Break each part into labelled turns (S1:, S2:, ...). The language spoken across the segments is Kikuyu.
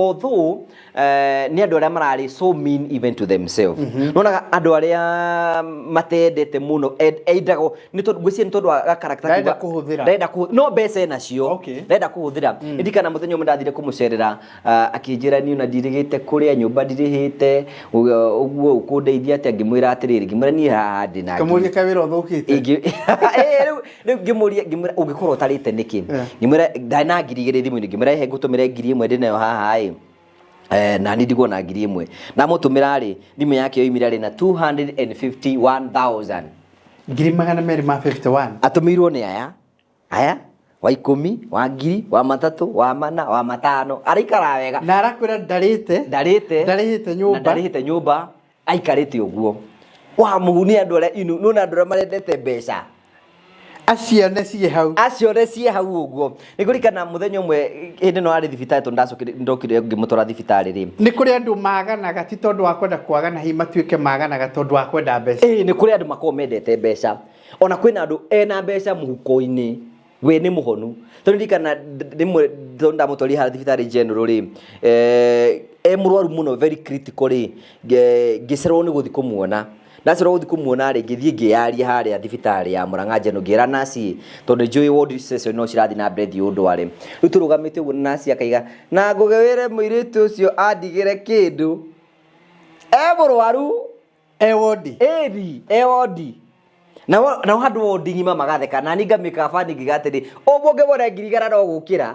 S1: Although nĩ andũ arĩa mararĩ so mean even to themselves. Nonaga andũ arĩa matendete mũno endaga nĩ tondũ ngwĩciria nĩ tondũ wa gakarakta.
S2: Ndarenda kũhũthĩra.
S1: Ndarenda no mbeca enacio. Ndarenda kũhũthĩra. Ndirikana mũthenya ũmwe ndathire kũmũcerera, akĩnjĩra niĩ ona ndirĩgĩte kũrĩa nyũmba ndirĩhĩte ũguo ũkũndeithia atĩa? Ngĩmwĩra atĩrĩrĩ, ngĩmwĩra niĩ haha ndĩ na
S2: Kamũria kawĩra ũthũkĩte.
S1: Rĩu ngĩmũria, ngĩmwĩra ũngĩkorwo ũtarĩte nĩkĩ? Ngĩmwĩra ndarĩ na 2000 thimũ-inĩ, ngĩmwĩra ehe ngũtũmĩre 1000 ndĩ nayo haha ĩ. Na niĩ ndigwo na 1000 ndamũtũmĩra rĩ, thimũ yake yoimire rĩ na 251,000.
S2: Ngiri magana merĩ ma 51.
S1: Atũmĩirwo nĩ aya aya wa ikũmi, wa ngiri, wa matatũ, wa mana, wa matano, araikara wega.
S2: Na arakwĩra ndarĩte.
S1: Ndarĩte.
S2: Ndarĩhĩte nyũmba.
S1: Na ndarĩhĩte nyũmba, aikarĩte ũguo wa mũhu. Nĩ andũ arĩa inu nona andũ arĩa marendete mbeca.
S2: Acione ciĩ hau.
S1: Acione ciĩ hau ũguo. Nĩ ngũririkana mũthenya ũmwe hĩndĩ ĩno arĩ thibitarĩ, tondũ ndacokire ndokire ngĩmũtwara thibitarĩ rĩ.
S2: Nĩ kũrĩ andũ maganaga ti tondũ wa kwenda kwagana, hihi matuĩke maganaga tondũ wa kwenda mbeca.
S1: Ĩĩ, nĩ kũrĩ andũ makoragwo mendete mbeca. Ona kwĩna andũ ena mbeca mũhuko-inĩ we nĩ mũhonu, tondũ ndirikana rĩmwe tondũ ndamũtwarire harĩa thibitarĩ general rĩ, e mũrwaru mũno, very critical rĩ, ngĩcererwo nĩ gũthiĩ kũmuona. Ndacererwo gũthiĩ kũmuona rĩ, ngĩthiĩ ngĩyaria harĩa thibitarĩ ya Murang'a General, ngĩra nurse, tondũ nĩnjũĩ ward session no cirathiĩ na mbere, thiĩ ũndware. Rĩu tũrũgamĩte ũguo na nurse akaiga na ngũgĩ wĩre mũirĩtu ũcio andigĩre kĩndũ e mũrwaru.
S2: E wondi.
S1: Ĩni e wondi, nao nao handũ wondi ng'ima magatheka na ni ngamĩka bani ngiga atĩrĩ ũmũngĩ wone 100,000 no gũkĩra.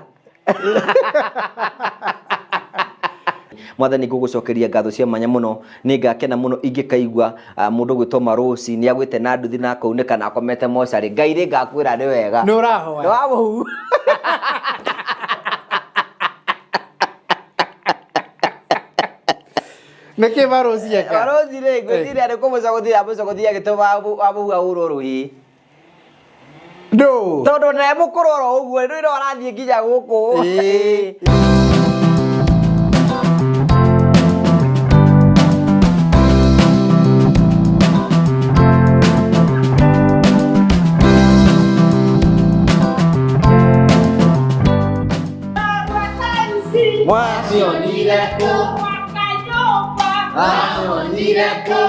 S1: Mwathani, ngũgũcokeria ngatho cia mwanya mũno. Nĩ ngakena mũno ingĩkaigua mũndũ gwĩtwo Marosi nĩ agwĩte na nduthi na akaunĩka na akomete mocarĩ. Ngai rĩ, ngakwĩra nĩ wega.
S2: Nĩ ũrahoya.
S1: Nĩ wa mũhu.
S2: Nĩkĩ Marosi eka?
S1: Marosi rĩ, ngwĩciria nĩ kũmũcogothia amũcogothia agĩtũma amũhu ahũrwo rũhĩ.
S2: Ndũ.
S1: Tondũ ne mũkũrũ oro ũguo rĩu no arathiĩ nginya gũkũ.
S2: Ĩĩ.
S1: Mwacionire kũ? Mwacionire kũ?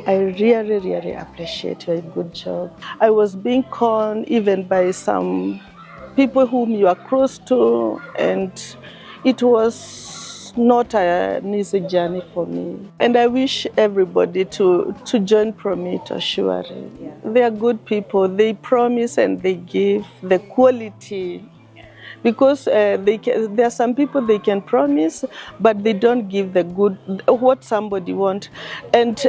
S3: I really, really appreciate your good job. I was being conned even by some people whom you are close to, and it was not an easy journey for me. And I wish everybody to join Promito, surely. They are good people. They promise and they give the quality. Because there are some people they can promise, but they don't give the good what somebody want. And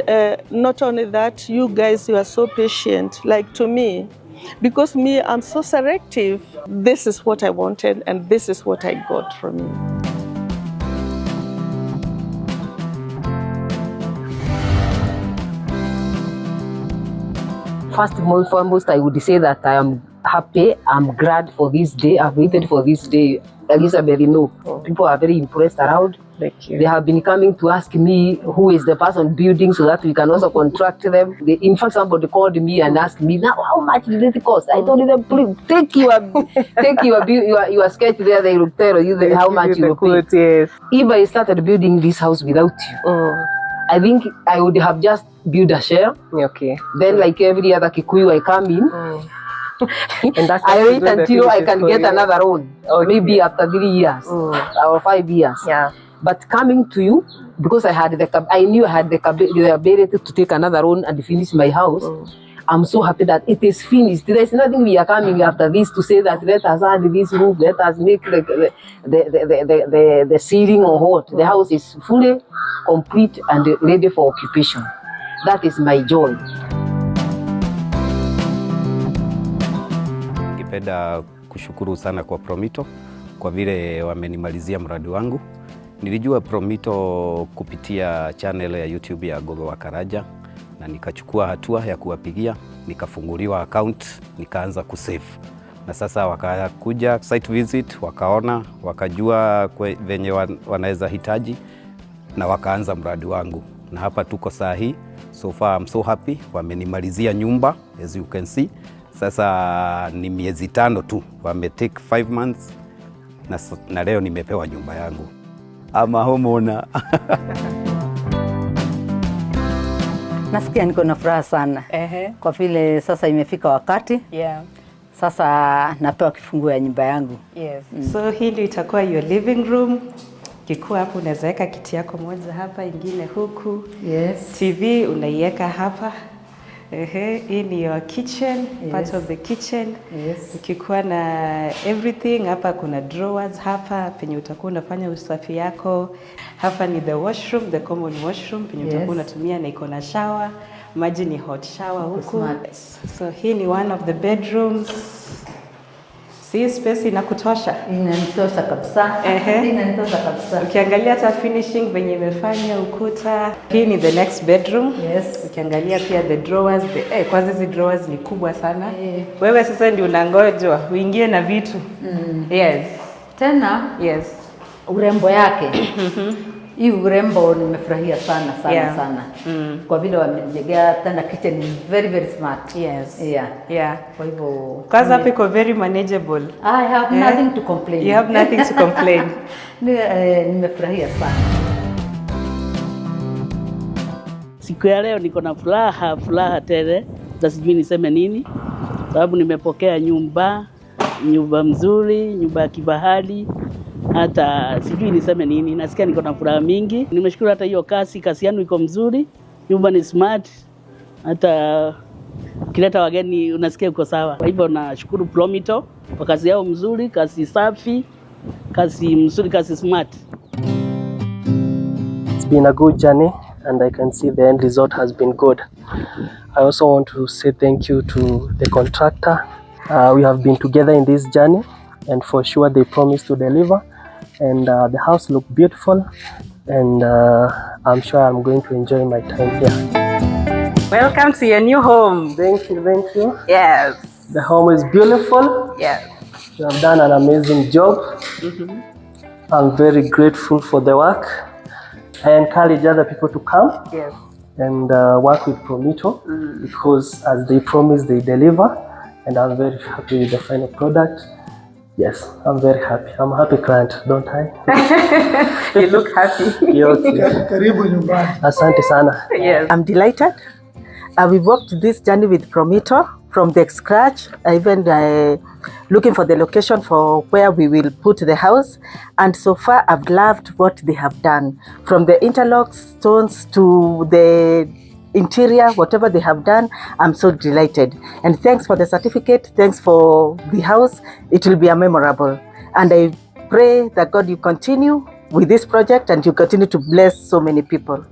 S3: not only that, you guys, you are so patient. Like to me, because me, I'm so selective. This is what I wanted, and this is what I got from you.
S4: First and foremost, I would say that I am happy. I'm glad for this day. I've waited for this day. Elizabeth, people are very impressed around.
S5: Thank you.
S4: They have been coming to ask me who is the person building so that we can also contract them. In fact, somebody called me and asked me, now how much did it cost? I told them, please take your sketch there. They will tell you how
S5: Give
S4: much
S5: you
S4: you
S5: the
S4: will pay.
S5: quote, yes.
S4: If I started building this house without you, I think I would have just built a shell. Then, like every other Kikuyu, I come in.
S5: And that's
S4: I wait
S5: when the
S4: until I
S5: finish is
S4: can
S5: for
S4: get
S5: you.
S4: another loan, maybe after 3 years or 5 years. But coming to you, because I knew I had the ability to take another loan and finish my house. I'm so happy that it is finished. There is nothing we are coming after this to say that let us add this roof, let us make the ceiling or what. The house is fully complete and ready for occupation. That is my joy.
S6: Ningependa kushukuru sana kwa Promito kwa vile wamenimalizia mradi wangu. Nilijua Promito kupitia channel ya YouTube ya Gogo wa Karaja na nikachukua hatua ya kuwapigia, nikafunguliwa account, nikaanza kusave. Na sasa wakakuja site visit, wakaona, wakajua venye wanaweza hitaji na wakaanza mradi wangu. Na hapa tuko saa hii. So far I'm so happy. Wamenimalizia nyumba as you can see. Sasa ni miezi 5 tu. Wame take 5 months Na leo nimepewa nyumba yangu. Ama homeowner.
S7: Nasikia niko na furaha sana kwa vile sasa imefika wakati sasa napewa kifunguo ya nyumba yangu.
S8: So hii ndio itakuwa your living room. Kikuwa hapo unaweza weka kiti yako moja hapa, ingine huku. TV unaiweka hapa. Ehe, hii ni your kitchen, part of the kitchen. Ukikuwa na everything hapa, kuna drawers hapa penye utakuwa unafanya usafi yako. Hapa ni the washroom, the common washroom penye utakuwa unatumia na iko na shower. Maji ni hot shower huku.
S7: Smart.
S8: So hii ni one of the bedrooms. Si space inakutosha?
S7: Inanitosha kabisa. Inanitosha kabisa.
S8: Ukiangalia hata finishing venye imefanya ukuta. Hii ni the next bedroom. Ukiangalia pia the drawers, kwanza hizi drawers ni kubwa sana. Wewe sasa ndio unangojwa uingie na vitu. Yes.
S7: Tena urembo yake. Hii urembo nimefurahia sana sana sana. Kwa vile wamejengea tena kitchen ni very very smart. Yeah. Kwa hivyo
S8: Kwanza hapo iko very manageable.
S7: I have nothing to complain.
S8: You have nothing to complain.
S7: Nimefurahia sana.
S9: Siku ya leo niko na furaha, furaha tele, na sijui niseme nini, sababu nimepokea nyumba, nyumba mzuri, nyumba ya kifahari, hata sijui niseme nini. Nasikia niko na furaha mingi. Nimeshukuru hata hiyo kazi yenu iko mzuri, nyumba ni smart, hata ukileta wageni unasikia uko sawa. Kwa hivyo nashukuru Promito kwa kazi yao mzuri, kazi safi, kazi mzuri, kazi smart.
S10: It's been a good journey and I can see the end result has been good. I also want to say thank you to the contractor. We have been together in this journey and for sure they promised to deliver, and the house looked beautiful, and I'm sure I'm going to enjoy my time here.
S8: Welcome to your new home.
S10: Thank you, thank you.
S8: Yes.
S10: The home is beautiful.
S8: Yes.
S10: You have done an amazing job. I'm very grateful for the work. I encourage other people to come and work with Promito because as they promise, they deliver, and I'm very happy with the final product. Yes, I'm very happy. I'm a happy client, don't I?
S8: You look happy.
S10: Okay.
S11: Karibu nyumbani.
S10: Asante sana.
S8: Yes.
S12: I'm delighted. We walked this journey with Promito from the scratch, even looking for the location for where we will put the house. And so far, I've loved what they have done. From the interlock stones to the interior, whatever they have done, I'm so delighted. And thanks for the certificate, thanks for the house. It will be a memorable. And I pray that God, you continue with this project and you continue to bless so many people.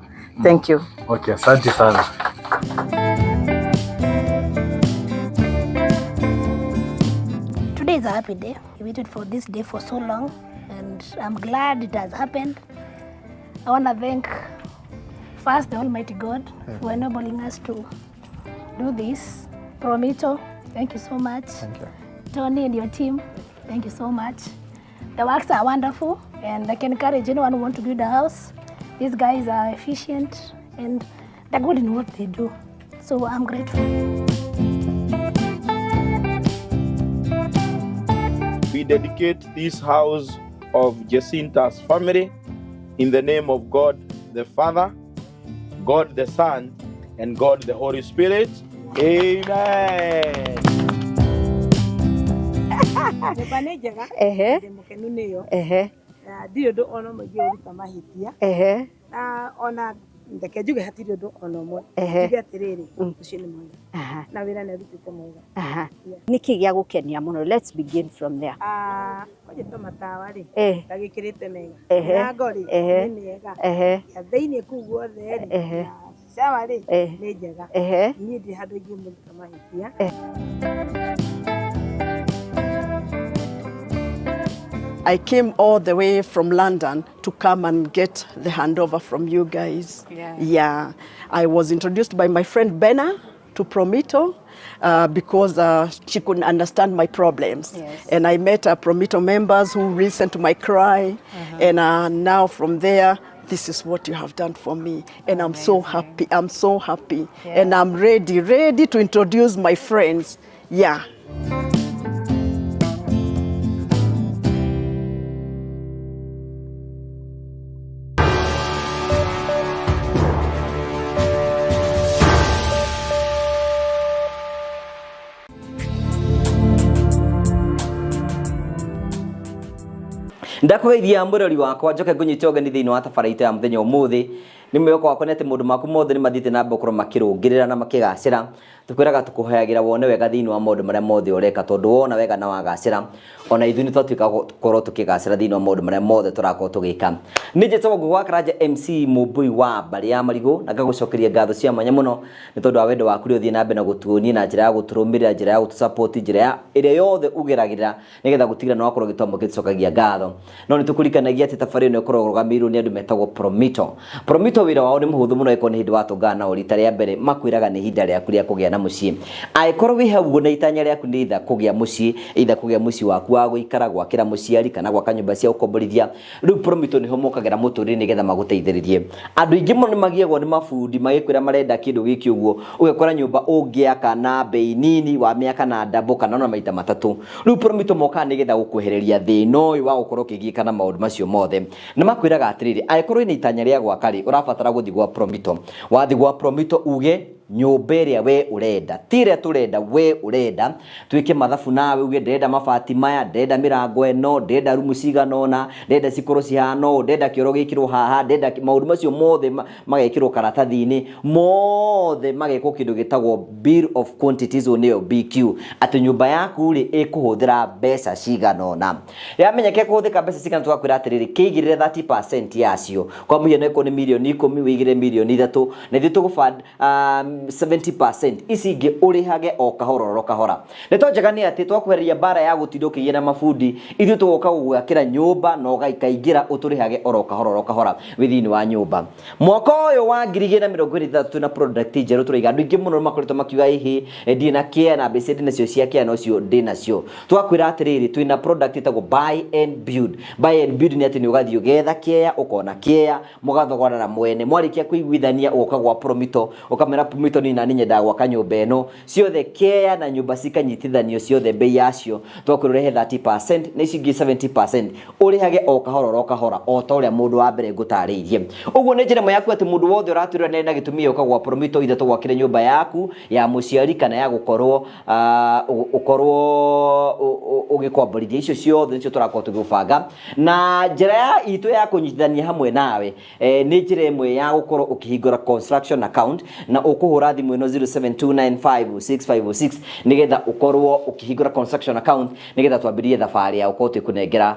S12: Thank you.
S11: Okay, asante sana.
S13: Today is a happy day. We waited for this day for so long, and I'm glad it has happened. I want to thank first the Almighty God for enabling us to do this. Promito, thank you so much.
S11: Thank you.
S13: Tony and your team, thank you so much. The works are wonderful, and I can encourage anyone who wants to build a house. These guys are efficient and they're good in what they do. So I'm grateful.
S14: We dedicate this house of Jecinta's family in the name of God the Father, God the Son, and God the Holy Spirit. Amen.
S15: Nyũmba nĩ njega. Ndĩ mũkenu nĩyo. Na ndirĩ ũndũ ona ũmwe ingĩũruta mahĩtia. Na ona reke njuge hatirĩ ũndũ ona ũmwe. Njuge atĩrĩrĩ, ũcio nĩ mwega. Na wĩra nĩ arutĩte mwega.
S16: Nĩkĩ gĩa gũkenia mũno? Let's begin from there.
S15: Ah, kwanja ta matawa rĩ, ndagĩkĩrĩte mega. Mĩrango rĩ, nĩ mĩega. Ya thĩiniĩ kũu guothe rĩ, na shower rĩ, nĩ njega. Niĩ ndirĩ handũ ingĩmũruta mahĩtia.
S3: I came all the way from London to come and get the handover from you guys. Yeah. I was introduced by my friend Benna to Promito because she couldn't understand my problems. And I met Promito members who listened to my cry. And now from there, this is what you have done for me. And I'm so happy. I'm so happy. And I'm ready to introduce my friends. Yeah.
S1: Ndakũgeithia mwĩrori wakwa, njoke ngũnyite ũgeni thĩinĩ wa tabara itũ ya mũthenya ũmũthĩ. Nĩ mwĩhoko wakwa nĩ atĩ maũndũ maku mothe nĩ mathiĩte na mbere gũkorwo makĩrũngĩrĩra na makĩgacĩra. Tũkwĩraga tũkũhoyagĩra wone wega thĩinĩ wa maũndũ marĩa mothe ũreka, tondũ wona wega na wagacĩra, ona ithuĩ nĩ twatuĩka gũkorwo tũkĩgacĩra thĩinĩ wa maũndũ marĩa mothe tũrakorwo tũgĩka. Nĩ njĩtagwo Ngũgĩ wa Karanja MC Mũmbũi wa mbarĩ ya Marigũ, na ngagũcokeria ngatho cia mwanya mũno nĩ tondũ wa wendo waku ũrĩa ũthiĩ na mbere na gũtuonia na njĩra ya gũtũrũmĩrĩra, njĩra ya gũtũ-support, njĩra ya ĩrĩa yothe ũgeragĩra nĩgetha gũtigĩrĩra nĩ wakorwo ũgĩtwamũkĩra tũcokagia ngatho. No nĩ tũkũririkanagia atĩ tabarĩra ĩno ĩkoragwo ĩrũgamĩrĩirwo nĩ andũ metagwo Promito. Promito wĩra wao nĩ mũhũthũ mũno angĩkorwo nĩ hĩndĩ watũngana nao rita rĩa mbere, makwĩraga nĩ ihinda rĩaku rĩa kũgĩa na mũciĩ. Angĩkorwo wĩ hau ũguo na itanya rĩaku nĩ either kũgĩa mũciĩ, either kũgĩa mũciĩ waku wa gũikara, gwakĩra mũciari kana gwaka nyũmba cia gũkomborithia, rĩu Promito nĩho mokagĩra mũtũrĩre nĩgetha magũteithĩrĩrie. Andũ aingĩ mũno nĩ magiagwo nĩ mabundi magĩkwĩra marenda kĩndũ gĩkĩ ũguo, ũgekora nyũmba ũngĩaka na mbei nini wamĩaka na double kana ona maita matatũ. Rĩu Promito mokaga nĩgetha gũkwehereria thĩna ũyũ wa gũkorwo ũkĩgiĩka na maũndũ macio mothe. Na makwĩraga atĩrĩrĩ, angĩkorwo wĩna itanya rĩa gwaka rĩ, ũrabatara gũthiĩ gwa Promito. Wathiĩ gwa Promito uge nyũmba ĩrĩa we ũrenda, ti ĩrĩa tũrenda, we ũrenda, twĩke mathabu nawe uge ndĩrenda mabati maya, ndĩrenda mĩrango ĩno, ndĩrenda rumu cigana ũna, ndĩrenda cikorwo cihana ũũ, ndĩrenda kĩoro gĩkĩrwo haha, ndĩrenda maũndũ macio mothe magekĩrwo karatathi-inĩ, mothe magekwo kĩndũ gĩtagwo bill of quantities, ũũ nĩyo BQ, atĩ nyũmba yaku rĩ ĩkũhũthĩra mbeca cigana ũna. Yamenyeka ĩkũhũthĩka mbeca cigana, tũgakwĩra atĩrĩrĩ, kĩigĩrĩre 30% yacio. Kwa mũhiano ĩkorwo nĩ mirioni 10, wĩigĩrĩre mirioni 3, na ithuĩ tũgũ fund 70%, ici ingĩ ũrĩhage o kahora oro kahora. Ndeto njega nĩ atĩ twakwehereria mbara ya gũtinda ũkĩgĩa na mabundi, ithuĩ tũgoka gũgwakĩra nyũmba na ũgaikaingĩra ũtũrĩhage oro kahora oro kahora wĩ thĩinĩ wa nyũmba. Mwaka ũyũ wa 2026 twĩna product njerũ tũraiga. Andũ aingĩ mũno makoretwo makiuga ĩhĩ, ndirĩ na kĩa na mbeca ndĩ nacio cia kĩa na ũcio ndĩ nacio. Twakwĩra atĩrĩrĩ, twĩna product ĩtagwo buy and build. Buy and build nĩ atĩ nĩ ũgathiĩ ũgetha kĩea, ũkona kĩea, mũgathogora na mwene. Mwarĩkia kũiguithania ũgoka gwa Promito, ũkamwĩra Promito niĩ nani nyendaga gwaka nyũmba ĩno. Ciothe kĩea na nyũmba cikanyitithanio ciothe bei yacio. Twakwĩra ũrĩhe 30% na ici ingĩ 70% ũrĩhage o kahora oro kahora o ta ũrĩa mũndũ wa mbere ngũtarĩirie. Ũguo nĩ njĩra ĩmwe yaku atĩ mũndũ wothe ũratwĩrora nĩ arĩ na gĩtũmi gĩa gũka gwa Promito either tũgwakĩre nyũmba yaku ya mũciari kana ya gũkorwo ũkorwo ũgĩkomborithia. Icio ciothe nĩcio tũrakorwo tũgĩbanga na njĩra ya itũ ya kũnyitithania hamwe nawe. Nĩ njĩra ĩmwe ya gũkorwo ũkĩhingũra construction account na ũkũhũra thimũ ĩno 072956506 nĩgetha ũkorwo ũkĩhingũra construction account nĩgetha twambĩrĩrie thabarĩ ya gũkorwo twĩkũnengera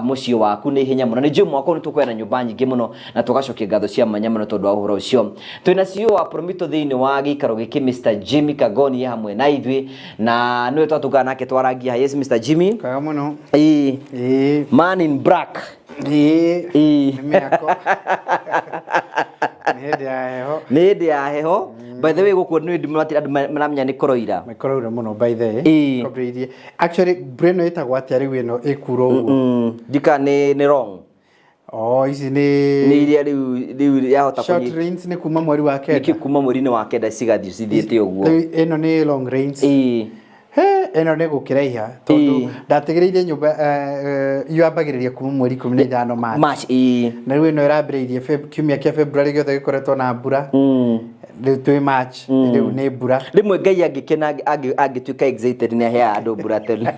S1: mũciĩ waku nĩ ihenya mũno. Nĩ njũĩ mwaka ũyũ nĩ tũkũgĩa na nyũmba nyingĩ mũno na tũgacokia ngatho cia mwanya mũno tondũ wa ũhoro ũcio. Twĩna CEO wa Promito thĩinĩ wa gĩikaro gĩkĩ Mr. Jimmy Kagoni hamwe na ithuĩ na nĩwe twatũngana nake twarangia. Yes, Mr. Jimmy.
S2: Kwega mũno.
S1: Ĩĩ. Man in black.
S2: Ĩĩ.
S1: Ĩĩ.
S2: Nĩ mĩako. Nĩ hĩndĩ ya heho.
S1: Nĩ hĩndĩ ya heho. By the way gũkũ nĩ ndĩ andũ maramenya nĩ kũroira.
S2: Nĩ kũroira mũno by the way.
S1: Ĩĩ.
S2: Kwambĩrĩirie. Actually mbura ĩno ĩtagwo atĩa rĩu ĩno ĩkura ũguo?
S1: Ndika nĩ wrong.
S2: Oh, ici nĩ
S1: Nĩ iria rĩu yahota
S2: short rains nĩ kuma mweri wa kenda.
S1: Nĩkĩ kuma mweri-inĩ wa kenda cigathiĩ cithiĩte ũguo.
S2: Rĩu ĩno nĩ long rains.
S1: Ĩĩ.
S2: He, ĩno nĩ gũkĩraiha tondũ ndatigĩrĩire nyũmba yambagĩrĩria kuma mweri 15 March.
S1: March, ĩĩ.
S2: Na rĩu ĩno ĩrambĩrĩirie kiumia kĩa February gĩothe gĩkoretwo na mbura. Rĩu twĩ March, rĩu nĩ mbura.
S1: Rĩmwe Ngai angĩkena angĩtuĩka excited nĩ aheaga andũ mbura tene.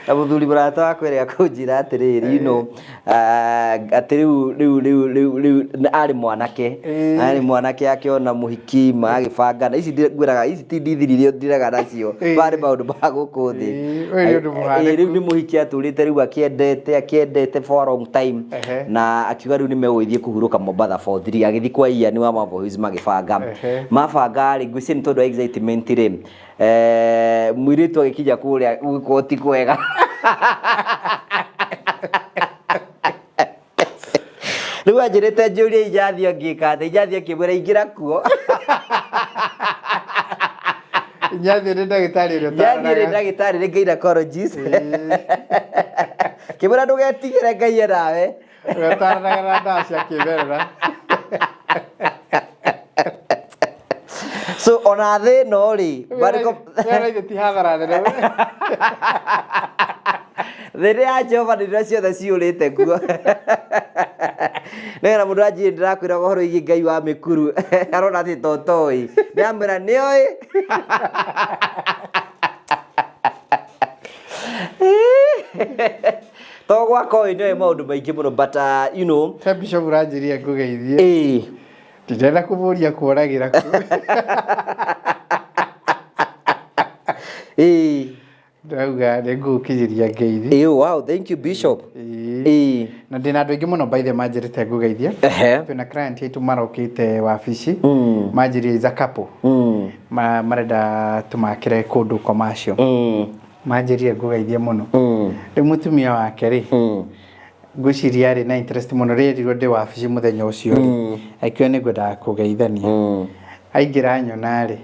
S1: Na mũthuri mũrata wakwa ĩrĩa akũnjĩra atĩrĩrĩ, you know, atĩ rĩu rĩu rĩu rĩu rĩu arĩ mwanake, arĩ mwanake akĩona mũhiki magagĩbangana. Ici ngwĩraga ici ti ndithiri iria ndiraga nacio, maya nĩ maũndũ ma gũkũ thĩ.
S2: Ũyũ nĩ ũndũ mũhanĩku.
S1: Rĩu nĩ mũhiki atũrĩte rĩu akĩendete akĩendete for a long time na akiuga rĩu nĩ megũgĩthiĩ kũhurũka Mombatha for 3, agĩthiĩ kwa Ian wa Mavoice magĩbanga. Mabanga rĩ, ngwĩciria nĩ tondũ wa excitement rĩ, mũirĩtu agĩkinya kũrĩa gũkorwo ti kwega. Rĩu anjĩrĩte njũrie Injathi angĩka atĩa, Injathi akĩmwĩra ingĩra kuo.
S2: Injathi nĩ ndagĩtarĩ ũrĩa
S1: Injathi nĩ
S2: ũtaranaga.
S1: ndagĩtarĩ nĩ gynecologist. Kĩmwĩra ndũgetigĩre Ngai e nawe.
S2: Ũrĩa ũtaranaga na ndawa cia kĩmerera.
S1: So ona thĩ ĩno rĩ,
S2: Wĩra ithe ti hathara nene.
S1: Thĩ nĩ ya Jehova nĩ iria ciothe ciyũrĩte kuo. Nĩgetha mũndũ anjie ndĩrakwĩra ũhoro wĩgiĩ Ngai wa mĩkuru arona atĩ totoĩ. Ndĩramwĩra nĩoĩ. To gwaka ũyũ nĩoĩ maũndũ maingĩ mũno, but you know.
S2: He Bishop ũranjĩria ngũgeithie.
S1: Ĩĩ.
S2: Ndĩrenda kũmũria kworagĩra kũ.
S1: Ĩĩ.
S2: Ndauga nĩ ngũgũkinyĩria ngeithi.
S1: Ĩĩ, wow, thank you, Bishop.
S2: Ĩĩ. Na ndĩna andũ aingĩ mũno by the way manjĩrĩte ngũgeithie.
S1: Ehe.
S2: Twĩna client aitũ marokĩte wabici. Manjĩrire is a couple. Marenda tũmakĩre kũndũ commercial. Manjĩrire ngũgeithie mũno. Rĩu mũtumia wake rĩ, ngwĩciria arĩ na interest mũno rĩrĩa erirwo ndĩ wabici mũthenya ũcio rĩ, akiuga nĩ ngwendaga kũgeithania. Aingĩra nyona rĩ,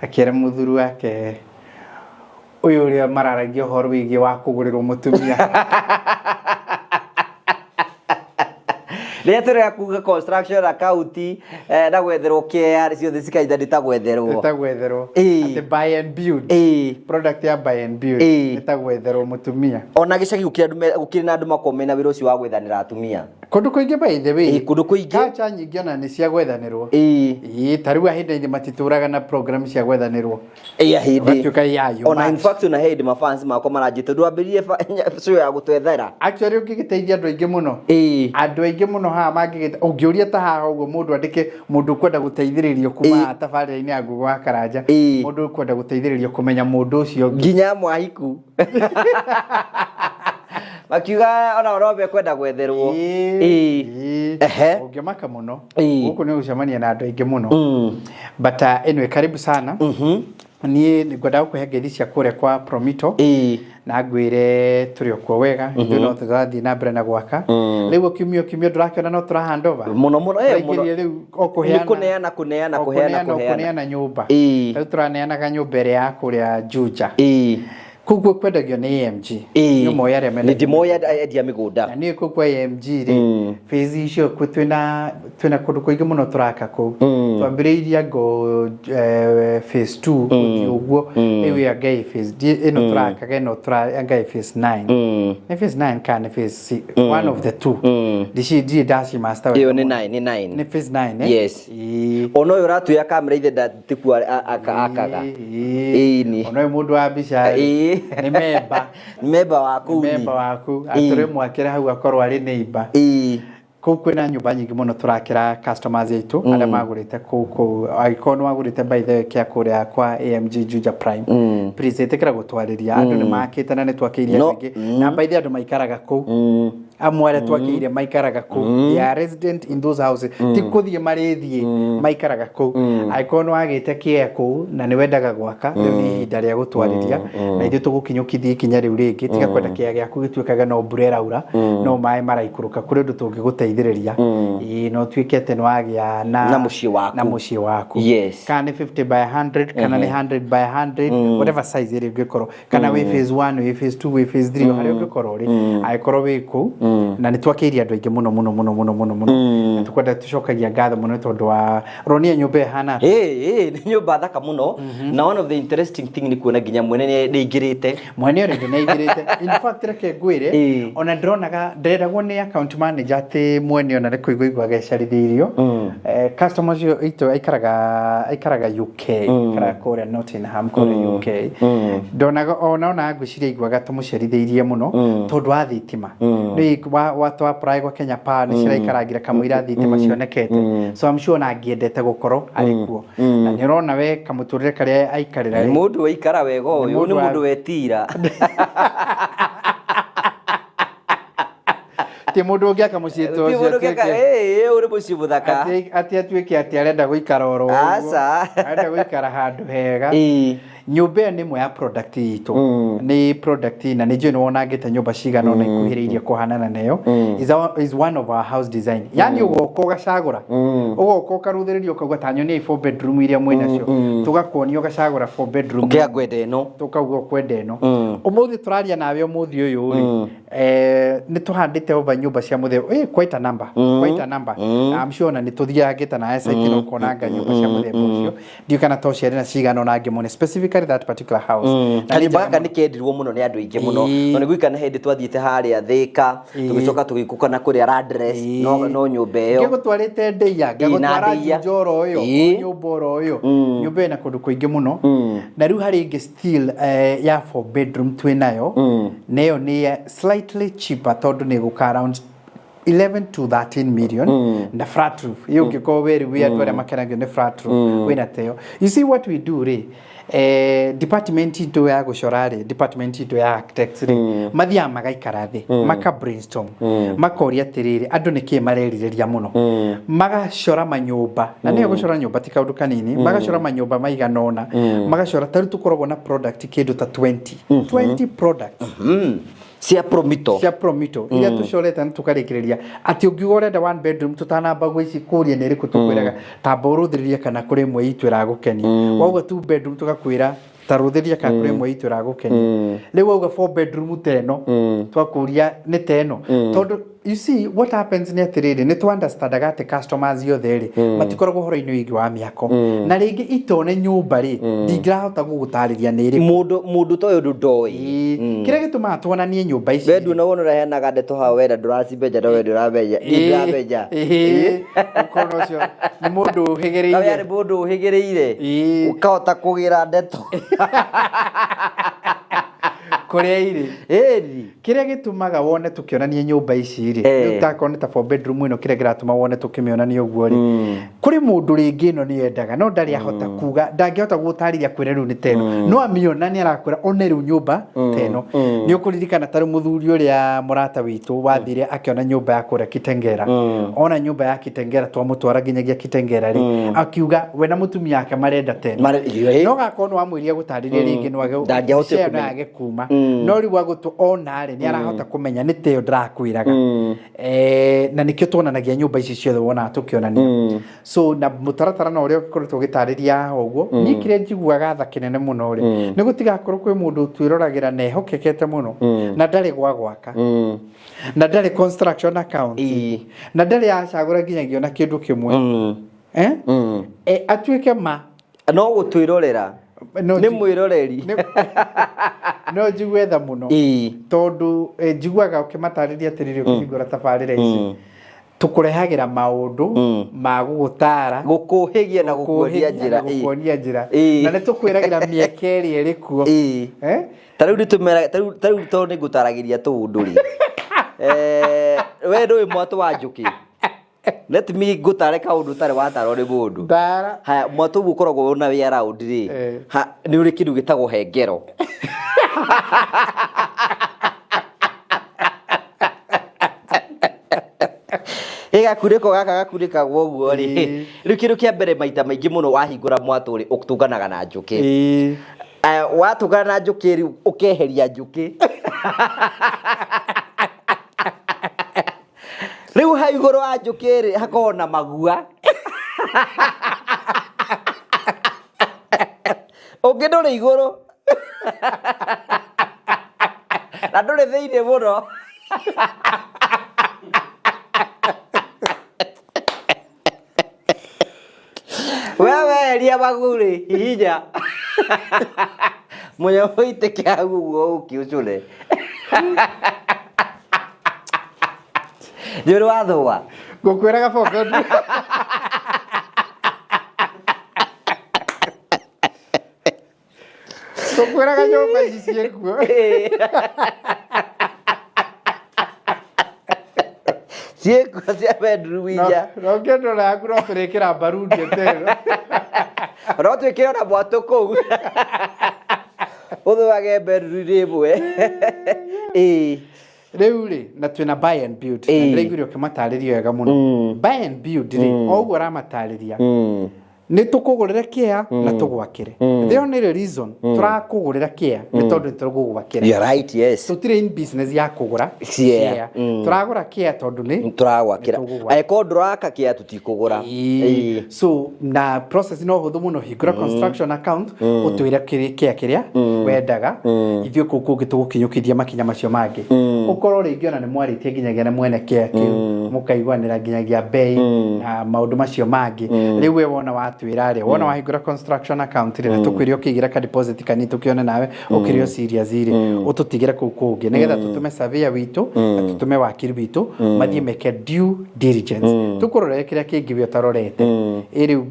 S2: akĩra mũthuri wake ũyũ ũrĩa mararagia ũhoro wĩgiĩ wa kũgũrĩrwo mũtumia.
S1: Rĩrĩa tũrĩa kuga construction account na gwetherwo kĩa ciothe cikaita nĩ ta gwetherwo.
S2: Nĩ ta gwetherwo.
S1: Ĩĩ.
S2: Atĩ buy and build.
S1: Ĩĩ.
S2: Product ya buy and build.
S1: Ĩĩ.
S2: Nĩ ta gwetherwo mũtumia.
S1: Ona gĩcagi gũkĩrĩ andũ gũkĩrĩ na andũ makoragwo mena wĩra ũcio wa gwethanĩra atumia.
S2: Kũndũ kũingĩ by the way.
S1: Ĩĩ, kũndũ kũingĩ.
S2: Culture nyingĩ ona nĩ cia gwethanĩrwo.
S1: Ĩĩ.
S2: Ĩĩ, ta rĩu ahĩndĩ aingĩ matitũraga na program cia gwethanĩrwo.
S1: Ĩĩ, ahĩndĩ.
S2: Ũgatuĩka ya you
S1: Ona in
S2: match.
S1: fact ona he hĩndĩ mafans makwa maranjĩte ndwambĩrĩrie show ya gũtwethera.
S2: Actually ũngĩgĩteithia andũ aingĩ mũno.
S1: Ĩĩ.
S2: Andũ aingĩ mũno haha mangĩgĩte ũngĩũria ta haha ũguo mũndũ andĩke mũndũ ũkwenda gũteithĩrĩrio kuma haha tabarĩra-inĩ ya Ngugi wa Karanja.
S1: Ĩĩ.
S2: Mũndũ ũkwenda gũteithĩrĩrio kũmenya mũndũ ũcio ũngĩ.
S1: Nginya mwahiku. Makiuga ona no mekwenda gwetherwo.
S2: Ĩĩ.
S1: Ehe.
S2: Ũngĩmaka mũno.
S1: Ĩĩ.
S2: Gũkũ nĩ ũgũcemania na andũ aingĩ mũno. But anyway, karibu sana. Niĩ nĩ ngwendaga gũkũhe ngeithi cia kũrĩa kwa Promito. Na ngwĩre tũrĩ o kuo wega. Ithuĩ no tũrathiĩ na mbere na gwaka. Rĩu o kiumia o kiumia ndũrakĩona no tũra hand over.
S1: Mũno mũno, mũno.
S2: Tũraingĩria rĩu o kũheana.
S1: Nĩ kũneana, kũneana,
S2: O
S1: kũheana,
S2: kũneana, o
S1: kũheana.
S2: kũneana nyũmba.
S1: Ĩĩ.
S2: Rĩu tũraneanaga nyũmba ĩrĩa ya kũrĩa Juja.
S1: Ĩĩ.
S2: Kũu kuo kwendagio nĩ AMG.
S1: Ĩĩ.
S2: Nĩ ũmoĩ arĩa
S1: Nĩ
S2: mendagio.
S1: ndĩmoĩ endia mĩgũnda.
S2: Na niĩ kũu kwa AMG rĩ, phase icio kũ twĩna kũndũ kũingĩ mũno tũraka kũu. Twambĩrĩirie ango phase 2 gũthiĩ ũguo, rĩu ĩyo anga ĩ phase ĩno tũrakaga ĩno anga ĩ phase 9. Nĩ phase 9 kana nĩ phase 6? One of the two. Ndici ndirĩ ndaci master
S1: Ĩyo
S2: wega
S1: nĩ
S2: mũno.
S1: 9, nĩ 9.
S2: Nĩ phase 9 eh?
S1: Yes. Ona ũyũ ũratuoya kamera ithe ndatikuo akaga.
S2: Ĩĩ
S1: ni.
S2: Ona ũyũ mũndũ wa mbica
S1: rĩ,
S2: nĩ memba.
S1: Nĩ memba wa kũu.
S2: Nĩ memba wa kũu. Atũrĩ mwakĩre hau akorwo arĩ neighbor. Kũu kwĩna nyũmba nyingĩ mũno tũrakĩra customers aitũ arĩa magũrĩte kũu kũu. Angĩkorwo nĩ wagũrĩte by the way kĩa kũrĩa kwa AMG Juja Prime. Please ĩtĩkĩra gũtwarĩria. Andũ nĩ makĩte na nĩ twakĩire andũ aingĩ. Na by the way andũ maikaraga kũu. Amwe arĩa twakĩire maikaraga kũu. They are resident in those houses. Ti kũthiĩ marĩthiĩ, maikaraga kũu. Angĩkorwo nĩ wagĩte kĩea kũu na nĩ wendaga gwaka, rĩu nĩ ihinda rĩa gũtwarĩria. Na ithuĩ tũgũkinyũkithia ikinya rĩu rĩngĩ. Tiga kwenda kĩea gĩaku gĩtuĩkage no mbura ĩraura, no maĩ maraikũrũka. Kũrĩ ũndũ tũngĩgũteithĩrĩria. Ĩĩ, na ũtuĩke atĩ nĩ wagĩa
S1: Na mũciĩ waku.
S2: na mũciĩ waku.
S1: Yes.
S2: Kana nĩ 50 by 100, kana nĩ 100 by 100, whatever size ĩrĩa ũngĩkorwo. Kana wĩ phase 1, wĩ phase 2, wĩ phase 3, o harĩa ũngĩkorwo rĩ, angĩkorwo wĩ kũu. Na nĩ twakĩirie andũ aingĩ mũno mũno mũno mũno mũno mũno. Na tũkwenda tũcokagia ngatho mũno nĩ tondũ wa ũronia nyũmba ĩyo ĩhana atĩa?
S1: Ĩĩ, nĩ nyũmba thaka mũno. Na one of the interesting thing nĩ kuona nginya mwene nĩ aingĩrĩte.
S2: Mwene already nĩ aingĩrĩte. In fact reke ngwĩre, ona ndĩronaga ndĩreragwo nĩ account manager atĩ mwene ona nĩ kũigua aiguaga ecarithĩirio. Customer ũcio witũ aikaraga UK, aikaraga kũrĩa Nottingham kũrĩa UK. Ndonaga ona ona ngwĩciria aiguaga tũmũcerithĩirie mũno tondũ wa thitima. Nĩ wa twa apply gwa Kenya Power nĩ ciraikarangire kamũira thitima cionekete. So I'm sure ona angĩendete gũkorwo arĩ kuo. Na nĩ ũrona we kamũtũrĩre karĩa aikarĩra
S1: Nĩ
S2: rĩ.
S1: mũndũ waikara wega ũyũ,
S2: Nĩ mũndũ
S1: nĩ
S2: wa
S1: mũndũ wetira.
S2: Ti mũndũ ũngĩaka mũciĩ ta
S1: Ti
S2: ũcio
S1: mũndũ ũngĩaka,
S2: atuĩke
S1: ĩĩ, ũyũ nĩ mũciĩ mũthaka.
S2: Atĩ atuĩke atĩ arenda gũikara oro ũguo.
S1: Aca.
S2: Arenda gũikara handũ hega.
S1: Ĩĩ.
S2: Nyũmba ĩyo nĩ ĩmwe ya product itũ. Nĩ product na nĩ njũĩ nĩ wonangĩte nyũmba cigana ũna ikuhĩrĩirie kũhanana na ĩyo. Is one of our house design. Yaani ũgoka ũgacagũra. Ũgoka ũkarũthĩrĩria ũkauga ta nyonia 4 bedroom iria mwĩ nacio. Tũgakuonia ũgacagũra 4 bedroom.
S1: Ũkĩaga ngwenda ĩno.
S2: Tũkauga ũkwenda ĩno. Ũmũthĩ tũraria nawe ũmũthĩ ũyũ rĩ. Nĩ tũhandĩte over nyũmba cia mũthemba quite a number, quite a number. I'm sure ona nĩ tũthiangĩte na site na ũkonanga nyũmba cia mũthemba ũcio. Ndiũĩ kana to ciarĩ na cigana ona angĩ mone specifically that particular house. Na nĩ
S1: Kanyũmba
S2: njega
S1: gaka nĩ kendirwo mũno nĩ andũ aingĩ mũno. Tondũ nĩ gwĩka na hĩndĩ twathiĩte harĩa Thĩka, tũgĩcoka tũgĩikũka na kũrĩa Landres, no nyũmba ĩyo.
S2: Ngĩgũtwarĩte Ndeiya,
S1: Ĩĩ, na
S2: ngagũtwara
S1: Ndeiya.
S2: Juja oro ũyũ, nyũmba oro ũyũ. Nyũmba ĩna kũndũ kũingĩ mũno. Na rĩu harĩ ĩngĩ still ya four bedroom twĩ nayo. Na ĩyo nĩ ya slightly cheaper tondũ nĩ ĩgũka around 11 to 13 million na flat roof. Ĩyo ũngĩkorwo wĩ rĩu wĩ andũ arĩa makenagio nĩ flat roof, wĩna teyo. You see what we do rĩ, department itũ ya gũcora rĩ, department itũ ya architects rĩ, mathiaga magaikara thĩ, maka brainstorm, makoria atĩrĩrĩ, andũ nĩkĩ marerirĩria mũno, magacora manyũmba, na nĩyo gũcora nyũmba ti kaũndũ kanini, magacora manyũmba maigana ũna, magacora ta rĩu tũkoragwo na product kĩndũ ta 20 20 products
S1: Cia Promito.
S2: Cia Promito iria tũcorete na tũkarĩkĩrĩria atĩ ũngiuga ũrenda one bedroom, tũtanamba kũria nĩ ĩrĩkũ, tũkwĩraga tamba ũrũthĩrĩrie kana kũrĩ ĩmwe itũ ĩragũkenia. Wauga two bedroom, tũgakwĩra ta rũthĩrĩria kana kũrĩ ĩmwe itũ ĩragũkenia. Rĩu wauga four bedroom ta ĩno, twakũria nĩ ta ĩno, tondũ you see what happens nĩ atĩrĩrĩ, nĩ tũ understandaga atĩ customers othe rĩ, matikoragwo ũhoro-inĩ wĩgiĩ wa mĩako, na rĩngĩ itone nyũmba rĩ, ndingĩrahota gũgũtarĩria nĩ ĩrĩkũ.
S1: Mũndũ ta ũyũ ũndũ ndoĩ.
S2: Kĩrĩa gĩtũmaga tuonanie nyũmba ici
S1: We nduna wona ũraheanaga ndeto haha, wenda ndũracimenja, no we ndũramenya, niĩ ndĩramenya.
S2: Ũkona ũcio nĩ mũndũ ũhĩgĩrĩire.
S1: Nawe arĩ mũndũ ũhĩgĩrĩire, ũkahota kũgĩra ndeto
S2: kũrĩa irĩ.
S1: Ĩni.
S2: Kĩrĩa gĩtũmaga wone tũkĩonania nyũmba ici rĩ, rĩu takorwo nĩ ta four bedroom ĩno, kĩrĩa kĩratũma wone tũkĩmĩonania ũguo rĩ, kũrĩ mũndũ rĩngĩ ĩno nĩ endaga no ndarĩ ahota kuga, ndangĩhota gũtarĩria kwĩra rĩu nĩ ta ĩno, no amĩona nĩ arakwĩra one rĩu nyũmba ta ĩno. Nĩ ũkũririkana ta rĩu mũthuri ũrĩa mũrata witũ wathire akĩona nyũmba ya kũrĩa Kitengela, ona nyũmba ya Kitengela twamũtwara nginyagia Kitengela rĩ, akiuga we na mũtumia wake marenda ta ĩno, no gakorwo nĩ wamwĩrire gũtarĩria rĩngĩ no age
S1: Ndangĩahotire
S2: mbica ĩyo no
S1: kũmenya.
S2: yage kuma, no rĩu agũtũ ona rĩ, nĩ arahota kũmenya nĩ ta ĩyo ndĩrakwĩraga. Na nĩkĩo tuonanagia nyũmba ici ciothe wonaga tũkĩonania. So na mũtaratara na ũrĩa ũkoretwo ũgĩtarĩria haha ũguo, niĩ kĩrĩa njiguaga tha kĩnene mũno rĩ, nĩ gũtigakorwo kwĩ mũndũ twĩroragĩra na ehokekete mũno na ndarĩ gwa gwaka, na ndarĩ construction account, na ndarĩ acagũra nginyagia ona kĩndũ kĩmwe, eh? Atuĩke ma
S1: no gũtwĩrorera nĩ mwĩroreri.
S2: No njigue tha mũno tondũ njiguaga ũkĩmatarĩria atĩrĩrĩ, ũkĩhingũra tabarĩra ici, tũkũrehagĩra maũndũ ma gũgũtara,
S1: gũkũhĩgia na gũkuonia njĩra.
S2: Na gũkuonia njĩra, na nĩ tũkwĩragĩra mĩeke ĩrĩa ĩrĩ kuo. Eh?
S1: Ta rĩu nĩtũmera ta rĩu tondũ nĩ ngũtaragĩria tũũndũ rĩ, we ndũĩ mwatũ wa njũkĩ. Let me ngũtare kaũndũ ũtarĩ watarwo nĩ mũndũ.
S2: Ndara.
S1: Haya, mwatũ ũguo ũkoragwo na wĩ around rĩ, nĩ ũrĩ kĩndũ gĩtagwo hengero. Ĩ gakunĩko gaka gakunĩkagwo ũguo rĩ, rĩu kĩndũ kĩa mbere maita maingĩ mũno wahingũra mwatũ rĩ, ũtũnganaga na njũkĩ. Watũngana na njũkĩ rĩu ũkeheria njũkĩ. Rĩu hau igũrũ wa njũkĩ rĩ, hakoragwo na magua. Ũngĩ ndũrĩ igũrũ na ndũrĩ thĩinĩ mũno. We weheria magu rĩ, hihinya mũnya ũitĩke hau ũguo ũki ũcũne. Nĩ ũrĩ wathũa?
S2: Ngũkwĩraga boko. Ngũkwĩraga nyũmba ici ciĩkuo.
S1: Ciĩkuo cia bedroom inya.
S2: No ũngĩendora yaku no tũrĩkĩra mbaruni ĩtero.
S1: No twĩkĩre ona mwatũ kũu. Ũthũage bedroom ĩmwe. Ĩĩ.
S2: Rĩu rĩ, na twĩna buy and build, na ndĩraiguire ũkĩmatarĩria wega mũno. Buy and build rĩ, o ũguo ũramatarĩria, Nĩ tũkũgũrĩre kĩa na tũgwakĩre. The only reason tũrakũgũrĩra kĩa nĩ tondũ nĩ tũgũgwakĩra.
S1: You're right, yes.
S2: Tũtirĩ in business ya kũgũra
S1: share.
S2: Share. Tũragũra kĩa tondũ nĩ
S1: Tũragwakĩra.
S2: Nĩtũgũgwakĩra.
S1: Angĩkorwo ndũraka kĩa, tũtikũgũra.
S2: Ĩĩ. So na process no hũthũ mũno. Hingũra construction account, ũtwĩre kĩa kĩrĩa wendaga, ithuĩ kũu kũngĩ tũgũkinyũkithia makinya macio mangĩ. Ũkorwo rĩngĩ ona nĩ mwarĩtie nginyagia na mwene kĩa kĩu, mũkaiguanĩra nginyagia bei na maũndũ macio mangĩ. Rĩu we wona watwĩra rĩ, wona wahingũra construction account rĩ, na tũkwĩre ũkĩigĩra ka deposit kanini, tũkĩone nawe ũkĩrĩ o serious rĩ, ũtũtigĩre kũu kũngĩ nĩgetha tũtũme surveyor witũ na tũtũme wakiri witũ mathiĩ meke due diligence, tũkũrorere kĩrĩa kĩngĩ we ũtarorete. Ĩ rĩu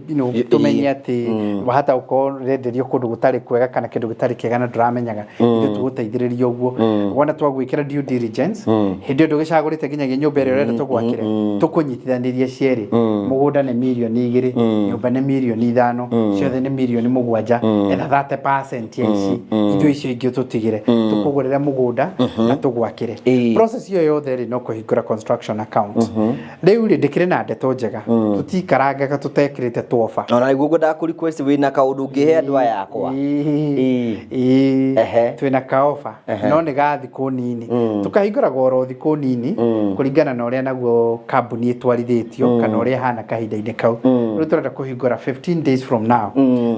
S2: tũmenye atĩ wahata gũkorwo ũrenderio kũndũ gũtarĩ kwega kana kĩndũ gĩtarĩ kĩega na ndũramenyaga. Ithuĩ tũgũteithĩrĩria ũguo. Wona twagwĩkĩra due diligence, hĩndĩ ĩyo ndũgĩcagũrĩte nginyagia nyũmba ĩrĩa ũrenda tũgwakĩre, tũkũnyitithanĩrie cierĩ. Mũgũnda nĩ 2 mirioni, nyũmba nĩ 5 mirioni, ciothe nĩ 7 mirioni. Etha 30% ya ici, ithuĩ icio ingĩ tũtigĩre, tũkũgũrĩre mũgũnda na tũgwakĩre. Process ĩyo yothe rĩ, no kũhingũra construction account. Rĩu rĩ, ndĩkĩrĩ na ndeto njega, tũtikarangaga tũtekĩrĩte twoba.
S1: Ona nĩguo ngwendaga kũ request, wĩna kaũndũ ũngĩhe andũ aya akwa?
S2: Ĩĩ, twĩna kaoba, no nĩ ga thikũ nini. Tũkahingũraga oro thikũ nini kũringana na ũrĩa naguo kambuni ĩtwarithĩtio kana ũrĩa ĩhana kahinda-inĩ kau. Rĩu tũrenda kũhingũra 15 days from now,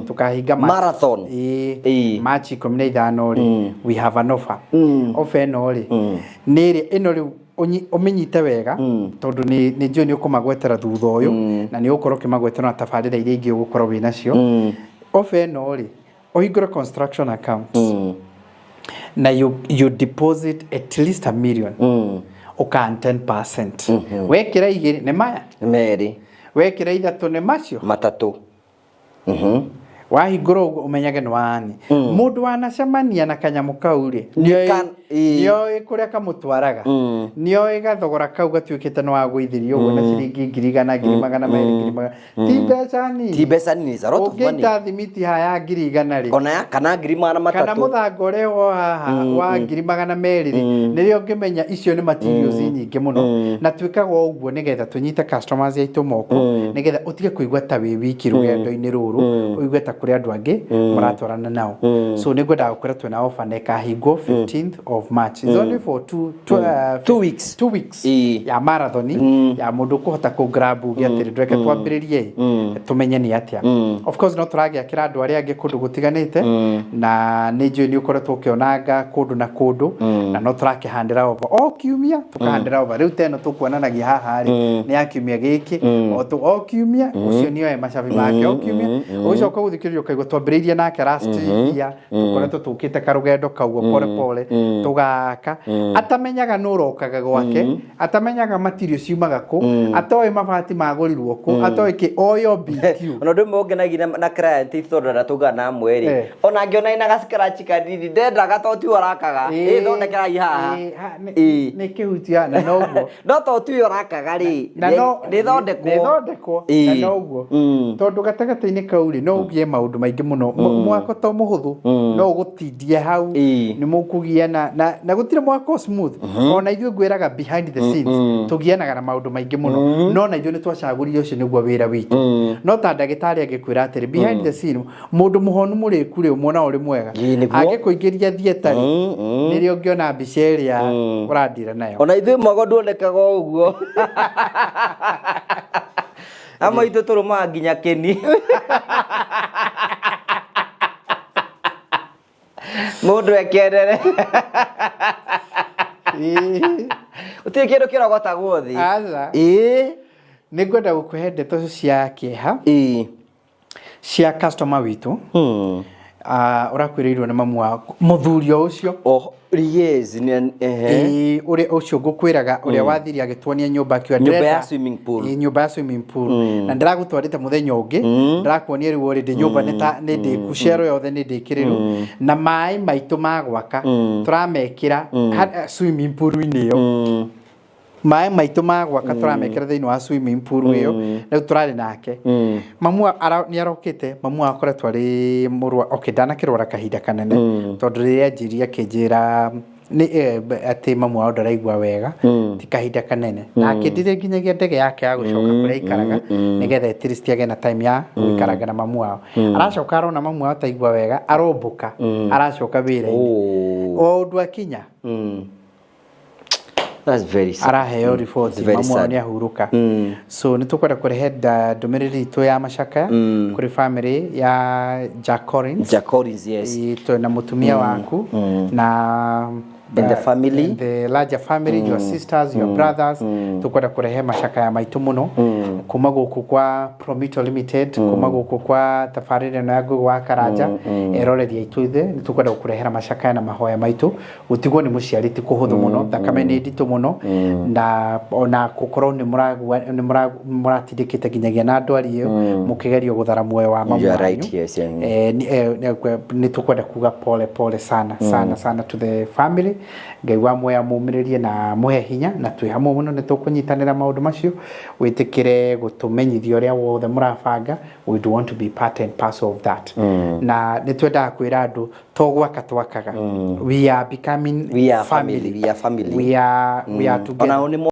S2: tũkahinga
S1: Marathon.
S2: Ĩĩ, March 15 rĩ, we have an offer. Offer ĩno rĩ, nĩ ĩrĩa ĩno rĩu ũmĩnyite wega, tondũ nĩ njũĩ nĩ ũkũmagwetera thutha ũyũ na nĩ ũgũkorwo ũkĩmagwetera na tabarĩra iria ingĩ ũgũkorwo wĩ nacio. Offer ĩno rĩ, ũhingũre construction account na you deposit at least 1 million, ũka 10%. Wekĩra igĩrĩ nĩ maya
S1: merĩ,
S2: wekĩra ithatũ nĩ macio
S1: matatũ.
S2: Wahingũra ũguo, ũmenyage nĩ wani mũndũ wanacemania na kanyamũ kau rĩ, nĩoĩ kũrĩa kamũtwaraga, nĩoĩ gathogora kau gatuĩkĩte nĩ wagũithirio ũguo na ciringi 100,000, 200,000, ngiri magana, ti mbeca nini.
S1: Ti mbeca nini, it's a lot of money.
S2: Ũngĩita thimiti haya 100,000 rĩ,
S1: ona ya kana ngiri magana
S2: kana
S1: matatũ
S2: mũthanga ũrĩa wo haha wa 200,000 rĩ, nĩrĩo ũngĩmenya icio nĩ materials nyingĩ mũno. Na twĩkaga o ũguo nĩgetha tũnyite customers aitũ moko, nĩgetha ũtige kũigua ta wĩ wiki rũgendo-inĩ rũrũ, ũigue ta kũrĩ andũ angĩ mũratwarana nao. So nĩ ngwendaga gũkwĩra twĩna offer na ĩkahingwo 15th of March. It's only for two
S1: 2 weeks.
S2: 2 weeks ya marathon ya mũndũ ũkũhota kũ grab uge atĩrĩ, ndweke twambĩrĩrie tũmenye nĩ atĩa. Of course no tũragĩakĩra andũ arĩa angĩ kũndũ gũtiganĩte, na nĩ njũĩ nĩ ũkoretwo ũkĩonanga kũndũ na kũndũ, na no tũrakĩhandĩra over o kiumia, tũkahandĩra over. Rĩu ta ĩno tũkuonanagia haha rĩ, nĩ ya kiumia gĩkĩ. O kiumia ũcio nĩoe macabi make, o kiumia ũgĩcoka gũthikĩrĩria ũkaigua twambĩrĩirie nake last year, tũkoretwo tũkĩte karũgendo kau o pole pole, tũgaka atamenyaga nũ ũrokaga gwake, atamenyaga material ciumaga kũ, atoĩ mabati magũrirwo kũ, atoĩ kĩ oyo BQ.
S1: Ona ũndũ ũmwe ũngenagia na client tondũ ndatũngana na amwe rĩ, ona angĩona ina gacikarachi kanini ndendaga, to tiwe ũrakaga, ĩ thondekerai haha.
S2: Nĩ kĩhutia na noguo.
S1: No to tiwe ũrakaga rĩ,
S2: na no
S1: nĩ thondekwo.
S2: Nĩ thondekwo na noguo, tondũ gatagatĩ-inĩ kau rĩ, no ũgĩe maũndũ maingĩ mũno. Mwako to mũhũthũ, no ũgũtindie hau, nĩ mũkũgiana na gũtirĩ mwako smooth. Ona ithuĩ ngwĩraga behind the scenes tũgianaga na maũndũ maingĩ mũno, no na ithuĩ nĩ twacagũrire ũcio nĩguo wĩra witũ. No ta ndagĩtarĩ angĩkwĩra atĩrĩ, behind the scene mũndũ mũhonu mũrĩku rĩ, ũmuona ũrĩ mwega, angĩkũingĩria theatre rĩ, nĩrĩo ũngĩona mbica ĩrĩa ũrandira nayo.
S1: Ona ithuĩ mwago nduonekaga o ũguo, amwe itũ tũrũmaga nginya kĩni mũndũ ekenere. Gũtirĩ kĩndũ kĩrogotagwo thĩ.
S2: Aca. Nĩ ngwenda gũkũhe ndeto cia kĩeha cia customer witũ ũrakwĩrĩirwo nĩ mamu wa mũthuri o ũcio.
S1: Oh, yes, ehe.
S2: Ĩĩ, ũrĩa ũcio ngũkwĩraga, ũrĩa wathire agĩtuonia nyũmba akiuga
S1: Nyũmba ya swimming pool.
S2: Ĩĩ, nyũmba ya swimming pool. Na ndĩragũtwarĩte mũthenya ũngĩ, ndĩrakuonia rĩu already nyũmba nĩ ta nĩ ndĩku, cero yothe nĩ ndĩkĩrĩru, na maĩ maitũ ma gwaka tũramekĩra swimming pool-inĩ ĩyo. Maĩ maitũ ma gwaka tũramekĩra thĩinĩ wa swimming pool ĩyo. Rĩu tũrarĩ nake mamu nĩ arokĩte. Mamu akoretwo arĩ mũrwa, okay, ndanakĩrwara kahinda kanene, tondũ rĩrĩa anjirie akĩnjĩra Nĩ atĩ mamu wao ndaraigua wega ti kahinda kanene na akĩndire nginyagia ndege yake ya gũcoka kũrĩa aikaraga nĩgetha at least agĩe na time ya gũikaranga na mamu wao. Aracoka arona mamu wao ataigua wega, arombũka, aracoka wĩra-inĩ o ũndũ akinya.
S1: That's very sad.
S2: Araheo riboti
S1: It's very
S2: mamu wao
S1: sad.
S2: nĩ ahurũka. So nĩ tũkwenda kũrehe ndũmĩrĩri itũ ya macakaya kũrĩ family ya Jack Collins.
S1: Jack Collins, yes.
S2: Ĩ, na mũtumia waku na
S1: And the family.
S2: And the larger family, your sisters, your brothers. Tukwenda kurehe macakaya maitũ mũno kuma gũkũ kwa Promito Limited, kuma gũkũ kwa tabarĩra ĩno ya Ngũgĩ wa Karanja. Eroreri aitũ ithe, nĩ tũkwenda gũkũrehera macakaya na mahoya maitũ. Gũtigwo nĩ mũciari ti kũhũthũ mũno, thakame nĩ nditũ mũno, na ona gũkorwo nĩ mũratindĩkĩte nginyagia na ndwari ĩyo mũkĩgerio gũthara muoyo wa mamu
S1: You are
S2: wanyu.
S1: right, yes.
S2: Nĩ tũkwenda kuga pole pole sana sana sana to the family. Ngai wa muoyo amũmĩrĩrie na mũhe hinya, na twĩ hamwe mũno, nĩ tũkũnyitanĩra maũndũ macio. Wĩtĩkĩre gũtũmenyithia ũrĩa wothe mũrabanga. We do want to be part and parcel of that. Na nĩ twendaga kwĩra andũ to gwaka twakaga, we are becoming
S1: We are family. We are family.
S2: We are together.
S1: Ona nĩ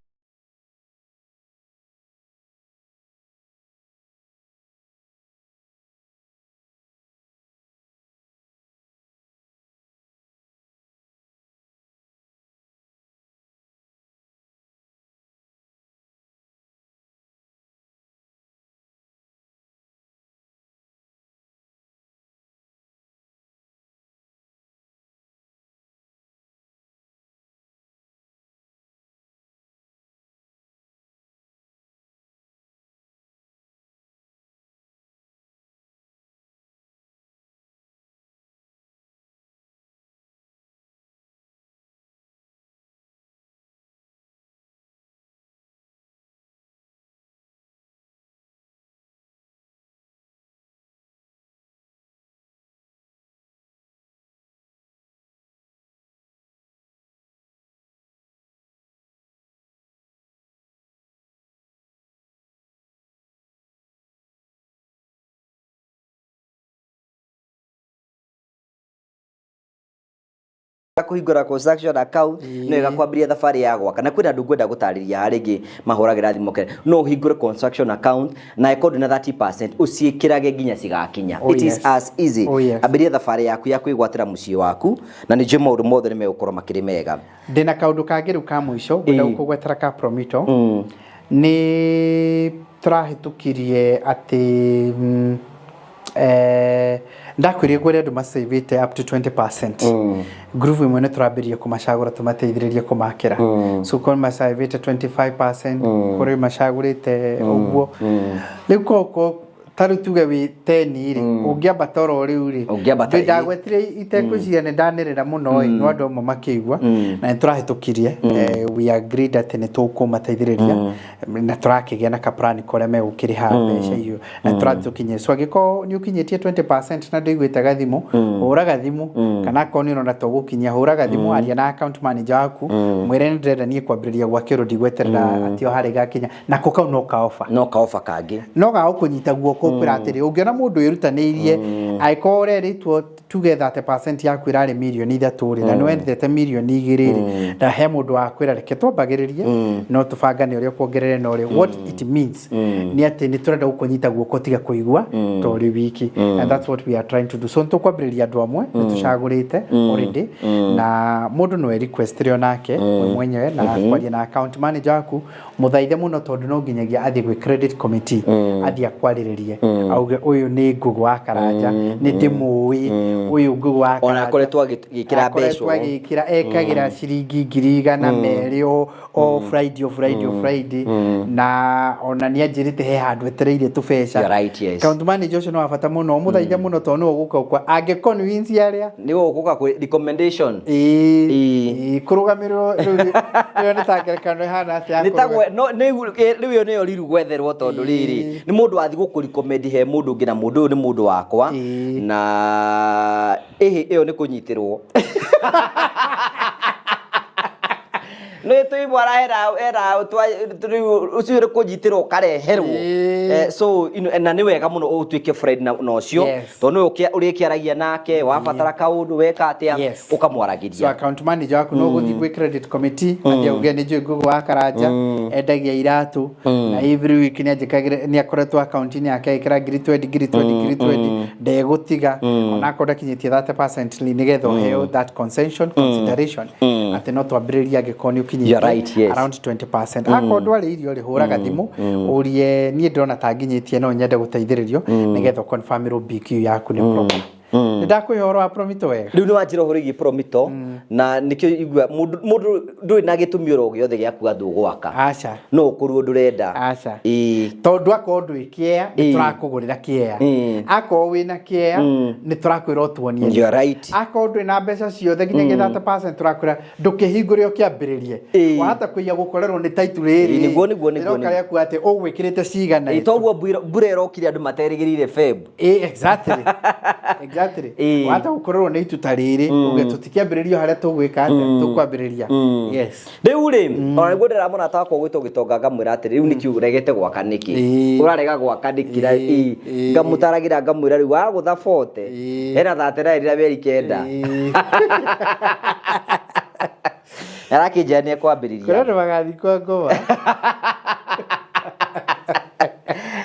S1: kũhingũra construction account nĩ wega kwambĩrĩria thabarĩ ya gwaka, na kwĩna andũ ngwenda gũtarĩria harĩa rĩngĩ mahũragĩra thimũ kere no ũhingũre construction account na ĩkorwo ndũna 30% ũciĩkĩrage nginya cigakinya. It is as easy. Ambĩrĩria thabarĩ yaku ya kwĩgwatĩra mũciĩ waku, na nĩ njũĩ maũndũ mothe nĩ megũkorwo makĩrĩ mega.
S2: Ndĩna kaũndũ kangĩ rĩu ka mũico ngwenda gũkũgwetera ka Promito. Nĩ tũrahĩtũkirie atĩ ndakwĩrire ngwĩre andũ macĩvĩte up to 20%. Group ĩmwe nĩ tũrambĩrĩria kũmacagũra tũmateithĩrĩrie kũmakĩra. So korwo macĩvĩte 25%, kũrĩ macagũrĩte ũguo. Rĩu koko ta rĩu tuge wĩ 10 rĩ, ũngĩambata oro rĩu rĩ,
S1: Ũngĩambata, ĩ.
S2: Ndagwetire itekwĩciria nĩ ndanĩrĩra mũno ĩ, no andũ amwe makĩigua na nĩ tũrahĩtũkirie. We agreed atĩ nĩ tũkũmateithĩrĩria na tũrakĩgĩa na kaplani karĩa megũkĩrĩha mbeca icio na tũratũkinyia. So angĩkorwo nĩ ũkinyĩtie 20% na ndũiguĩte gathimũ, hũra gathimũ, kana akorwo nĩ ũrona tũgũkinyia, hũra gathimũ, aria na account manager waku, mwĩre nĩ ndĩrenda niĩ kwambĩrĩria gwakĩrwo, ndigweterera atĩ o harĩa igakinya. Nako kau no kaoba.
S1: No kaoba kangĩ.
S2: No gagũkũnyita guoko kwĩra atĩrĩ, ũngĩona mũndũ wĩrutanĩirie, angĩkorwo ũrerĩtwo tuge 30% yaku ĩrarĩ mirioni 3 rĩ, na nĩ wendete mirioni 2 rĩ, na he mũndũ wakwĩra reke twambagĩrĩrie, no tũbangane ũrĩa ũkuongerere na ũrĩa. What it means nĩ atĩ nĩ tũrenda gũkũnyita guoko tiga kũigua ta ũrĩ wiki, and that's what we are trying to do. So nĩ tũkwambĩrĩria andũ amwe nĩ tũcagũrĩte already, na mũndũ no e request rĩo nake we mwenyewe na kwaria na account manager waku, mũthaithe mũno, tondũ no nginyagia athiĩ gwĩ credit committee, athiĩ akwarĩrĩrie, auge ũyũ nĩ Ngũgĩ wa Karanja, nĩ ndĩmũĩ ũyũ Ngũgĩ wa
S1: Ona
S2: Karanja.
S1: akoretwo agĩkĩra
S2: Akoretwo
S1: mbeca.
S2: Agĩkĩra, ekagĩra ciringi 200,000 o Friday, o Friday, o Friday, na ona nĩ anjĩrĩte he handũ etereire tũbeca.
S1: You're right, yes.
S2: Account manager ũcio nĩ wa bata mũno, mũthaithe mũno, tondũ nĩwe ũgũka ũkwa angĩ convince arĩa
S1: Nĩ gũka kwĩ recommendation.
S2: Ĩĩ, kũrũgamĩrĩrwo rĩu ĩyo nĩ ta ngerekano ĩhana atĩa ya
S1: Nĩ ta
S2: kũrũga-
S1: no rĩu ĩyo nĩyo riru gwetherwo, tondũ rĩrĩ nĩ mũndũ wathiĩ gũkũrecommend he mũndũ ũngĩ, na mũndũ ũyũ nĩ mũndũ wakwa, na ĩhĩ ĩyo nĩ kũnyitĩrwo. Nĩ tũimwara hena hena rĩu ũcio nĩ kũnyitĩrwo ũkareherwo. So na nĩ wega mũno ũtuĩke friend na ũcio. Tondũ nĩwe ũrĩkĩaragia nake wabatara kaũndũ weka atĩa.
S2: So
S1: ũkamwaragĩria.
S2: Account manager waku no gũthiĩ gwĩ credit committee athiĩ auge nĩ njũĩ Ngũgĩ wa Karanja endagia iratũ na every week nĩ anjĩkagĩra, nĩ akoretwo account-inĩ yake agĩkĩra ngiri 20, ngiri 20, ngiri 20, ndegũtiga onakorwo ndakinyĩtie 30% nĩgetha ũheo that concession consideration atĩ no twambĩrĩrie angĩkorwo nĩ ũkinyĩtie
S1: You're right, yes.
S2: around 20%. Akorwo ndwarĩ irio rĩ, hũraga thimũ ũrie niĩ ndĩrona ta nginyĩtie, no nyende gũteithĩrĩrio nĩgetha ũconfirmĩrwo BQ yaku nĩ proper. Nĩ ndakũhe ũhoro wa Promito wega.
S1: Rĩu nĩ wanjĩra ũhoro wĩgiĩ Promito na nĩkĩo igua mũndũ ndũrĩ na gĩtũmi oro gĩothe gĩa kuga ndũgwaka.
S2: Aca.
S1: No ũkorwo ndũrenda.
S2: Aca.
S1: Ĩĩ.
S2: Tondũ akorwo ndwĩ kĩea nĩ tũrakũgũrĩra kĩea. Akorwo wĩna kĩea nĩ tũrakwĩra ũtuonie.
S1: You are right.
S2: Akorwo ndwĩ na mbeca ciothe nginyagia 30% tũrakwĩra ndũkĩhingũre ũkĩambĩrĩrie. Wahota kũiya gũkorerwo nĩ title rĩrĩ.
S1: Nĩguo,
S2: Rĩroka rĩaku atĩ ũgwĩkĩrĩte cigana.
S1: Ĩĩ, toguo mbura ĩrokire andũ materĩgĩrĩire Feb.
S2: Ĩĩ, exactly. Wahota gũkorerwo nĩ itu ta rĩrĩ uge tũtikĩambĩrĩria harĩa tũgwĩka atĩa, tũkwambĩrĩria. Yes.
S1: Rĩu rĩ, ona nĩguo ndĩramũra takwa gwĩtwo gĩtonga ngamwĩra atĩrĩ, rĩu nĩkĩ ũregete gwaka nĩkĩ? Ũrarega gwaka nĩkĩ? Na ngamũtaragĩra ngamwĩra rĩu wagũtha 40 hena 39 na mĩeri 9. Arakĩnjĩra nĩ ekwambĩrĩria.
S2: Kũrĩ andũ magathiĩ kwa ngoma.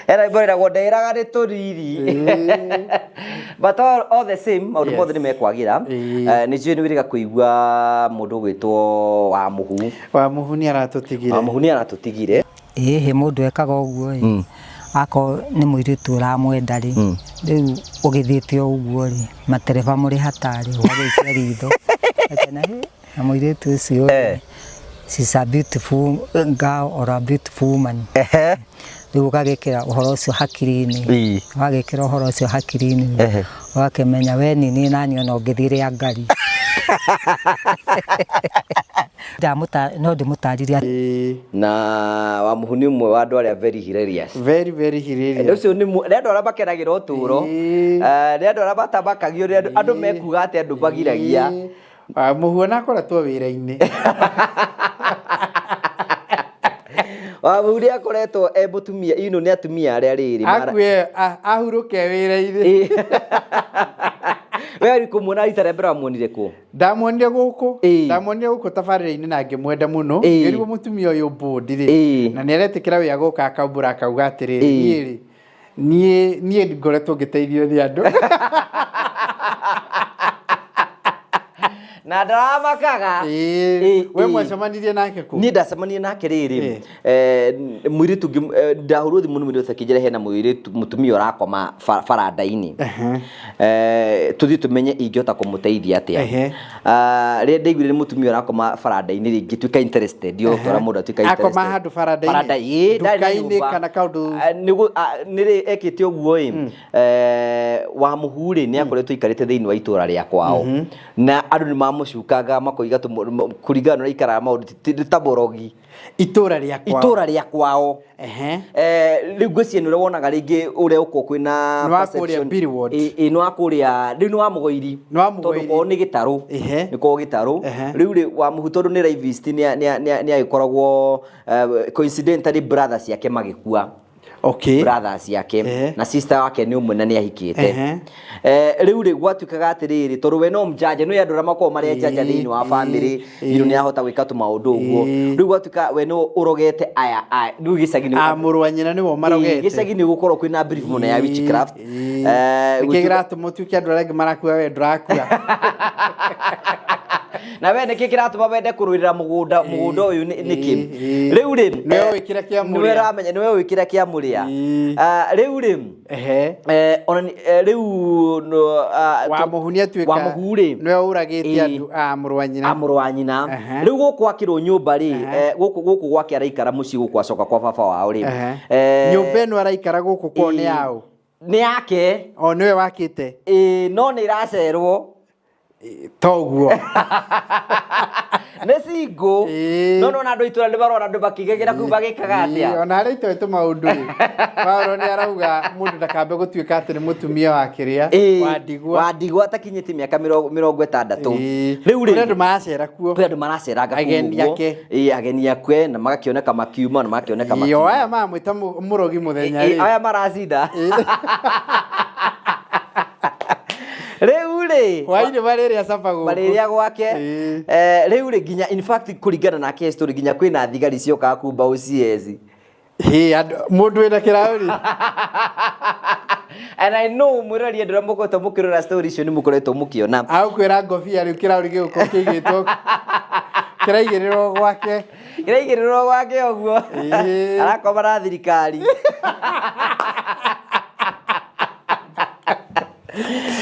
S1: Hena rwĩmbo rwĩragwo ndĩraga nĩ tũriri. But all the same maũndũ mothe nĩ mekwagĩra. Nĩ njũĩ nĩ wĩrĩga kũigua mũndũ ũgwĩtwo wa Mũhu.
S2: Wa Mũhu nĩ aratũtigire.
S1: Wa Mũhu nĩ aratũtigire.
S17: Ĩhĩ mũndũ ekaga ũguo ĩ, akorwo nĩ mũirĩtu ũramwenda rĩ, rĩu ũgĩthiĩte o ũguo rĩ, matereba mũrĩ hatarĩ, ũgagĩikia ritho, ũgakĩona hĩ, na mũirĩtu ũcio rĩ, she's a beautiful girl or a beautiful woman. Rĩu ũgagĩkĩra ũhoro ũcio hakiri-inĩ, wagĩkĩra ũhoro ũcio hakiri-inĩ, ũgakĩmenya we nini nani ona ũngĩthiĩ rĩa ngari. No ndĩmũtarire atĩ
S1: Na wa Mũhu nĩ ũmwe wa andũ arĩa very hilarious.
S2: Very, very hilarious.
S1: Ũcio nĩ andũ arĩa makenagĩra ũtũũro. Nĩ andũ arĩa matamakagio nĩ andũ mekuga atĩ andũ magiragia.
S2: Wa Mũhu ona akoretwo wĩra-inĩ.
S1: Wa Mũhu nĩ akoretwo e mũtumia, ino nĩ atumia arĩa rĩrĩ.
S2: Akue, ahurũke wĩra-inĩ.
S1: We ũrĩ kũmuona rita rĩa mbere wamuonire kũ?
S2: Ndamuonire gũkũ. Ndamuonire gũkũ tabarĩra-inĩ na ngĩmwenda mũno. Ngĩrigwo mũtumia ũyũ bondi rĩ. Na nĩ aretĩkĩra wĩ agoka akaumbũra akauga atĩrĩrĩ, niĩ rĩ, niĩ ngoretwo ngĩteithio nĩ andũ.
S1: Na ndaramakaga.
S2: We mwacemanirie nake kũ?
S1: Niĩ ndacemanirie nake rĩrĩ, mũirĩtu ndahũrwo thimũ nĩ mũirĩtu akĩnjĩra hena mũirĩtu mũtumia ũrakoma baranda-inĩ. Tũthiĩ tũmenye ingĩhota kũmũteithia atĩa. Rĩrĩa ndaiguire nĩ mũtumia ũrakoma baranda-inĩ rĩ, ngĩtuĩka interested. Yo, tũra mũndũ atuĩka
S2: Akoma
S1: interested.
S2: handũ baranda-inĩ?
S1: Baranda, ĩĩ, ndarĩ na
S2: Nduka-inĩ
S1: nyũmba.
S2: kana kaũndũ?
S1: Nĩrĩ ekĩte ũguo ĩ, wa Mũhu rĩ, nĩ akoretwo aikarĩte thĩinĩ wa itũra rĩa kwao. Na andũ nĩ mamũcukaga makoiga kũringana na ũrĩa aikaraga maũndũ nĩ ta mũrogi.
S2: Itũra rĩa kwao.
S1: Itũra rĩa kwao. Rĩu ngwĩciria nĩ ũrĩa wonaga rĩngĩ ũrĩa ũkoragwo kwĩna
S2: Nĩ wa kũrĩa
S1: perception.
S2: Mbiri Ward.
S1: Ĩ, nĩ wa kũrĩa, rĩu nĩ wa Mũgoiri.
S2: Nĩ wa Mũgoiri.
S1: Tondũ kwao nĩ gĩtarũ. Nĩ kwao gĩtarũ. Rĩu rĩ, wa Mũhu tondũ nĩ rapist, nĩ agĩkoragwo, coincidentally brother ciake magĩkua. Brothers yake na sister wake nĩ ũmwe na nĩ ahikĩte. Rĩu rĩ gwatuĩkaga atĩrĩrĩ, tondũ we no mjanja, nĩ andũ arĩa makoragwo marĩ njanja thĩinĩ wa family, you nĩ ahota gwĩka tũmaũndũ ũguo. Rĩu gwatuĩka we no ũrogete aya, aya, rĩu gĩcagi-inĩ
S2: A mũrũ wa nyina nĩwe ũmarogete.
S1: Gĩcagi-inĩ gũkorwo kwĩna brief mũno ya witchcraft.
S2: Nĩkĩ kĩratũma ũtuĩke andũ arĩa angĩ marakua we ndũrakua?
S1: Na we nĩkĩ kĩratũma wende kũrũĩrĩra mũgũnda ũyũ nĩkĩ? Rĩu rĩ,
S2: Nĩwe ũĩ kĩrĩa kĩa
S1: nĩwe
S2: mũrĩa.
S1: ũramenya, nĩwe ũĩ kĩrĩa kĩa mũrĩa. Rĩu rĩ, ona rĩu no,
S2: Wa Mũhu nĩ atuĩka
S1: wa Mũhu rĩ,
S2: nĩwe ũragĩte andũ a mũrũ wa nyina.
S1: A mũrũ wa nyina. Rĩu gũkũ akĩrwo nyũmba rĩ, gũkũ gwake araikara mũciĩ gũkũ acoka kwa baba wao rĩ.
S2: Nyũmba ĩno araikara gũkũ kwao nĩ yaũ?
S1: Nĩ yake.
S2: O nĩwe wakĩte?
S1: Ĩĩ, no nĩ ĩracerwo.
S2: Toguo.
S1: Nĩ single. No nona andũ a itũra nĩ marona andũ makĩgegera kũu magĩkaga atĩa.
S2: Ona harĩa itoĩ tũmaũndũ rĩ, Paulo nĩ arauga mũndũ ndakambe gũtuĩka atĩ nĩ mũtumia wa kĩrĩa, wa ndigwa.
S1: Wa ndigwa atakinyĩtie mĩaka 60. Rĩu rĩ,
S2: Kũrĩ andũ maracera kuo.
S1: Kwĩ andũ maraceranga kũu
S2: Ageni
S1: ũguo.
S2: ake.
S1: Ageni ake na magakĩoneka makiuma na magakĩoneka
S2: Ĩĩ, o
S1: makiuma.
S2: aya maramwĩta mũrogi mũthenya rĩ.
S1: Aya maracinda. Rĩu rĩ,
S2: Hwainĩ marĩrĩa capa gũkũ.
S1: Marĩrĩa gwake. Rĩu rĩ, nginya in fact kũringana nake story, nginya kwĩna thigari ciokaga kumba OCS.
S2: Hĩ, mũndũ wĩna kĩraũri.
S1: And I know mwĩrori andũ arĩa mũkoretwo mũkĩrora story icio nĩ mũkoretwo mũkĩona.
S2: Agũkwĩra ngobia rĩu kĩraũri gĩgũkorwo kĩigĩtwo, kĩraigĩrĩrwo gwake.
S1: Kĩraigĩrĩrwo gwake ũguo. Arakoma na thirikari.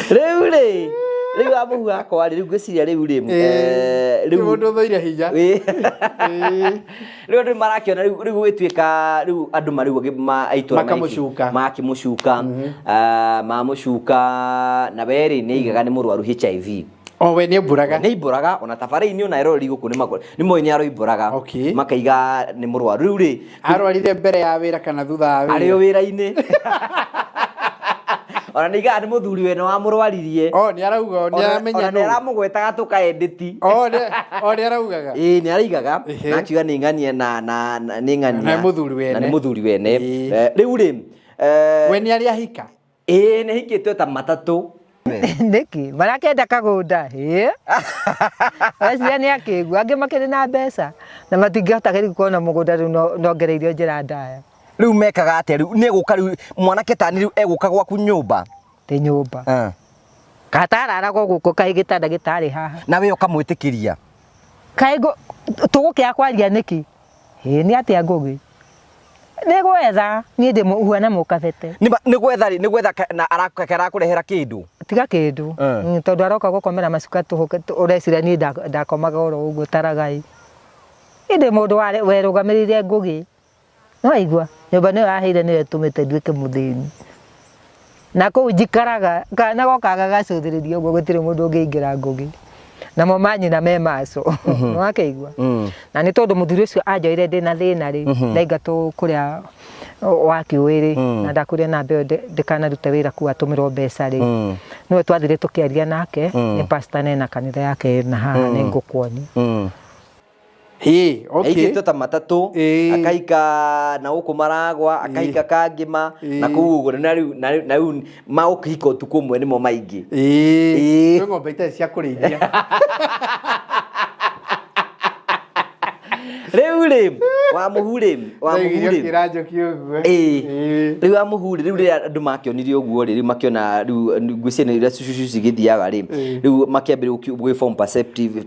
S1: Rĩu rĩ, rĩu wa mũhu wakwa rĩ, rĩu ngwĩciria rĩu rĩ, rĩu
S2: Mũndũ ũthũire hinya.
S1: Rĩu andũ marakĩona rĩu, rĩu gũgĩtuĩka rĩu andũ marĩu a itũra
S2: Makamũcuka.
S1: Makĩmũcuka. Mamũcuka na we rĩ, nĩ aigaga nĩ mũrwaru HIV.
S2: O we nĩ aimbũraga.
S1: Nĩ aimbũraga, ona tabarĩ-inĩ ona eroreri gũkũ nĩ moĩ nĩ aroimbũraga. Makaiga nĩ mũrwaru. Rĩu rĩ,
S2: Arwarire mbere ya wĩra kana thutha wa wĩra?
S1: Arĩ o wĩra-inĩ. Ona nĩ aigaga nĩ mũthuri wene wamũrwaririe.
S2: O nĩ arauga, o nĩ aramenya
S1: Ona nĩ
S2: nũ.
S1: aramũgwetaga tũkaendĩti.
S2: O nĩ araugaga.
S1: Ĩĩ, nĩ araigaga. Na akiuga nĩ ng'ania na nĩ ng'ania.
S2: Na nĩ mũthuri wene.
S1: Na nĩ mũthuri wene. Rĩu rĩ,
S2: We nĩ arĩ ahika?
S1: Ĩĩ, nĩ ahikĩtio ta matatũ.
S17: Nĩkĩ? Marakĩenda kagũnda. Ĩĩ. Meciria nĩ akĩgu, angĩ makĩrĩ na mbeca na matingĩhota rĩu kuona mũgũnda rĩu nongereirio njĩra ndaya.
S1: Rĩu mekaga atĩa rĩu? Nĩ egũka rĩu mwanake tani rĩu egũka gwaku nyũmba?
S17: Ti nyũmba. Katararagwo gũkũ kaĩ gĩtanda gĩtarĩ haha.
S1: Na we ũkamwĩtĩkĩria?
S17: Kaĩ tũgũkĩaga kwaria nĩkĩ? Ĩĩ nĩ atĩa Ngũgĩ? Nĩ gwetha, niĩ ndĩ huana mũkabete.
S1: Nĩ ma, nĩ gwetha rĩ, nĩ gwetha na arakũrehera kĩndũ?
S17: Tiga kĩndũ. Tondũ aroka gũkomera macuka tũhũ, ũreciria niĩ ndakomaga oro ũguo taragai. Niĩ ndĩ mũndũ werũgamĩrĩire Ngũgĩ. Nĩ waigua? Nyũmba nĩyo yaheire nĩyo ĩtũmĩte nduĩke mũthĩni. Na kũu njikaraga, kana goka gagacũthĩrĩria ũguo gũtirĩ mũndũ ũngĩingĩra Ngũgĩ. Namo manyina me maco. Nĩ wakĩigua? Na nĩ tondũ mũthuri ũcio anjoire ndĩna thĩna rĩ, ndaingatwo kũrĩa wakĩũĩ rĩ, na ndakwĩrire namba ĩyo ndĩkanarute wĩra kũu atũmĩrwo mbeca rĩ, nĩwe twathire tũkĩaria nake, nĩ pastor na ena kanitha yake na haha nĩ ngũkuonia.
S2: Hĩ, okay.
S1: Aikĩtio ta matatũ, akaika na gũkũ Maragwa, akaika Kangĩma, na kũu ũguo, na rĩu, na rĩu, na rĩu magũkĩhika ũtukũ ũmwe nĩmo maingĩ.
S2: Ĩĩ. Kwĩ ng'ombe itarĩ cia kũrĩithia.
S1: Rĩu rĩ, wa mũhu rĩ, wa mũhu
S2: Ndaiguire
S1: rĩ.
S2: ũkĩra Njoki ũguo.
S1: Ĩĩ. Rĩu wa mũhu rĩ, rĩu rĩrĩa andũ makĩonire ũguo rĩ, rĩu makĩona rĩu ngwĩciria nĩ rĩrĩa cucu cigĩthiaga rĩ, rĩu makĩambĩrĩria gwĩ form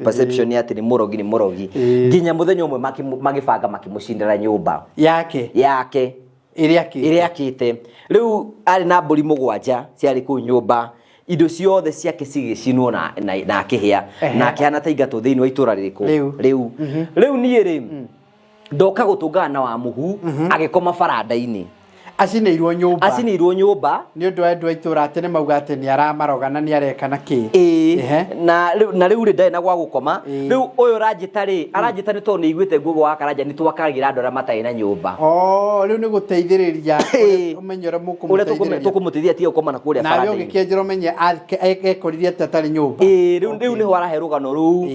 S1: perception atĩ nĩ mũrogi, nĩ mũrogi. Nginya mũthenya ũmwe magĩbanga makĩmũcindĩra nyũmba.
S2: Yake.
S1: Yake.
S2: Ĩrĩa akĩte.
S1: Ĩrĩa akĩte. Rĩu arĩ na mbũri mũgwanja ciarĩ kũu nyũmba. Indo ciothe ciake cigĩcinwo na akĩhĩa. Na akĩhana ta ingatwo thĩinĩ wa itũra rĩrĩkũ?
S2: Rĩu.
S1: Rĩu. Rĩu niĩ rĩ, ndoka gũtũngana na Wamuhu, agĩkoma baranda-inĩ.
S2: Acinĩirwo nyũmba.
S1: Acinĩirwo nyũmba.
S2: Nĩ ũndũ wa andũ a itũra atĩ nĩ mauga atĩ nĩ aramaroga na nĩ areka na kĩ.
S1: Ĩĩ. Na rĩu rĩ ndarĩ na gwa gũkoma. Rĩu ũyũ ũranjĩta rĩ, aranjĩta nĩ tondũ nĩ aiguĩte Ngũgũ wa Karanja nĩ twakagĩra andũ arĩa matarĩ na nyũmba.
S2: Oh, rĩu nĩ gũteithĩrĩria ũmenye ũrĩa
S1: Ũrĩa tũkũmũteithia atige gũkoma na kũrĩa
S2: Nawe
S1: baranda-inĩ.
S2: ũgĩkĩenjera ũmenye ekorire atĩ atarĩ nyũmba.
S1: Ĩĩ, rĩu nĩho arahe rũgano rũu.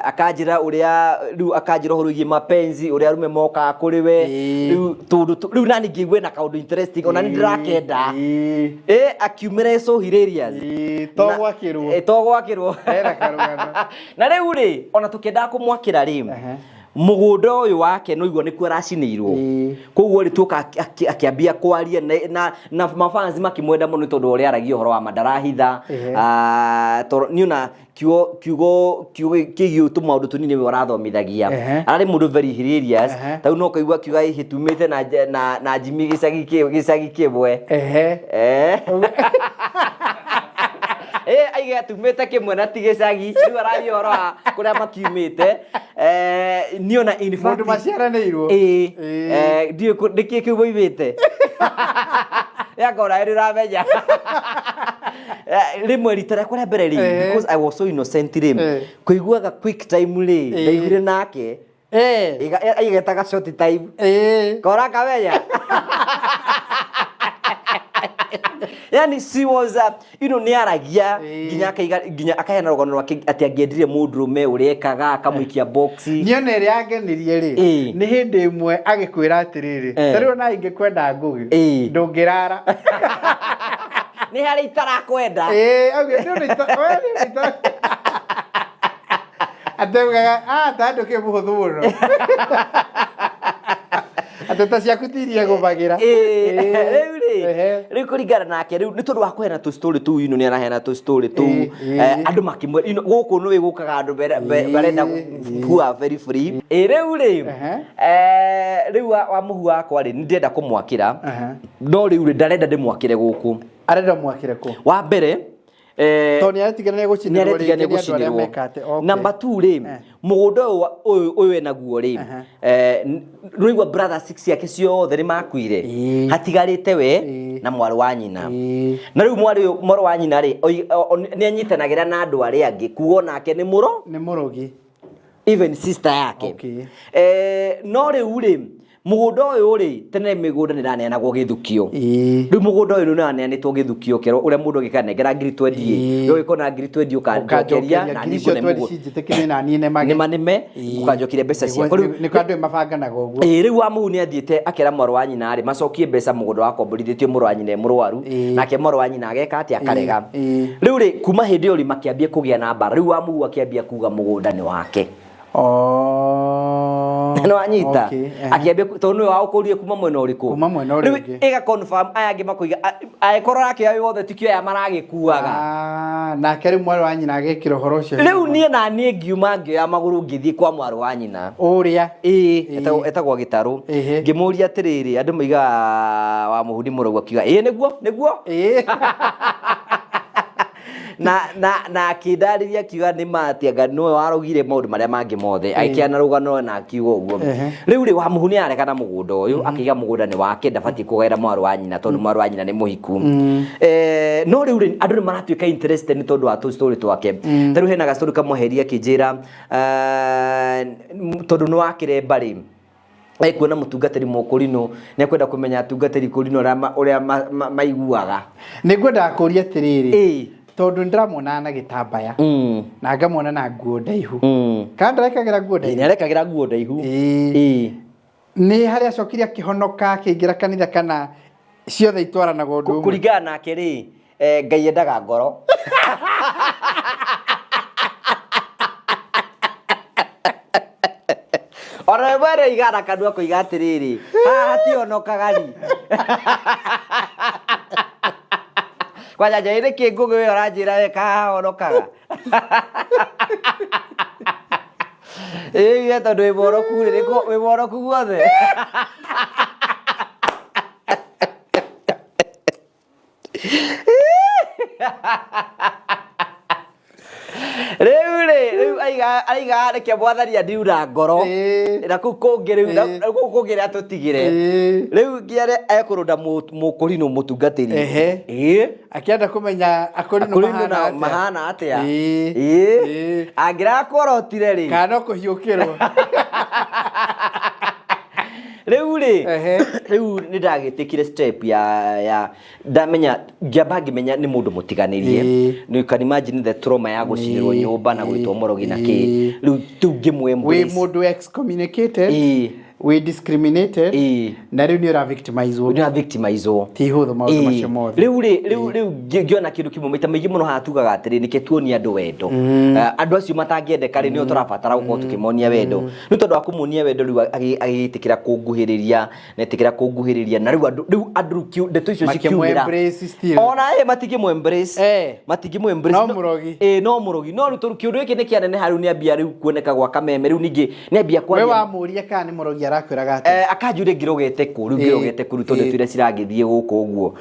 S1: Akanjĩra ũrĩa, rĩu akanjĩra ũhoro wĩgiĩ mapenzi, ũrĩa arũme mokaga kũrĩ we. Rĩu tũndũ tũ, rĩu nani ngĩigua ena kaũndũ interesting, ona nĩ ndĩrakenda. Akiumĩra so hilarious.
S2: To gwakĩrwo.
S1: To gwakĩrwo.
S2: Ena karũgano.
S1: Na rĩu rĩ, ona tũkĩendaga kũmwakĩra rĩ, mũgũnda ũyũ wake no igua nĩkuo aracinĩirwo. Koguo rĩ tuoka akĩambia kwaria na mafans makĩmwenda mũno nĩ tondũ ũrĩa aragia ũhoro wa ma ndarahitha. Tondũ niĩ ona kiugo kĩgiĩ tũmaũndũ tũnini we ũrathomithagia. Ararĩ mũndũ very hilarious. Ta rĩu no ũkaigua akiuga hihi tumĩte na Jimmy gĩcagi kĩmwe. Aige tumĩte kĩmwe na ti gĩcagi. Rĩu araria ũhoro wa kũrĩa makiumĩte. Niĩ ona in fact
S2: Mũndũ maciaranĩirwo.
S1: Ndiũĩ nĩkĩ kĩu moimĩte. Yakora nĩ ũramenya. Rĩmwe rita rĩakwa rĩa mbere rĩ, because I was so innocent rĩ, kũiguaga quick time rĩ, ndaiguire nake igetaga short time. Kora kamenya. Yani she was nĩ aragia nginya akaiga, nginya akaheana rũgano rwake atĩ angĩendire mũndũrũme ũrĩa ekaga akamũikia box.
S2: Niĩ ona ĩrĩa angenirie rĩ, nĩ hĩndĩ ĩmwe agĩkwĩra atĩrĩrĩ, ta rĩu ona ingĩkwenda Ngũgĩ, ndũngĩrara.
S1: Nĩ harĩ itarakwenda.
S2: Ĩĩ, augire, "Nĩ ũndũ we nĩ ũndũ Atĩ augaga, "Ah, ta andũ kĩ mũhũthũ mũno." Atĩ ta ciaku ti iria gũmagĩra.
S1: Rĩu rĩ, rĩu kũringana nake rĩu nĩ tondũ wa kũheana tũ story tũu, nĩ araheana tũ story tũu, andũ makĩmwe, gũkũ nĩ gũkaga andũ marenda who are very free. Rĩu rĩ, rĩu wa mũhu wakwa rĩ, nĩ ndĩrenda kũmwakĩra, no rĩu rĩ, ndarenda ndĩmwakĩre gũkũ.
S2: Arenda mwakĩre kũ?
S1: Wa mbere,
S2: Tondũ nĩ aretigana nĩ gũcinĩrwo
S1: nĩaretigana
S2: rĩngĩ nĩ andũ arĩa
S1: gũcinĩrwo.
S2: meka atĩ, okay.
S1: Number 2 rĩ, mũgũnda ũyũ ũyũ enaguo rĩ, nĩũraigua brother six ciake ciothe nĩ makuire, hatigarĩte we na mwarĩ wa nyina. Na rĩu mwarĩ ũyũ, mwarĩ wa nyina rĩ, nĩ anyitanagĩra na andũ arĩa angĩ, kuga onake nĩ mũro,
S2: nĩ mũrogi,
S1: even sister yake. No rĩu rĩ, mũgũnda ũyũ rĩ, tene mĩgũnda nĩ ĩraneanagwo gĩthukio. Rĩu mũgũnda ũyũ nĩ ũraneanĩtwo gĩthukio kĩerũ, ũrĩa mũndũ angĩka nengera ngiri twendi ĩ, rĩu ũgĩkorwo na ngiri twendi ũkanjokeria,
S2: Ũkanjokeria
S1: na
S2: ngiri
S1: niĩ
S2: icio
S1: ngũne
S2: twendi
S1: mũgũnda.
S2: cinjĩtĩkĩrie na niĩ nemage.
S1: Nĩma nĩme, ũkanjokeria mbeca ciakwa. Rĩu
S2: Nĩkĩo andũ mabanganaga ũguo.
S1: Rĩu wa mũhu nĩ athiĩte akera mwarĩ wa nyina rĩ, macokie mbeca mũgũnda wakomborithĩtio mũrũ wa nyina e mũrwaru, nake mwarĩ wa nyina ageka atĩa, akarega. Rĩu rĩ, kuma hĩndĩ ĩyo rĩ, makĩambia kũgĩa na mbara. Rĩu wa mũhu akĩambia kuga mũgũnda nĩ wake. Nĩ wanyita? Akĩambia tondũ nĩwe waũkũrire kuma mwena ũrĩkũ?
S2: Kuma mwena ũrĩa
S1: Rĩu
S2: ũngĩ.
S1: ĩga confirm aya angĩ makoiga, angĩkorwo arakĩoya wĩ wothe tikĩo aya maragĩkuaga.
S2: Ah, nake rĩu mwarĩ wa nyina agĩkĩra ũhoro ũcio.
S1: Rĩu niĩ na niĩ ngiuma ngĩoya magũrũ ngĩthiĩ kwa mwarĩ wa nyina.
S2: Ũrĩa?
S1: Ĩĩ, etagwo Gĩtarũ. Ngĩmũria atĩrĩrĩ, andũ moigaga wa mũhu nĩ mũrogu, akiuga ĩĩ nĩguo, nĩguo. Na akĩndarĩria akiuga nĩ ma atĩ anga nĩwe warogire maũndũ marĩa mangĩ mothe, agĩkĩana rũgano na akiuga ũguo. Rĩu rĩ, wa mũhu nĩ arega na mũgũnda ũyũ, akĩiga mũgũnda nĩ wake, ndabatiĩ kũgaĩra mwarĩ wa nyina tondũ mwarĩ wa nyina nĩ mũhiku. No rĩu rĩ, andũ nĩ maratuĩka interested nĩ tondũ wa tũ story twake. Ta rĩu hena ga story kamweheria akĩnjĩra, tondũ nĩ wa kĩremba rĩ, ekuona mũtungatĩri mũkũrinũ nĩ ekwenda kũmenya atungatĩri kũrinũ ũrĩa maiguaga.
S2: Nĩ ngwendaga kũria atĩrĩrĩ, tondũ nĩndĩramuonaga na gĩtambaya na ngamuona na nguo ndaihu, kana ndarekagĩra nguo ndaihu?
S1: Nĩ arekagĩra nguo ndaihu.
S2: Nĩ harĩa acokire akĩhonoka akĩingĩra kanitha, kana ciothe itwaranaga ũndũ ũmwe?
S1: Kũringana nake rĩ, Ngai endaga ngoro. Ona we mwene oigaga na kanua koiga atĩrĩrĩ, haha hatihonokaga ri. Kwanja njũĩ nĩkĩ Ngũgĩ we ũranjĩra we haha honokaga. Ĩĩ tondũ wĩ mworoku rĩ, wĩ mworoku guothe. Rĩu rĩ, rĩu aiga reke mwathani andiura ngoro na kũu kũngĩ rĩu, na kũu kũngĩ rĩ atũtigĩre. Rĩu nginya ekũrũnda mũkũrinũ mũtungatĩri.
S2: Akĩenda kũmenya akũrinũ
S1: Akũrinũ
S2: mahana
S1: na
S2: atĩa.
S1: Mahana atĩa. Angĩrakorotire rĩ,
S2: kana no kũhiũkĩrwo.
S1: Rĩu rĩ, rĩu nĩ ndagĩtĩkire step ya ndamenya, ngĩamba ngĩmenya nĩ mũndũ mũtiganĩrie. You can imagine the trauma ya gũcinĩrwo nyũmba na gwĩtwo mũrogi na kĩ. Rĩu rĩu ngĩmũ
S2: Wĩ
S1: embrace.
S2: Mũndũ excommunicated, wĩ discriminated, na rĩu nĩ ũra victimizwo.
S1: Nĩ ũra victimizwo.
S2: Ti hũthũ maũndũ macio mothe.
S1: Rĩu rĩ, rĩu ngĩona kĩndũ kĩmwe maita maingĩ mũno haha tugaga atĩrĩ, nĩkĩ tuonie andũ wendo. Andũ acio matangĩendeka rĩ, nĩo tũrabatara gũkorwo tũkĩmonia wendo. Nĩ tondũ wa kũmuonia wendo rĩu agĩtĩkĩra kũnguhĩrĩria, na etĩkĩra kũnguhĩrĩria, na rĩu andũ, rĩu andũ rĩu ndeto icio cikiumĩra.
S2: Makĩmũ-embrace still.
S1: Ona ĩ matingĩmũ embrace. Matingĩmũ embrace.
S2: No mũrogi.
S1: Ĩ no mũrogi. No rĩu tondũ kĩũndũ gĩkĩ nĩ kĩaneneha rĩu nĩambia rĩu kuoneka gwa kameme, rĩu ningĩ nĩambia
S2: We
S1: kwaria.
S2: wamũria kana nĩ mũrogi arakwĩraga atĩa?
S1: Akanjũria ngĩrogete kũ, rĩu ngĩrogete kũ rĩu tondũ twĩre ciragĩthiĩ gũkũ ũguo.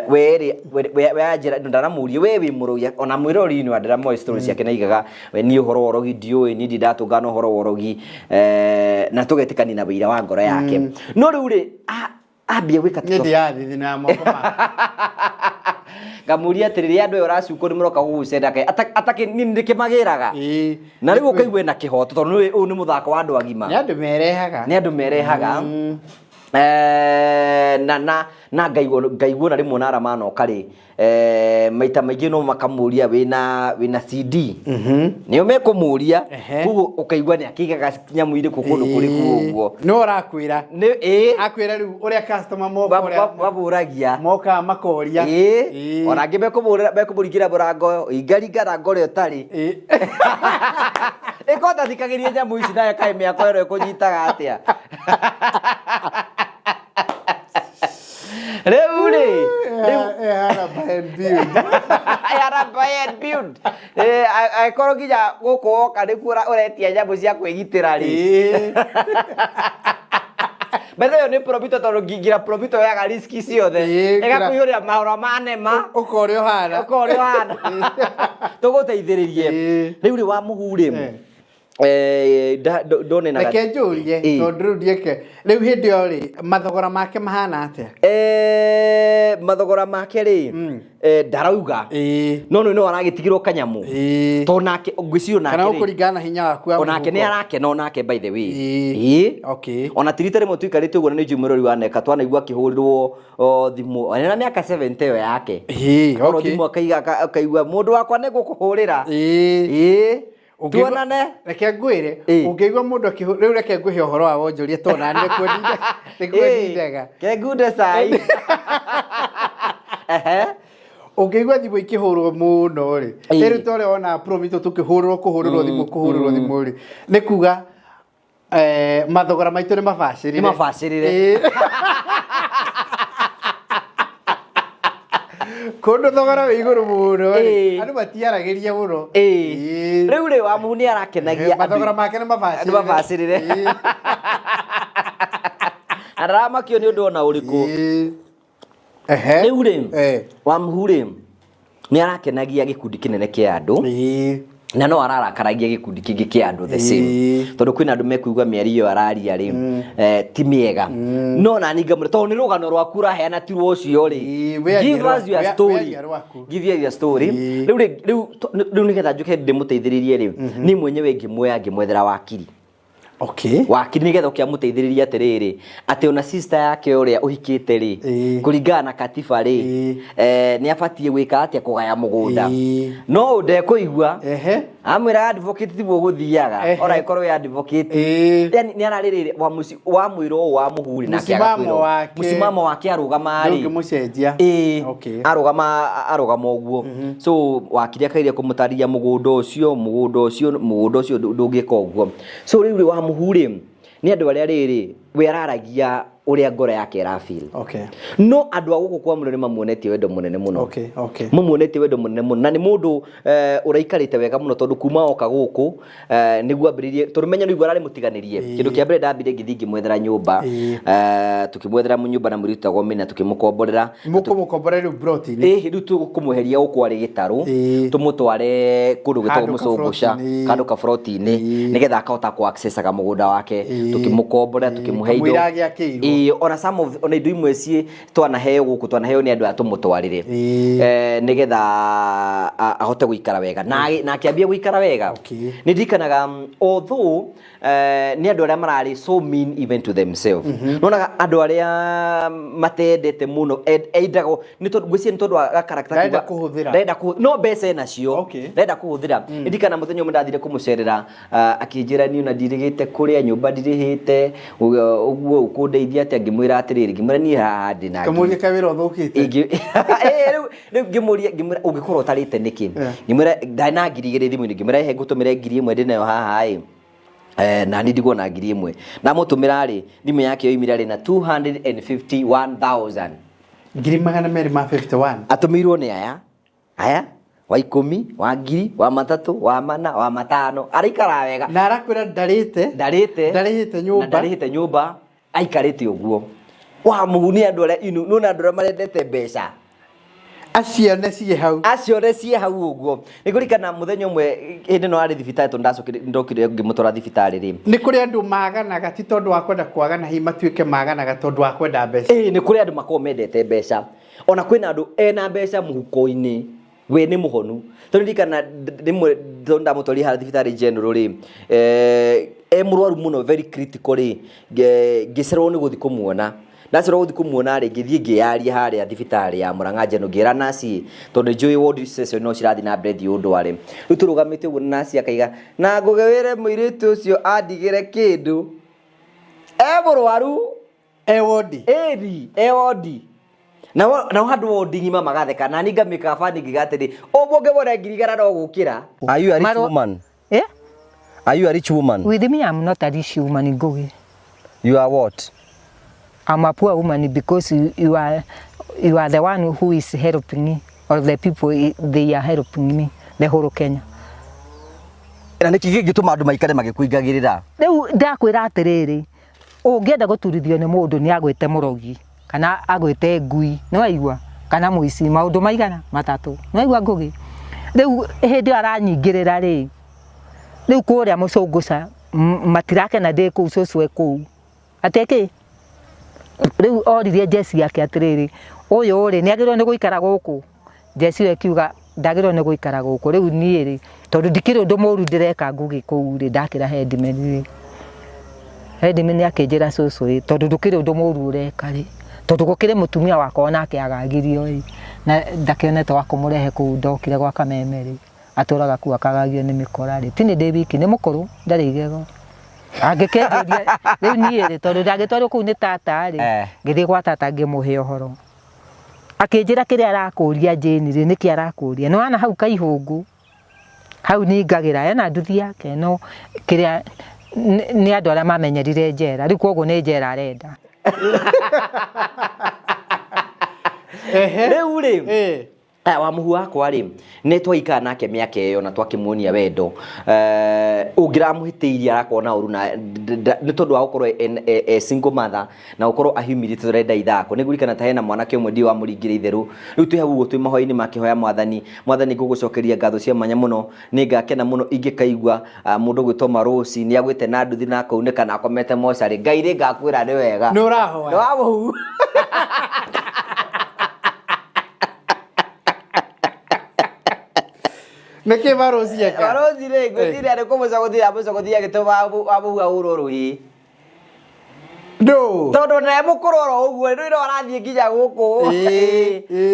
S1: We rĩ, we anjĩra, ndaramũria we wĩ mũrogi, ona mwĩrori-inĩ wa ndĩramoĩ story ciake na aigaga we niĩ ũhoro wa ũrogi ndiũĩ, niĩ ndirĩ ndatũngana ũhoro wa ũrogi, na tũgetĩkania na wĩira wa ngoro yake. No rĩu rĩ, ambia gwĩka
S2: Niĩ ndĩrathithi na moko makwa.
S1: Ngamũria atĩrĩrĩ, andũ aya ũracuko nĩ maroka gũgũcenda kaĩ atakĩ niĩ nĩkĩmagĩraga na rĩu ũkaigua ena kĩhoto tondũ nĩ ũyũ nĩ mũthako wa andũ agima.
S2: Nĩ andũ merehaga.
S1: Nĩ andũ merehaga. Na ngaigua na rĩmwe na arĩa manoka rĩ, maita maingĩ no makamũria wĩna CD, nĩo mekũmũria. Koguo ũkaigua nĩ akĩigaga nyamũ irĩkũ kũndũ kũrĩkũ ũguo.
S2: Nĩ ũrakwĩra.
S1: Nĩ ĩĩ.
S2: Akwĩra rĩu ũrĩa customer moka ũrĩa
S1: Wamũragia.
S2: Mokaga makoria.
S1: Ĩĩ, ona angĩ mekũmũringĩra mũrango, ingaringa na ngore ũtarĩ ĩkota thikagĩria nyamũ ici nayo kaĩ mĩako ĩno ĩkũnyitaga atĩa rĩu rĩ rĩu.
S2: Ĩhana buy and build.
S1: Ĩhana buy and build. Angĩkorwo nginya gũkũ woka nĩkuo ũretia nyamũ cia kwĩgitĩra rĩ, By the way, nĩ Promito tondũ ngingira Promito yaga risk ciothe, ĩgakũihũrĩra mahũra ma nema.
S2: Ũka ũrĩa ũhana.
S1: Ũka ũrĩa ũhana tũgũteithĩrĩrie. Rĩu rĩ, wa mũhu rĩ, ndone na
S2: Reke njũrie, tondũ rĩu ndieke rĩu hĩndĩ ĩyo rĩ, mathogora make mahana atĩa?
S1: Mathogora make rĩ, ndarauga, no nĩ no aragĩtigĩrwo kanyamũ tondũ nake ngwĩciria onake
S2: Kana
S1: rĩ,
S2: ũkũringana na hinya waku wa
S1: onake nĩ
S2: mũhuko.
S1: arakena onake, by the way. Ĩĩ. Ona ti rita rĩmwe tũikarĩte ũguo na nĩ njũĩ mũrori wa neka twanaigua akĩhũrĩrwo o thimũ ena mĩaka 70 ĩyo yake. Akorwo thimũ akaiga akaigua mũndũ wakwa nĩ ngũkũhũrĩra. Ĩĩ. Tuonane.
S2: Reke ngwĩre, ũngĩigua mũndũ akĩhũ rĩu, reke ngwĩhe ũhoro wa wonjoria tondũ nani nĩkuo ndindaga.
S1: Kengunde cai.
S2: Ũngĩigua thimũ ikĩhũrwo mũno rĩ, rĩu ta ũrĩa wona Promito tũkĩhũrĩrwo kũhũrĩrwo thimũ kũhũrĩrwo thimũ rĩ, nĩ kuga mathogora maitũ nĩ mabacĩrĩre.
S1: Nĩ mabacĩrĩre.
S2: Kũndũ thogora wĩ igũrũ mũno rĩ, andũ matiaragĩria mũno.
S1: Rĩu rĩ, Wamuhu nĩ arakenagia andũ.
S2: Mathogora make nĩ mabacĩrĩre.
S1: Nĩ mabacĩrĩre. Na ndaramakio nĩ ũndũ ona ũrĩkũ. Rĩu rĩ, Wamuhu rĩ, nĩ arakenagia gĩkundi kĩnene kĩa andũ na no ararakaragia gĩkundi kĩngĩ kĩa andũ the same, tondũ kwĩna andũ mekuigua mĩario ĩyo araria rĩ, ti mĩega, no nani ngamũra tondũ nĩ rũgano rwaku ũraheana ti rwa ũcio rĩ. Give us your story.
S2: Wĩaria rwaku.
S1: Give us your story. Rĩu rĩ, rĩu nĩgetha njũke ndĩmũteithĩrĩrie rĩ, niĩ mwenyewe ngĩmuoya ngĩmwethera wakiri. Wakiri nĩgetha ũkĩamũteithĩrĩria atĩrĩrĩ, atĩ ona sister yake ũrĩa ũhikĩte rĩ, kũringana na katiba rĩ, nĩ abatiĩ gwĩka atĩa kũgaya mũgũnda, no ndekũigua amwĩra advocate tiguo gũthiaga, ona angĩkorwo wĩ advocate, yani nĩ ararĩrĩria wa mũci wa mwĩra ũũ wa mũhuri nake
S2: Mũsimamo
S1: agakwĩra ũũ.
S2: wake.
S1: Mũsimamo wake arũgama rĩ,
S2: Ndũngĩmũcenjia.
S1: Ĩĩ, arũgama ũguo. So wakiri akageria kũmũtarĩria mũgũnda ũcio ndũngĩka ũguo. So rĩu rĩ, wa mũhu rĩ, nĩ andũ arĩa rĩrĩ we araragia ũrĩa ngoro yake ĩrafeel. No andũ a gũkũ kwa mũno nĩ mamuonetie wendo mũnene mũno. Mamuonetie wendo mũnene mũno na nĩ mũndũ ũraikarĩte wega mũno tondũ kuma oka gũkũ, nĩguo ambĩrĩirie, tondũ menya nĩguo ararĩ mũtiganĩrie. Kĩndũ kĩa mbere ndambire ngĩthiĩ ngĩmwethera nyũmba. Tũkĩmwethera nyũmba na mũirĩtu wĩtagwo Mina, tũkĩmũkomborera.
S2: Mũkũmũkombora rĩu plot-inĩ?
S1: Ĩĩ, rĩu tũkũmweheria gũkũ arĩ gĩtarũ, tũmũtware kũndũ gwĩtagwo
S2: Handũ
S1: Mũcũngũca,
S2: kaburoti-inĩ.
S1: handũ kaburoti-inĩ, nĩgetha akahota kũ accessaga mũgũnda wake. Tũkĩmũkomborera, tũkĩmũhe indo.
S2: Kamũira agĩakĩirwo.
S1: Ĩĩ, ona some of ona indo imwe ciĩ twanaheo gũkũ, twanaheo nĩ andũ aya tũmũtwarĩre, nĩgetha ahote gũikara wega na akĩambia gũikara wega. Nĩ ndirikanaga, although nĩ andũ arĩa mararĩ so mean even to themselves, nonaga andũ arĩa matendete mũno, endaga nĩ tondũ ngwĩciria nĩ tondũ wa gakarakta.
S2: Ndarenda kũhũthĩra.
S1: Ndarenda no mbeca enacio, ndarenda kũhũthĩra. Ndirikana mũthenya ũmwe ndathire kũmũcerera, akĩnjĩra, "Niĩ ona ndirĩgĩte kũrĩa nyũmba, ndirĩhĩte ũguo, ũkũndeithia atĩa?" Ngĩmwĩra atĩrĩrĩ, ngĩmwĩra niĩ haha ndĩ na
S2: Kamũria kawĩra ũthũkĩte.
S1: Rĩu ngĩmũria, ngĩmwĩra, "Ũngĩkorwo ũtarĩte nĩkĩ?" Ngĩmwĩra ndarĩ na 2000 thimũ-inĩ, ngĩmwĩra, "Ehe, ngũtũmĩre 1000 ndĩ nayo haha ĩ." Na niĩ ndigwo na 1000 ndamũtũmĩra rĩ, thimũ yake yoimire rĩ na 251,000.
S2: 251,000.
S1: Atũmĩirwo nĩ aya wa 10, wa ngiri, wa matatũ, wa mana, wa matano, araikara wega.
S2: Na arakwĩra ndarĩte.
S1: Ndarĩte.
S2: Ndarĩhĩte nyũmba.
S1: Na ndarĩhĩte nyũmba, aikarĩte ũguo. Wa mũhu nĩ andũ arĩa inu nona andũ arĩa marendete mbeca.
S2: Acione ciĩ hau.
S1: Acione ciĩ hau ũguo. Nĩ ngũririkana mũthenya ũmwe hĩndĩ ĩno arĩ thibitarĩ tondũ ndacokire ndokire ngĩmũtwara thibitarĩ rĩ.
S2: Nĩ kũrĩ andũ maganaga ti tondũ wa kwenda kwagana hihi matuĩke maganaga tondũ wa kwenda mbeca.
S1: Ĩĩ nĩ kũrĩ andũ makoragwo mendete mbeca. Ona kwĩna andũ ena mbeca mũhuko-inĩ we nĩ mũhonu. Tondũ ndirikana rĩmwe tondũ ndamũtwarire harĩa thibitarĩ General rĩ, e mũrwaru mũno very critical rĩ, ngĩcererwo nĩ gũthiĩ kũmuona. Ndacererwo gũthiĩ kũmuona rĩ, ngĩthiĩ ngĩyaria harĩa thibitarĩ ya Murang'a General ngĩra naci tondũ nĩ njũĩ ward session no cirathiĩ na mbere thiĩ ũndware. Rĩu tũrũgamĩte ũguo na naci akaiga, na ngũgĩ wĩre mũirĩtu ũcio andigĩre kĩndũ. E mũrwaru.
S2: E wondi.
S1: Ĩni, e wondi. Nao nao handũ wondi ng'ima magatheka na niĩ ngamĩka bani ngiuga atĩrĩ, ũmũngĩ wone 100,000 no gũkĩra. Are you a rich woman?
S17: Eh?
S1: Are you a rich woman?
S17: With me, I'm not a rich woman, Ngugi.
S1: You are what?
S17: I'm a poor woman because you are the one who is helping me, or the people, they are helping me, the whole Kenya.
S1: Na nĩkĩ kĩngĩtũma andũ maikare magĩkũingagĩrĩra?
S17: Rĩu ndakwĩra atĩrĩrĩ, ũngĩenda gũturithio nĩ mũndũ nĩ agwĩte mũrogi kana agwĩte ngui, nĩ waigua? Kana mũici, maũndũ maigana? Matatũ. Nĩ waigua Ngũgĩ? Rĩu hĩndĩ ĩyo aranyingĩrĩra rĩ, rĩu kũrĩa mũcũngũca matirakena ndĩ kũu cũcũ e kũu. Atĩ kĩ? Rĩu oririe njeci yake atĩrĩrĩ, ũyũ rĩ, nĩ agĩrĩirwo nĩ gũikara gũkũ? Njeci ĩyo ĩkiuga ndagĩrĩirwo nĩ gũikara gũkũ. Rĩu niĩ rĩ, tondũ ndikĩrĩ ũndũ mũru ndĩreka Ngũgĩ kũu rĩ, ndakĩra headman rĩ, headman akĩnjĩra cũcũ ĩ, tondũ ndũkĩrĩ ũndũ mũru ũreka rĩ, tondũ gũkĩrĩ mũtumia wakwa onake agagirio ĩ, na ndakĩonete wa kũmũrehe kũu ndokire gwa Kameme rĩ, atũraga kũu akagagio nĩ mĩkora rĩ, ti niĩ ndĩ wiki, nĩ mũkũrũ ndarĩ igego. Angĩkĩnjũria rĩu niĩ rĩ, tondũ ndangĩtwarwo kũu nĩ tata rĩ, ngĩthiĩ gwa tata ngĩmũhe ũhoro. Akĩnjĩra kĩrĩa arakũria Jane rĩ, nĩkĩ arakũria? Nĩ wona hau kaihũngũ, hau ningagĩra, ena nduthi yake no kĩrĩa nĩ andũ arĩa mamenyerire njera, rĩu koguo nĩ njera arenda.
S1: Rĩu rĩ, Aya wa mũhu wakwa rĩ, nĩ twaikara nake mĩaka ĩyo na twakĩmuonia wendo. Ũngĩramũhĩtĩirie arakorwo na ũru na nĩ tondũ wa gũkorwo e single mother na gũkorwo a humiliated ũrenda ithako. Nĩ ngũririkana ta hena mwanake ũmwe ndiũĩ wamũringire itherũ. Rĩu twĩ hau ũguo twĩ mahoya-inĩ makĩhoya mwathani, mwathani ngũgũcokeria ngatho cia mwanya mũno, nĩ ngakena mũno ingĩkaigua mũndũ ũgwĩtwo Marosi nĩ agwĩte na nduthi na akaunĩka na akomete mocarĩ. Ngai rĩ ngakwĩra nĩ wega.
S2: Nĩ ũrahoya?
S1: Nĩ wa mũhu.
S2: Nĩkĩ Marosi eka?
S1: Marosi rĩ, ngwĩciria nĩ kũmũcogothia amũcogothia agĩtũma wamũhu ahũrwo rũhĩ.
S2: Ndũ.
S1: Tondũ na mũkũrũ oro ũguo rĩu no arathiĩ nginya gũkũ.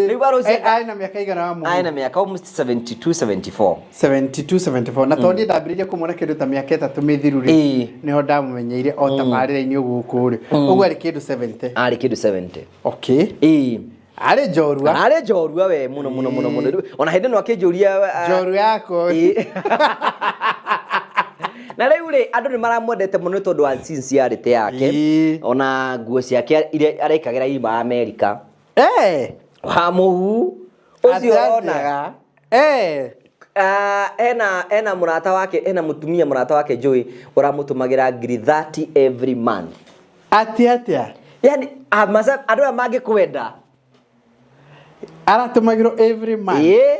S1: Rĩu Marosi
S2: Arĩ na mĩaka igana wa mũhu?
S1: Arĩ na mĩaka almost 72 74.
S2: 72 74 na tondũ niĩ ndambĩrĩirie kũmuona kĩndũ ta mĩaka ĩtatũ mĩthiru rĩ, nĩho ndamũmenyeire o tabarĩra-inĩ ũguo gũkũ rĩ, ũguo arĩ kĩndũ 70.
S1: Arĩ kĩndũ 70.
S2: Okay.
S1: Ĩĩ.
S2: Arĩ njorua.
S1: Arĩ njorua we mũno mũno mũno mũno. Rĩu, ona hĩndĩ ĩno akĩnjũria
S2: Njorua yakwa.
S1: Ĩĩ. Na rĩu rĩ, andũ nĩ maramwendete mũno nĩ tondũ wa sincerity yake. Ona nguo ciake iria arekagĩra ima Amerika. Wa mũhu ũcio
S2: Atĩa, atĩa?
S1: onaga. Ena mũrata wake, ena mũtumia mũrata wake njũĩ ũramũtũmagĩra ngiri 30 every month.
S2: Atĩ atĩa?
S1: Yani, andũ aya mangĩkwenda.
S2: Aratũmagĩrwo every month.
S1: Ĩĩ.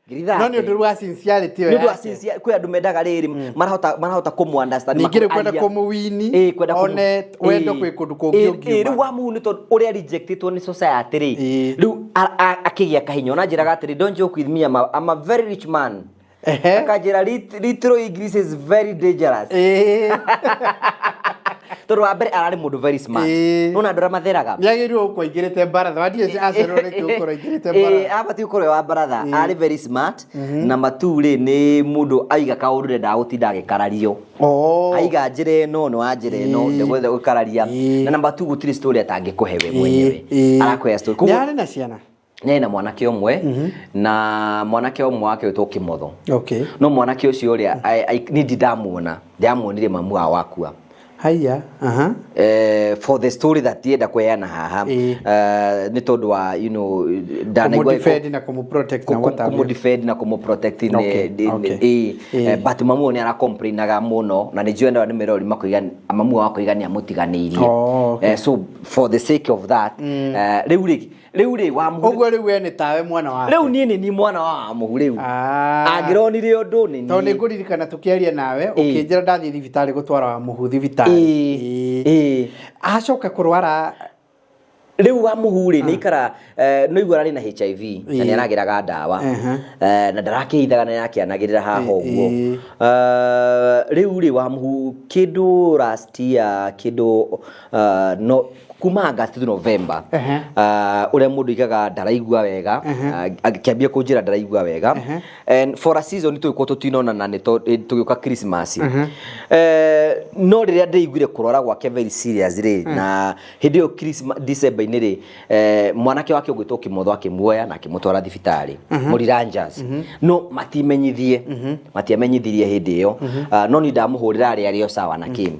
S1: Ngiri
S2: No nĩ
S1: 30.
S2: ũndũ wa sincerity ĩyo
S1: Nĩ ũndũ wa
S2: yake.
S1: sincere, kwĩ andũ mendaga rĩrĩ, marahota kũmũ understand,
S2: Ningĩ rĩu kwenda
S1: makũaria.
S2: kũmũwini,
S1: Ĩĩ, kwenda kũmũ-
S2: one wendo
S1: Ĩĩ.
S2: kwĩ kũndũ kũngĩ
S1: Ĩĩ,
S2: ũngiuma.
S1: rĩu wa mũhu nĩ tondũ ũrĩa rejectĩtwo nĩ society rĩ, rĩu akĩgĩa kahinya. Ona anjĩraga atĩrĩ, don't joke with me, I'm a very rich man. Akanjĩra, little English is very dangerous. Tondũ wa mbere ararĩ mũndũ very smart. Nĩwona andũ arĩa matheraga.
S2: Nĩ agĩrĩirwo gũkorwo aingĩrĩte baratha. Wandiĩ acerwo nĩkĩ gũkorwo aingĩrĩte baratha.
S1: Abatiĩ gũkorwo e wa baratha. Arĩ very smart. Na matu rĩ nĩ mũndũ aiga kaũndũ ndendaga gũtinda agĩkarario. Aiga njĩra ĩno nĩ wa njĩra ĩno, ndegwenda gũkararia. Na namba tu gũtirĩ story atangĩkũhe we mwenyewe. Arakũhe story.
S2: Nĩ arĩ na ciana?
S1: Nĩ na mwanake ũmwe, na mwanake ũmwe wake wĩtwo Kĩmotho. No mwanake ũcio ũrĩa, niĩ ndi ndamuona, ndamuonire mamu wao akua.
S2: Haiya, aha.
S1: For the story that ndienda kũheana haha, nĩ tondũ wa ndanaigua
S2: Kũmũ-defend na kũmũ-protect na what have you.
S1: Kũmũ-defend na kũmũ-protect ĩĩ. But mamu ũyũ nĩ ara-complainaga mũno na nĩ njũĩ andũ aya nĩ merori makoiga mamu wao akoiga nĩ amũtiganĩirie.
S2: Oh, okay.
S1: So for the sake of that, rĩu rĩ wa
S2: Ũguo rĩu we nĩ tawe mwana wake.
S1: Rĩu niĩ nĩ niĩ mwana wa Mũhu rĩu. Angĩronire ũndũ nĩ
S2: Tondũ
S1: niĩ.
S2: Nĩ ngũririkana tũkĩaria nawe ũkĩnjĩra ndathiĩ thibitarĩ gũtwara wa Mũhu thibitarĩ.
S1: Ĩĩ.
S2: Acoka kũrwara.
S1: Rĩu wa Mũhu rĩ, nĩ ikara no igua ararĩ na HIV na nĩ aragĩraga ndawa. Na ndarakĩhithaga na nĩarakĩanagĩrĩra haha ũguo. Rĩu rĩ, wa Mũhu kĩndũ last year, kĩndũ no kuma August to November, ũrĩa mũndũ igaga ndaraigua wega, akĩambia kũnjĩra ndaraigua wega, and for a season tũgĩkorwo tũtinonana nĩ tũgĩũka Christmas. No rĩrĩa ndĩiguire kũrwara gwake very serious rĩ, na hĩndĩ ĩyo Christmas December-inĩ rĩ, mwanake wake ũgwĩtwo Kĩmotho akĩmuoya na akĩmũtwara thibitarĩ Mũriranjas, no matimenyithie, matiamenyithirie hĩndĩ ĩyo. Ah, no niĩ ndamũhũrĩra arĩ arĩ o sawa na kĩ.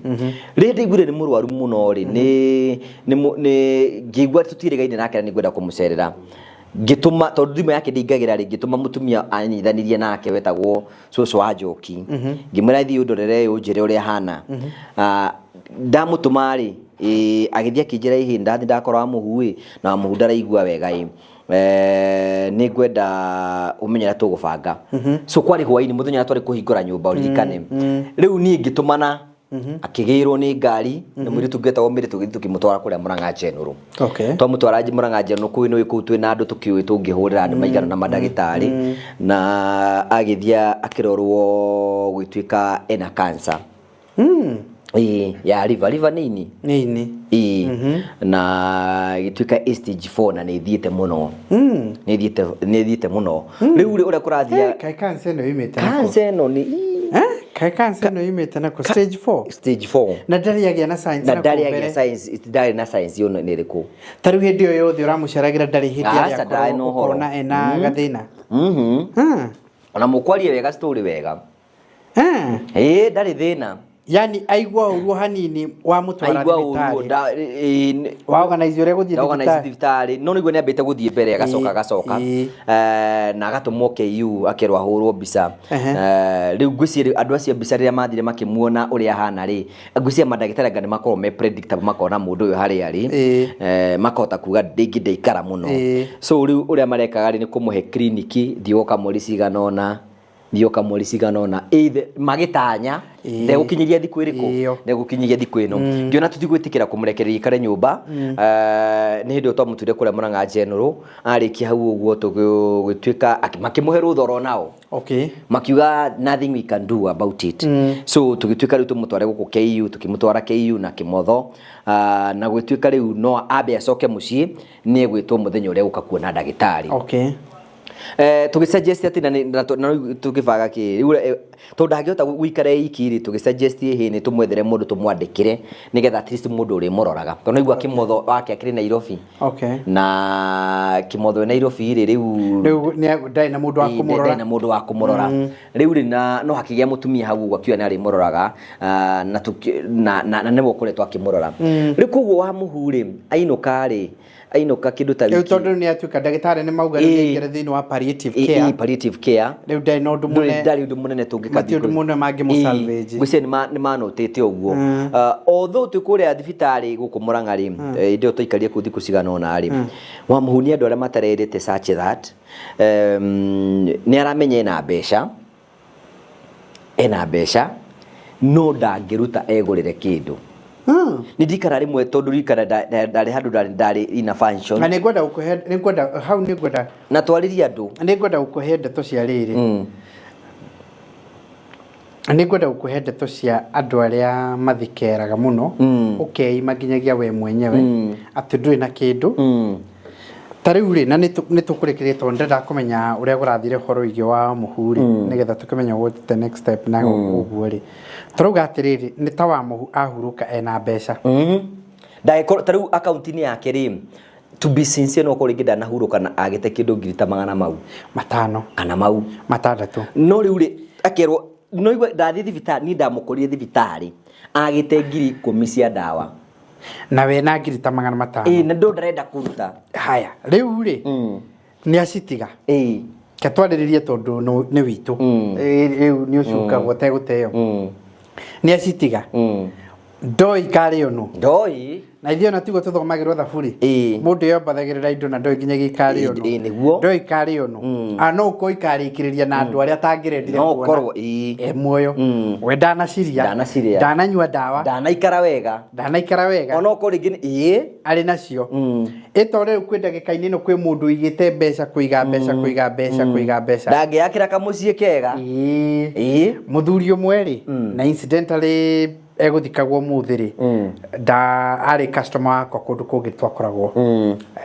S1: Rĩrĩa ndaiguire nĩ mũrwaru mũno rĩ, nĩ ngĩigua tũtiĩrĩgaine nake na nĩ ngwenda kũmũcerera, ngĩtũma, tondũ thimũ yake ndĩingagĩra rĩ, ngĩtũma mũtumia anyithanirie nake wetagwo cũcũ wa Njoki, ngĩmwĩra thiĩ ũndorere ũnjĩre ũrĩa ahana. Ah, ndamũtũma rĩ, agĩthiĩ akĩnjĩra ĩhĩ, ndathiĩ ndakora wa Mũhu ĩ, na wa Mũhu ndaraigua wega ĩ. Nĩ ngwenda ũmenye ũrĩa tũgũbanga. So kwarĩ hwainĩ mũthenya ũrĩa twarĩ kũhingũra nyũmba, ũririkane. Rĩu niĩ ngĩtũmana, akĩgĩrwo nĩ ngari na mũirĩtu ũngĩ wetagwo Mary, tũgĩthiĩ tũkĩmũtwara kũrĩa Murang'a General. Twamũtwara Murang'a General kũu nĩ kũu twĩna andũ tũkĩũĩ tũngĩhũrĩra andũ maigana na mandagĩtarĩ, na agĩthiĩ akĩrorwo gwĩtuĩka ena cancer. Ĩĩ, ya liver, liver nĩ ini.
S2: Nĩ ini.
S1: Ĩĩ, na ĩgĩtuĩka ĩ stage 4 na nĩ ĩthiĩte mũno. Nĩ ĩthiĩte mũno. Rĩu rĩ, ũrĩa kũrathiĩ
S2: Kaĩ cancer ĩno yumĩte nakũ?
S1: Cancer ĩno nĩ
S2: Kaĩ cancer ĩno yumĩte nakũ? Stage 4?
S1: Stage 4.
S2: Na ndarĩ agĩa na signs
S1: na
S2: nakũu
S1: ndarĩ agĩa
S2: mbere?
S1: signs, ndarĩ na signs ĩyo nĩ ĩrĩkũ.
S2: Ta rĩu hĩndĩ ĩyo yothe ũramũceragĩra ndarĩ hĩndĩ
S1: Aca,
S2: arĩ
S1: ndarĩ na
S2: akorwo
S1: ũhoro.
S2: ũkona ena gathĩna?
S1: Ona mũkwarie wega story wega. Ĩĩ, ndarĩ thĩna.
S2: Yani aigua ũru hanini wamũtwara
S1: Aigua ũru,
S2: thibitarĩ.
S1: ĩĩ,
S2: Wa organize ũrĩa gũthiĩ
S1: Organize
S2: thibitarĩ.
S1: thibitarĩ, no nĩguo nĩambĩte gũthiĩ mbere, agacoka agacoka. Na agatũmwo KU akerwo ahũrwo mbica. Rĩu ngwĩciria andũ acio a mbica rĩrĩa mathire makĩmuona ũrĩa ahana rĩ, ngwĩciria mandagĩtarĩ anga nĩ makoragwo me predictable, makona mũndũ ũyũ harĩa arĩ, makahota kuga rĩngĩ ndaikara mũno. So rĩu ũrĩa marekaga rĩ, nĩ kũmũhe kiriniki, thiĩ woka mweri cigana ũna, thiĩ woka mweri cigana ũna, either magĩtanya ndegũkinyĩria thikũ ĩrĩkũ, ndegũkinyĩria thikũ ĩno. Ngĩona tũtigwĩtĩkĩra kũmũrekereria ikare nyũmba. Nĩ hĩndĩ ĩyo twamũtuire kũrĩa Murang'a General, arĩkia hau ũguo tũgĩtuĩka makĩmũhe rũtha oro nao. Makiuga nothing we can do about it. So tũgĩtuĩka rĩu tũmũtware gũkũ KU, tũkĩmũtwara KU na Kĩmotho. Ah, na gwĩtuĩka rĩu no ambe acoke mũciĩ, nĩ egwĩtwo mũthenya ũrĩa gũka kuona ndagĩtarĩ. Tũgĩ suggest atĩ na rĩu tũgĩbanga kĩ rĩu, tondũ ndangĩhota gũikara e iki rĩ, tũgĩ suggest ĩhĩ nĩ tũmwethere mũndũ tũmwandĩkĩre nĩgetha at least mũndũ ũrĩmũroraga, tondũ naigua Kĩmotho wake akĩrĩ Nairobi. Na Kĩmotho e Nairobi rĩ, rĩu
S2: Rĩu ndarĩ na mũndũ wa
S1: Ĩĩ,
S2: kũmũrora.
S1: Ndarĩ na mũndũ wa kũmũrora. Rĩu rĩ, na no hakĩgĩa mũtumia hau ũguo akiuga nĩ arĩmũroraga, na nĩwe ũkoretwo akĩmũrora. Rĩu koguo wa Mũhu rĩ, ainũka rĩ, ainũka kĩndũ ta
S2: Rĩu
S1: wiki
S2: tondũ nĩ atuĩka ndagĩtarĩ nĩ mauga rĩu nĩaingĩre thĩinĩ wa palliative care.
S1: Palliative care.
S2: Rĩu ndarĩ na ũndũ mũnene.
S1: Ndarĩ ũndũ mũnene tũngĩka.
S2: Matirĩ ũndũ mũnene mangĩmũ salvage.
S1: Ngwĩciria nĩ manotĩte ũguo. Although twĩ kũrĩa thibitarĩ gũkũ Murang'a rĩ, hĩndĩ ĩyo twaikarire kũu thikũ cigana ũna rĩ, wa Mũhu nĩ andũ arĩa matarerĩte such that nĩ aramenya ena mbeca, ena mbeca no ndangĩruta egũrĩre kĩndũ. Nĩ ndikara rĩmwe tondũ rikara ndarĩ handũ ndarĩ in a function.
S2: Na nĩ ngwenda gũkũhe, nĩ ngwenda hau, nĩ ngwenda
S1: na twarĩrie andũ.
S2: Nĩ ngwenda gũkũhe ndeto cia rĩrĩ. Nĩ ngwenda gũkũhe ndeto cia andũ arĩa mathikeraga mũno, ũkeima nginyagia we mwenyewe atĩ ndũrĩ na kĩndũ. Ta rĩu rĩ, na nĩ tũkũrĩkĩrĩria tondũ ndĩrenda kũmenya ũrĩa kũrathire ũhoro wĩgiĩ wa Mũhu rĩ, nĩgetha tũkĩmenye what the next step na ũguo rĩ. Tũrauga atĩrĩrĩ, nĩ ta wa Mũhu ahurũka ena mbeca.
S1: Ndagĩkorwo ta rĩu akaunti-inĩ yake rĩ, to be sincere, no korwo rĩngĩ ndanahurũka na agĩte kĩndũ ngiri ta magana mau
S2: 5
S1: kana mau
S2: 6.
S1: No rĩu rĩ, akerwo No igua ndathiĩ thibitarĩ, niĩ ndamũkorire thibitarĩ agĩte 10,000 cia ndawa.
S2: Na we na ngiri ta 500.
S1: Ĩĩ, na ndo ndarenda kũruta.
S2: Haya, rĩu rĩ, nĩ acitiga.
S1: Ĩĩ.
S2: Ke twarĩrĩrie tondũ nĩ witũ. Ĩĩ, rĩu nĩ ũcukagwo tegũteo. Nĩ acitiga. Ndoi karĩo nũ.
S1: Ndoi.
S2: Na ithuĩ ona tiguo tũthomagĩrwo thaburi. Mũndũ eyombathagĩrĩra indo na ndoi nginyagia ikarĩo nũ.
S1: Ĩĩ, nĩguo.
S2: Ndoi karĩo nũ. A no ũkorwo ikarĩkĩrĩria na andũ arĩa atangĩrendire
S1: No
S2: kuona.
S1: ũkorwo, ĩĩ.
S2: E muoyo. We ndanaciria.
S1: Ndanaciria.
S2: Ndananyua ndawa.
S1: Ndanaikara wega.
S2: Ndanaikara wega.
S1: Ona okorwo rĩngĩ nĩ- ĩĩ.
S2: Arĩ nacio. Ĩto rĩu kwĩ ndagĩka-inĩ ĩno kwĩ mũndũ ũigĩte mbeca kũiga mbeca kũiga mbeca kũiga mbeca.
S1: Ndangĩakĩra kamũciĩ kega.
S2: Ĩĩ. Mũthuri ũmwe rĩ, na incidentally egũthikagwo ũmũthĩ rĩ, nda arĩ customer wakwa kũndũ kũngĩ twakoragwo.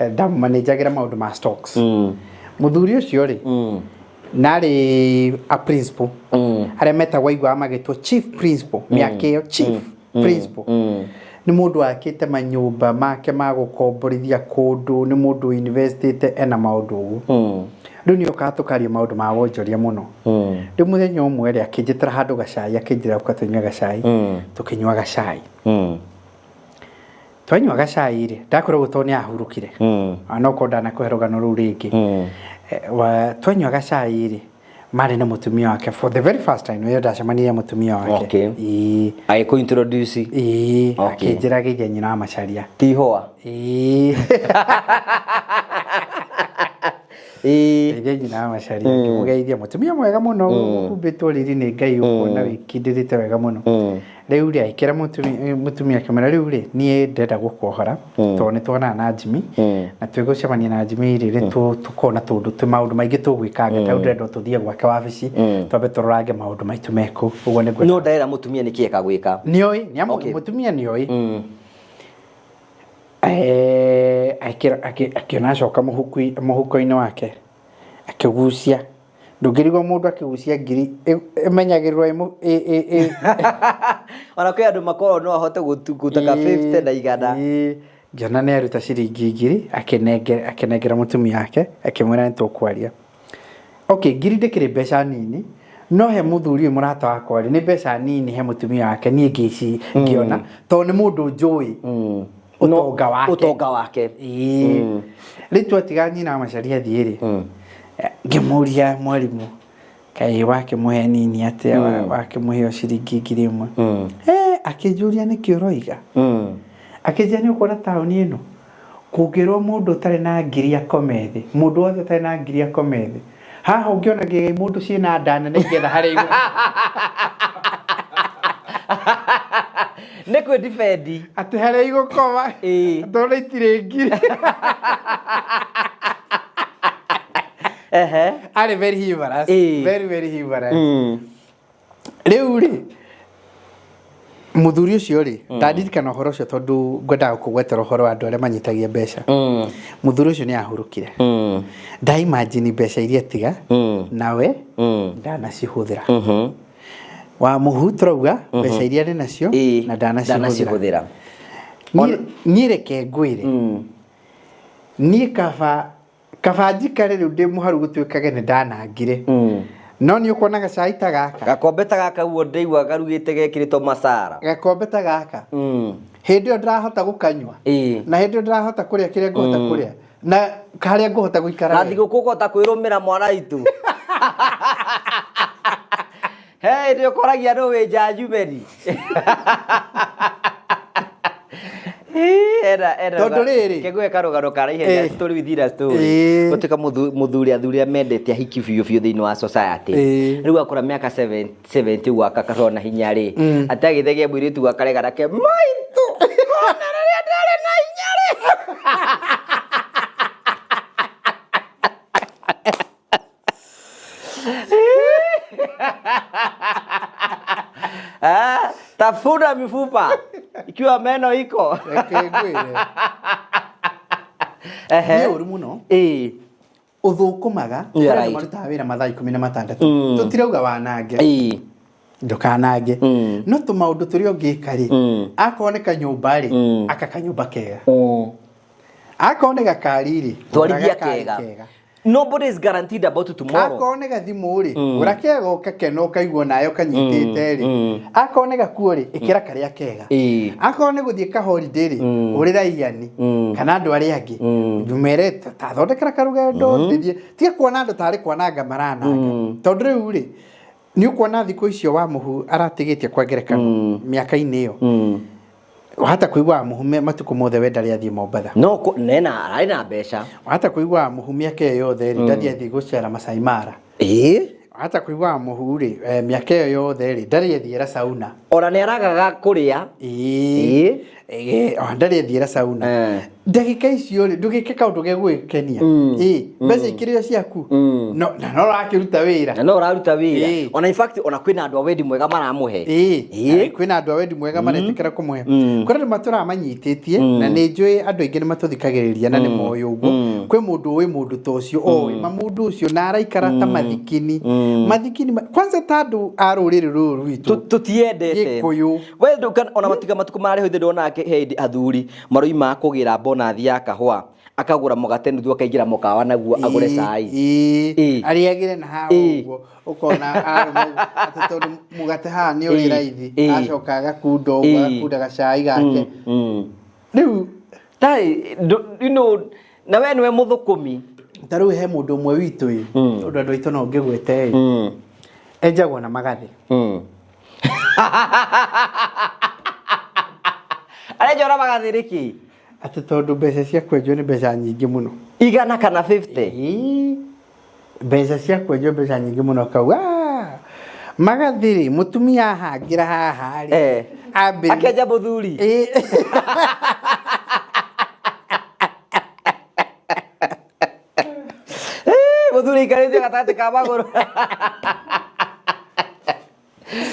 S2: Ndamũmanĩnjagĩra maũndũ ma stocks. Mũthuri ũcio rĩ, narĩ a principal, arĩa metagwo aiguaga magĩtwo chief principal, mĩaka ĩyo chief principal. Nĩ mũndũ wakĩte manyũmba make ma gũkomborithia kũndũ, nĩ mũndũ investĩte ena maũndũ ũguo. Rĩu nĩ okaga tũkaria maũndũ ma wonjoria mũno. Rĩu mũthenya ũmwe rĩ, akĩnjĩtĩra handũ gacai, akĩnjĩra ũka tũnyue gacai. Tũkĩnyua gacai. Twanyua gacai rĩ, ndakwĩra ũguo tondũ nĩ ahurũkire. No korwo ndanakũhe rũgano rũu rĩngĩ. Twanyua gacai rĩ, marĩ na mũtumia wake for the very first time nĩyo ndacemanirie na mũtumia wake.
S1: Okay.
S2: Ĩĩ.
S1: Agĩkũ introduce.
S2: Ĩĩ.
S1: Okay.
S2: Akĩnjĩra geithia nyina wa Macharia.
S1: Ti ihũa.
S2: Ĩĩ.
S1: Ĩĩ.
S2: Geithia nyina wa Macharia. Ngĩmũgeithia mũtumia mwega mũno ũhumbĩtwo riri nĩ Ngai ũkuona wĩkindĩrĩte wega mũno. Rĩu rĩ akĩra mũtumia akĩmwĩra rĩu rĩ niĩ ndĩrenda gũkuohora tondũ nĩ tuonana na Jimmy na twĩgũcemania na Jimmy rĩ nĩ tũkorwo na tũndũ twĩ maũndũ maingĩ tũgwĩkanga ta rĩu ndĩrenda tũthiĩ gwake wabici twambe tũrorange maũndũ maitũ mekũ ũguo nĩ ngwenda.
S1: No ndarera mũtumia nĩkĩ ekagwĩka.
S2: Nĩoĩ, nĩ amu mũtumia nĩoĩ. Akĩona acoka mũhuko-inĩ wake akĩgucia. Ndũngĩrigwo mũndũ akĩgucia ngiri ĩmenyagĩrĩrwo ĩ
S1: Ona kwĩ andũ makoragwo no ahote gũtuta ka 50 na igana.
S2: Ngĩona nĩ aruta ciringi ngiri akĩnengera mũtumia wake akĩmwĩra nĩ tũkwaria. Okay, ngiri ndĩkĩrĩ mbeca nini no he mũthuri ũyũ mũrata wakwa rĩ nĩ mbeca nini he mũtumia wake niĩ ngĩona tondũ nĩ mũndũ njũĩ ũtonga wake.
S1: Ũtonga wake.
S2: Ĩĩ. Rĩu twatiga nyina wa Macharia athiĩ rĩ, ngĩmũria mwarimũ kaĩ wakĩmũhe nini atĩa wakĩmũhe o ciringi 1,000. Akĩnjũria nĩkĩ ũroiga. Akĩnjĩra nĩ ũkuona taũni ĩno kũngĩrwo mũndũ ũtarĩ na ngiri akome thĩ, mũndũ wothe ũtarĩ na ngiri akome thĩ. Haha ũngĩona ngĩgei mũndũ ciĩna nda nene ingĩetha harĩa igũrũ.
S1: Nĩ kwĩ defend.
S2: Atĩ harĩa igũkoma. Tondũ itirĩ ngiri. Arĩ very humorous. Very, very humorous. Rĩu rĩ, mũthuri ũcio rĩ, ndandirikana ũhoro ũcio tondũ ngwendaga kũgwetera ũhoro wa andũ arĩa manyitagia mbeca. Mũthuri ũcio nĩ ahurũkire. Nda imagine mbeca iria atiga, nawe ndanacihũthĩra. Wa mũhu tũrauga mbeca iria arĩ nacio na ndanacihũthĩra. Niĩ reke ngwĩre, niĩ kaba njikare rĩu ndĩ mũharu gũtuĩkage nĩ ndanangire. No nĩ ũkuona gacai ta gaka.
S1: Gakombe ta gaka ũguo ndĩigua garugĩte gekĩrĩtwo masara.
S2: Gakombe ta gaka. Hĩndĩ ĩyo ndĩrahota gũkanyua. Na hĩndĩ ĩyo ndĩrahota kũrĩa kĩrĩa ngũhota kũrĩa. Na harĩa ngũhota gũikara
S1: Na
S2: wega.
S1: thigũkũ ũkũhota kwĩrũmĩra mwana witũ. Hey, nĩ ũkoragia nũ wĩ njanjumeni.
S2: Tondũ rĩrĩ.
S1: Kegwe karũgano ka naihenya story within a story. Gũtuĩka mũthuri athuri arĩa mendete ahiki biũ biũ thĩinĩ wa society. Rĩu akũra mĩaka 70 ũguo akakorwo na hinya rĩ. Atĩ agĩthegea mũirĩtu gwake nake maitũ. Kona rĩrĩa ndarĩ na hinya rĩ. Tafuna mifupa ikiwa meno iko.
S2: Reke ngwĩre. Nĩ ũru mũno. Ũthũkũmaga,
S1: Yeah,
S2: kũrĩ andũ
S1: right.
S2: marutaga wĩra mathaa 16. Tũtirauga wanange. Ndũkanange. No tũmaũndũ tũrĩa ũngĩka rĩ, akorwo nĩ kanyũmba rĩ, aka kanyũmba kega. Akorwo nĩ gakari rĩ,
S1: Twarithia
S2: gakari
S1: kega.
S2: kega.
S1: Nobody is guaranteed about tomorrow.
S2: Akorwo nĩ gathimũ rĩ, gũra kega ũgakena ũkaigua nawe ũkanyitĩte rĩ. Akorwo nĩ gakuo rĩ, ĩkĩra karĩa kega. Akorwo nĩ gũthiĩ ka holiday rĩ, ũrĩra Ian kana andũ arĩa angĩ. Mere ta thondekera karũgendo ndĩthiĩ. Tiga kuona andũ tarĩ kwananga marananga. Tondũ rĩu rĩ, nĩ ũkuona thikũ icio wa mũhu aratigĩtie kwa ngerekano mĩaka-inĩ ĩyo. Wahata kũigua wa mũhu matukũ mothe we ndarĩ athiĩ Mombatha.
S1: No nena arĩ na mbeca.
S2: Wahata kũigua wa mũhu mĩaka ĩyo yothe rĩ, ndathiĩ athiĩ gũcera Masai Mara. Wahata kũigua wa mũhu rĩ, mĩaka ĩyo yothe rĩ, ndarĩ ethiĩra sauna.
S1: Ona nĩ aragaga kũrĩa.
S2: Ona ndarĩ ethiĩra sauna. Ndagĩka icio rĩ, ndũgĩke kaũndũ gegũgĩkenia. Mbeca ikĩrĩ o ciaku. No, na no ũrakĩruta wĩra.
S1: Na no ũraruta wĩra. Ona in fact ona kwĩna andũ a wendi mwega maramũhe.
S2: Kwĩna andũ a wendi mwega maretĩkĩra kũmũhe. Kũrĩ andũ matũramanyitĩtie na nĩ njũĩ andũ aingĩ nĩ matũthikagĩrĩria na nĩ moĩ ũguo. Kwĩ mũndũ ũĩ mũndũ ta ũcio oĩ ma mũndũ ũcio na araikara ta mathikini. Mathikini kwanza ta andũ a rũrĩrĩ rũrũ rwitũ.
S1: Tũtiendete.
S2: Gĩkũyũ.
S1: We ndũka ona matiga matukũ mararĩ ho ithe ndona he hĩndĩ athuri maroima kũgĩra bonathi ya kahũa akagũra mũgate nuthu akaingĩra mũkawa naguo agũre cai.
S2: Arĩagĩre na haha ũguo ũkona arũma ũguo, atĩ tondũ mũgate haha nĩ ũrĩ raithi, acoka agakunda ũguo, agakunda gacai gake. Rĩu
S1: Tarĩ, you know, na we nĩwe mũthũkũmi.
S2: Ta rĩu he mũndũ ũmwe witũ ĩ, tondũ andũ aitũ no ngĩgwĩte ĩ, enjagwo na magathĩ.
S1: Arenjwo na magathĩ nĩkĩ?
S2: Atĩ tondũ mbeca cia kwenjwo nĩ mbeca nyingĩ mũno.
S1: Igana kana 50?
S2: Mbeca cia kwenjwo mbeca nyingĩ mũno akauga, magathĩ rĩ, mũtumia ahangĩra haha rĩ, ambĩrĩria
S1: Akĩenja mũthuri. Mũthuri aikarĩte gatagatĩ ka magũrũ.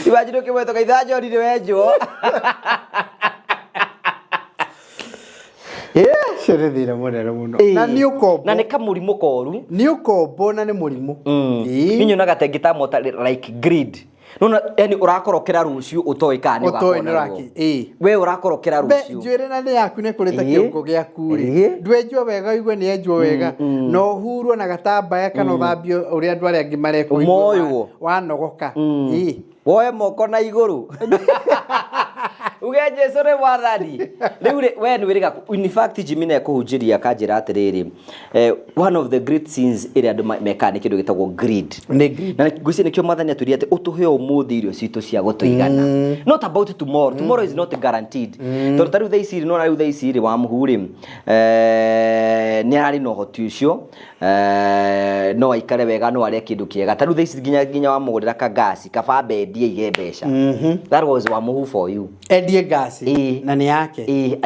S1: Imagine ũkĩmweta ũkaitha John nĩ wenjwo.
S2: Ũcio nĩ thĩna mũnene mũno. Na nĩ ũkombo.
S1: Na nĩ kamũrimũ koru.
S2: Nĩ ũkombo na nĩ mũrimũ.
S1: Niĩ nyonaga ta ingĩtamota like greed. Nona yani ũrakorokera rũciũ ũtoĩ kana nĩ
S2: Ũtoĩ
S1: ũgakorwo
S2: nĩ
S1: naruo.
S2: ũraki- ĩĩ.
S1: We ũrakorokera
S2: Mbe
S1: rũciũ.
S2: njuĩrĩ na nĩ yaku nĩ kũrĩ ta kĩongo gĩaku rĩ. Ndwenjwo wega ũigue nĩ enjwo wega. Na ũhurwo na gatambaya kana ũthambio ũrĩa andũ arĩa angĩ mareka ũigue
S1: Ũmoywo.
S2: wanogoka.
S1: Woe moko na igũrũ. Uge Jesu nĩ mwathani. Rĩu rĩ, we nĩ wĩrĩga in fact Jimmy nĩ ekũhunjĩria akanjĩra atĩrĩrĩ, one of the great sins ĩrĩa andũ mekaga nĩ kĩndũ gĩtagwo greed.
S2: Nĩ greed.
S1: Na ngwĩciria nĩkĩo mwathani atwĩrire atĩ ũtũhe ũmũthĩ irio citũ cia gũtũigana. Not about tomorrow. Tomorrow is not guaranteed. Tondũ ta rĩu thaa ici rĩ, nĩwona rĩu thaa ici rĩ, Wamũhu rĩ, nĩ ararĩ na ũhoti ũcio, no aikare wega, no arĩe kĩndũ kĩega. Ta rĩu thaa ici nginya wamũgũrĩra kangasi, kaba ambe endie aige mbeca. That was Wamũhu for you.
S2: Endie ngasi na nĩ yake.
S1: Ĩĩ,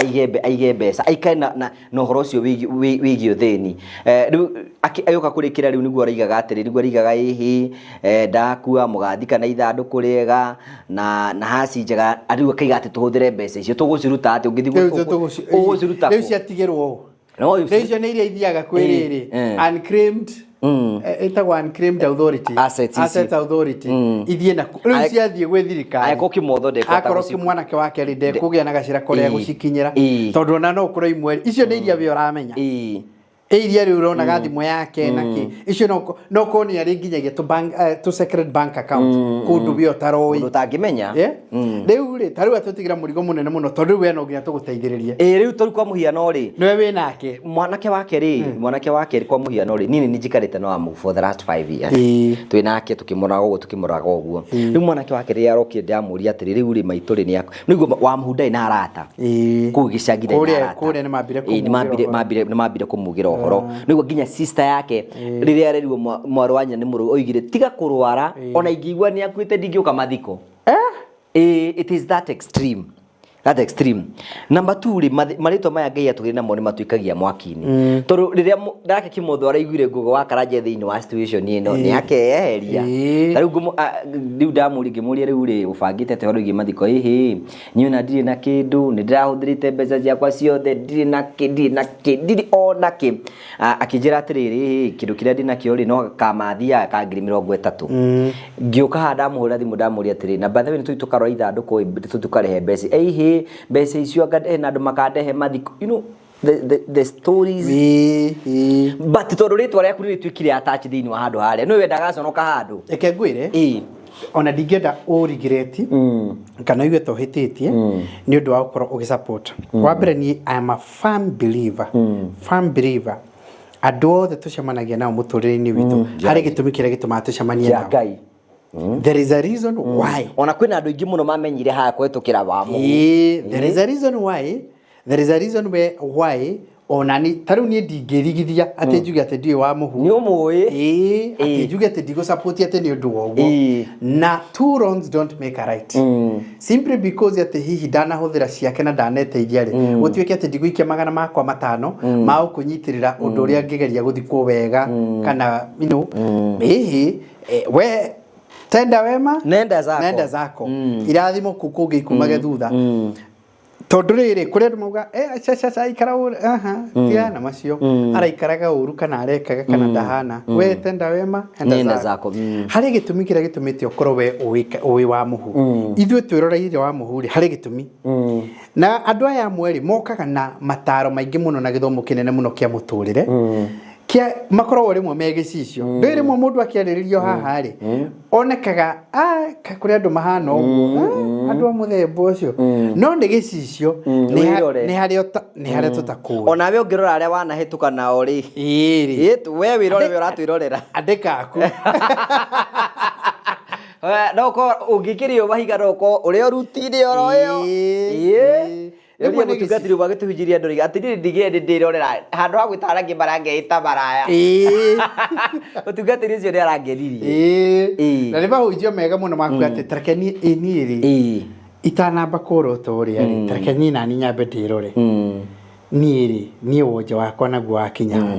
S1: aige mbeca, aikare na ũhoro ũcio wĩgiĩ ũthĩni. Rĩu agĩũka kũrĩkĩra rĩu nĩguo araigaga atĩrĩ, nĩguo araigaga ĩhĩ, ndakua mũgathika na ithandũkũ rĩega na haci njega, rĩu akaiga atĩ tũhũthĩre mbeca icio, tũgũciruta atĩa? Ũngĩthiĩ
S2: Rĩu
S1: ũgũciruta
S2: rĩu
S1: kũ?
S2: ciatigĩrwo ũ?
S1: No,
S2: Rĩu icio nĩ iria ithiaga kwĩ rĩrĩ, unclaimed, ĩtagwo unclaimed authority.
S1: Assets ici.
S2: Assets authority. Ithiĩ naku. Rĩu ciathiĩ gwĩ thirikari.
S1: Angĩkorwo kĩmotho ndekũhota
S2: Akorwo
S1: gũci-
S2: mwanake wake rĩ, ndekũgĩa na gacĩra kũrĩa gũcikinyĩra. Tondũ ona no ũkorwo imwe, icio nĩ iria we ũramenya. Ĩ iria rĩu ũronaga thimũ yake na kĩ. Icio no ũkorwo nĩ arĩ nginyagia tũ secret bank account kũndũ we ũtaroĩ.
S1: Ũndũ ũtangĩmenya.
S2: Rĩu rĩ, ta rĩu atũtigĩra mũrigo mũnene mũno tondũ rĩu we no nginya tũgũteithĩrĩrie.
S1: Ĩ, rĩu tondũ kwa mũhiano rĩ,
S2: nĩwe wĩ nake.
S1: Mwanake wake rĩ, mwanake wake rĩ, kwa mũhiano rĩ, niĩ nĩ njikarĩte na Wamuhu for the last 5 years. Twĩ nake tũkĩmũraga ũguo, tũkĩmũraga ũguo. Rĩu mwanake wake rĩrĩa arokire ndĩramũria atĩrĩ, rĩu rĩ maitũ rĩ nĩ aku. Nĩguo Wamuhu ndarĩ na arata. Kũu gĩcagi ndarĩ na arata.
S2: Kũrĩa nĩ mambire
S1: Ĩĩ, nĩ
S2: kũmugĩra ũhoro.
S1: nĩ mambire kũmugĩra ũhoro. Nĩguo nginya sister yake rĩrĩa arerirwo mwarĩ wa nyina nĩ mũrũu oigire tiga kũrwara ona ingĩigua nĩ akuĩte ndingĩũka mathiko. Ĩĩ, it is that extreme. That extreme. Number 2 rĩ, marĩtwa maya Ngai atũgĩrĩ namo nĩ matuĩkagia mwaki-inĩ. Tondũ rĩrĩa nake Kĩmotho araiguire Ngũgĩ wa Karanja thĩinĩ wa situation ĩno, nĩ akeyeheria. Ta rĩu rĩu ndamũria, ngĩmũria rĩu rĩ, ũbangĩte atĩa ũhoro wĩgiĩ mathiko? Ĩhĩ, niĩ ona ndirĩ na kĩndũ, nĩ ndĩrahũthĩrĩte mbeca ciakwa ciothe, ndirĩ na kĩ, ndirĩ na kĩ, ndirĩ ona kĩ. Akĩnjĩra atĩrĩrĩ, ĩhĩ, kĩndũ kĩrĩa ndĩnakĩo rĩ, no kamathia ka ngiri mĩrongo ĩtatũ. Ngĩũka haha ndamũhũrĩra thimũ ndamũria atĩrĩ, na by the way nĩ tũthiĩ tũkarora ithandũkũ ĩ, tũthiĩ tũkarĩhe mbeca. Ĩhĩ, mbeca icio anga hena andũ makandehe mathiko. You know, the stories, but tondũ rĩtwa rĩaku nĩ rĩtuĩkire attached thĩinĩ wa handũ harĩa, nĩ wendaga conoka handũ.
S2: Reke ngwĩre, ona ndingĩenda ũrigireti kana uge ta ũhĩtĩtie nĩ ũndũ wa gũkorwo ũgĩ support. Wa mbere, niĩ I am a firm believer, firm believer, andũ othe tũcemanagia nao mũtũrĩre-inĩ witũ harĩ gĩtũmi kĩrĩa gĩtũmaga tũcemanie
S1: Kĩa
S2: nao.
S1: Ngai.
S2: There is a reason why.
S1: Ona kwĩna andũ aingĩ mũno mamenyire haha kũhetũkĩra wa mũhu.
S2: Ĩĩ, there is a reason why, there is a reason where, why ona ni ta rĩu niĩ ndingĩrigithia atĩ njuge atĩ ndiũĩ wa mũhu.
S1: Nĩ ũmũĩ.
S2: Ĩĩ, atĩ njuge atĩ ndigũ support atĩ nĩ ũndũ wa ũguo. Na two wrongs don't make a right. Simply because atĩ hihi ndanahũthĩra ciake na ndaneteithia rĩ, gũtuĩke atĩ ndigũikia 500 ma gũkũnyitĩrĩra ũndũ ũrĩa ngĩgeria gũthikwo wega kana ĩhĩ, we tenda wema
S1: nenda zako,
S2: nenda zako. Irathimo kũ kũngĩ ikumage thutha, tondũ rĩrĩ kũrĩ andũ mauga, "Eh, aca aca, ikara ũru, aha, tigana na macio, araikaraga ũru kana arekaga kana ndahana." We tenda wema
S1: nenda
S2: nenda
S1: zako.
S2: Harĩ gĩtũmi kĩrĩa gĩtũmĩte ũkorwo we ũĩ wa mũhu. Ithuĩ twĩroreire wa mũhu rĩ, harĩ gĩtũmi. Na andũ aya amwe rĩ, mokaga na mataro maingĩ mũno na gĩthomo kĩnene mũno kĩa mũtũrĩre kĩa makoragwo rĩmwe me gĩcicio. Ndũĩ rĩmwe mũndũ akĩarĩrĩrio haha rĩ, onekaga, "Ah, kũrĩ andũ mahana ũguo. Ah, andũ a mũthemba ũcio." No nĩ gĩcicio.
S1: Wĩrore.
S2: Nĩ harĩa tũtakũĩ.
S1: Onawe ũngĩrora arĩa wanahĩtũka nao rĩ.
S2: Ĩĩ.
S1: Ĩ, we wĩrore, we ũratwĩrorera.
S2: Andĩka aku.
S1: No ũkorwo ũngĩkĩrio mahiga, no ũkorwo ũrĩa ũrutire oro ĩyo. Ĩĩ.
S2: Rĩmwe
S1: Rĩmwe
S2: nĩ
S1: mũtungatĩri ũmwe agĩtũhunjĩria andũ rĩga atĩ niĩ ndigire ndĩrorera handũ ha gwĩta arĩa angĩ marangeĩta maraya. Mũtungatĩri ũcio nĩ arangenirie.
S2: Ĩĩ. Na nĩ mahunjio mega mũno makuga atĩ tareke niĩ ĩ niĩ rĩ itanamba kũrota ũrĩa rĩ, tareke niĩ nani nyambe ndĩrore niĩ rĩ, niĩ wonje wakwa naguo wakinya ha.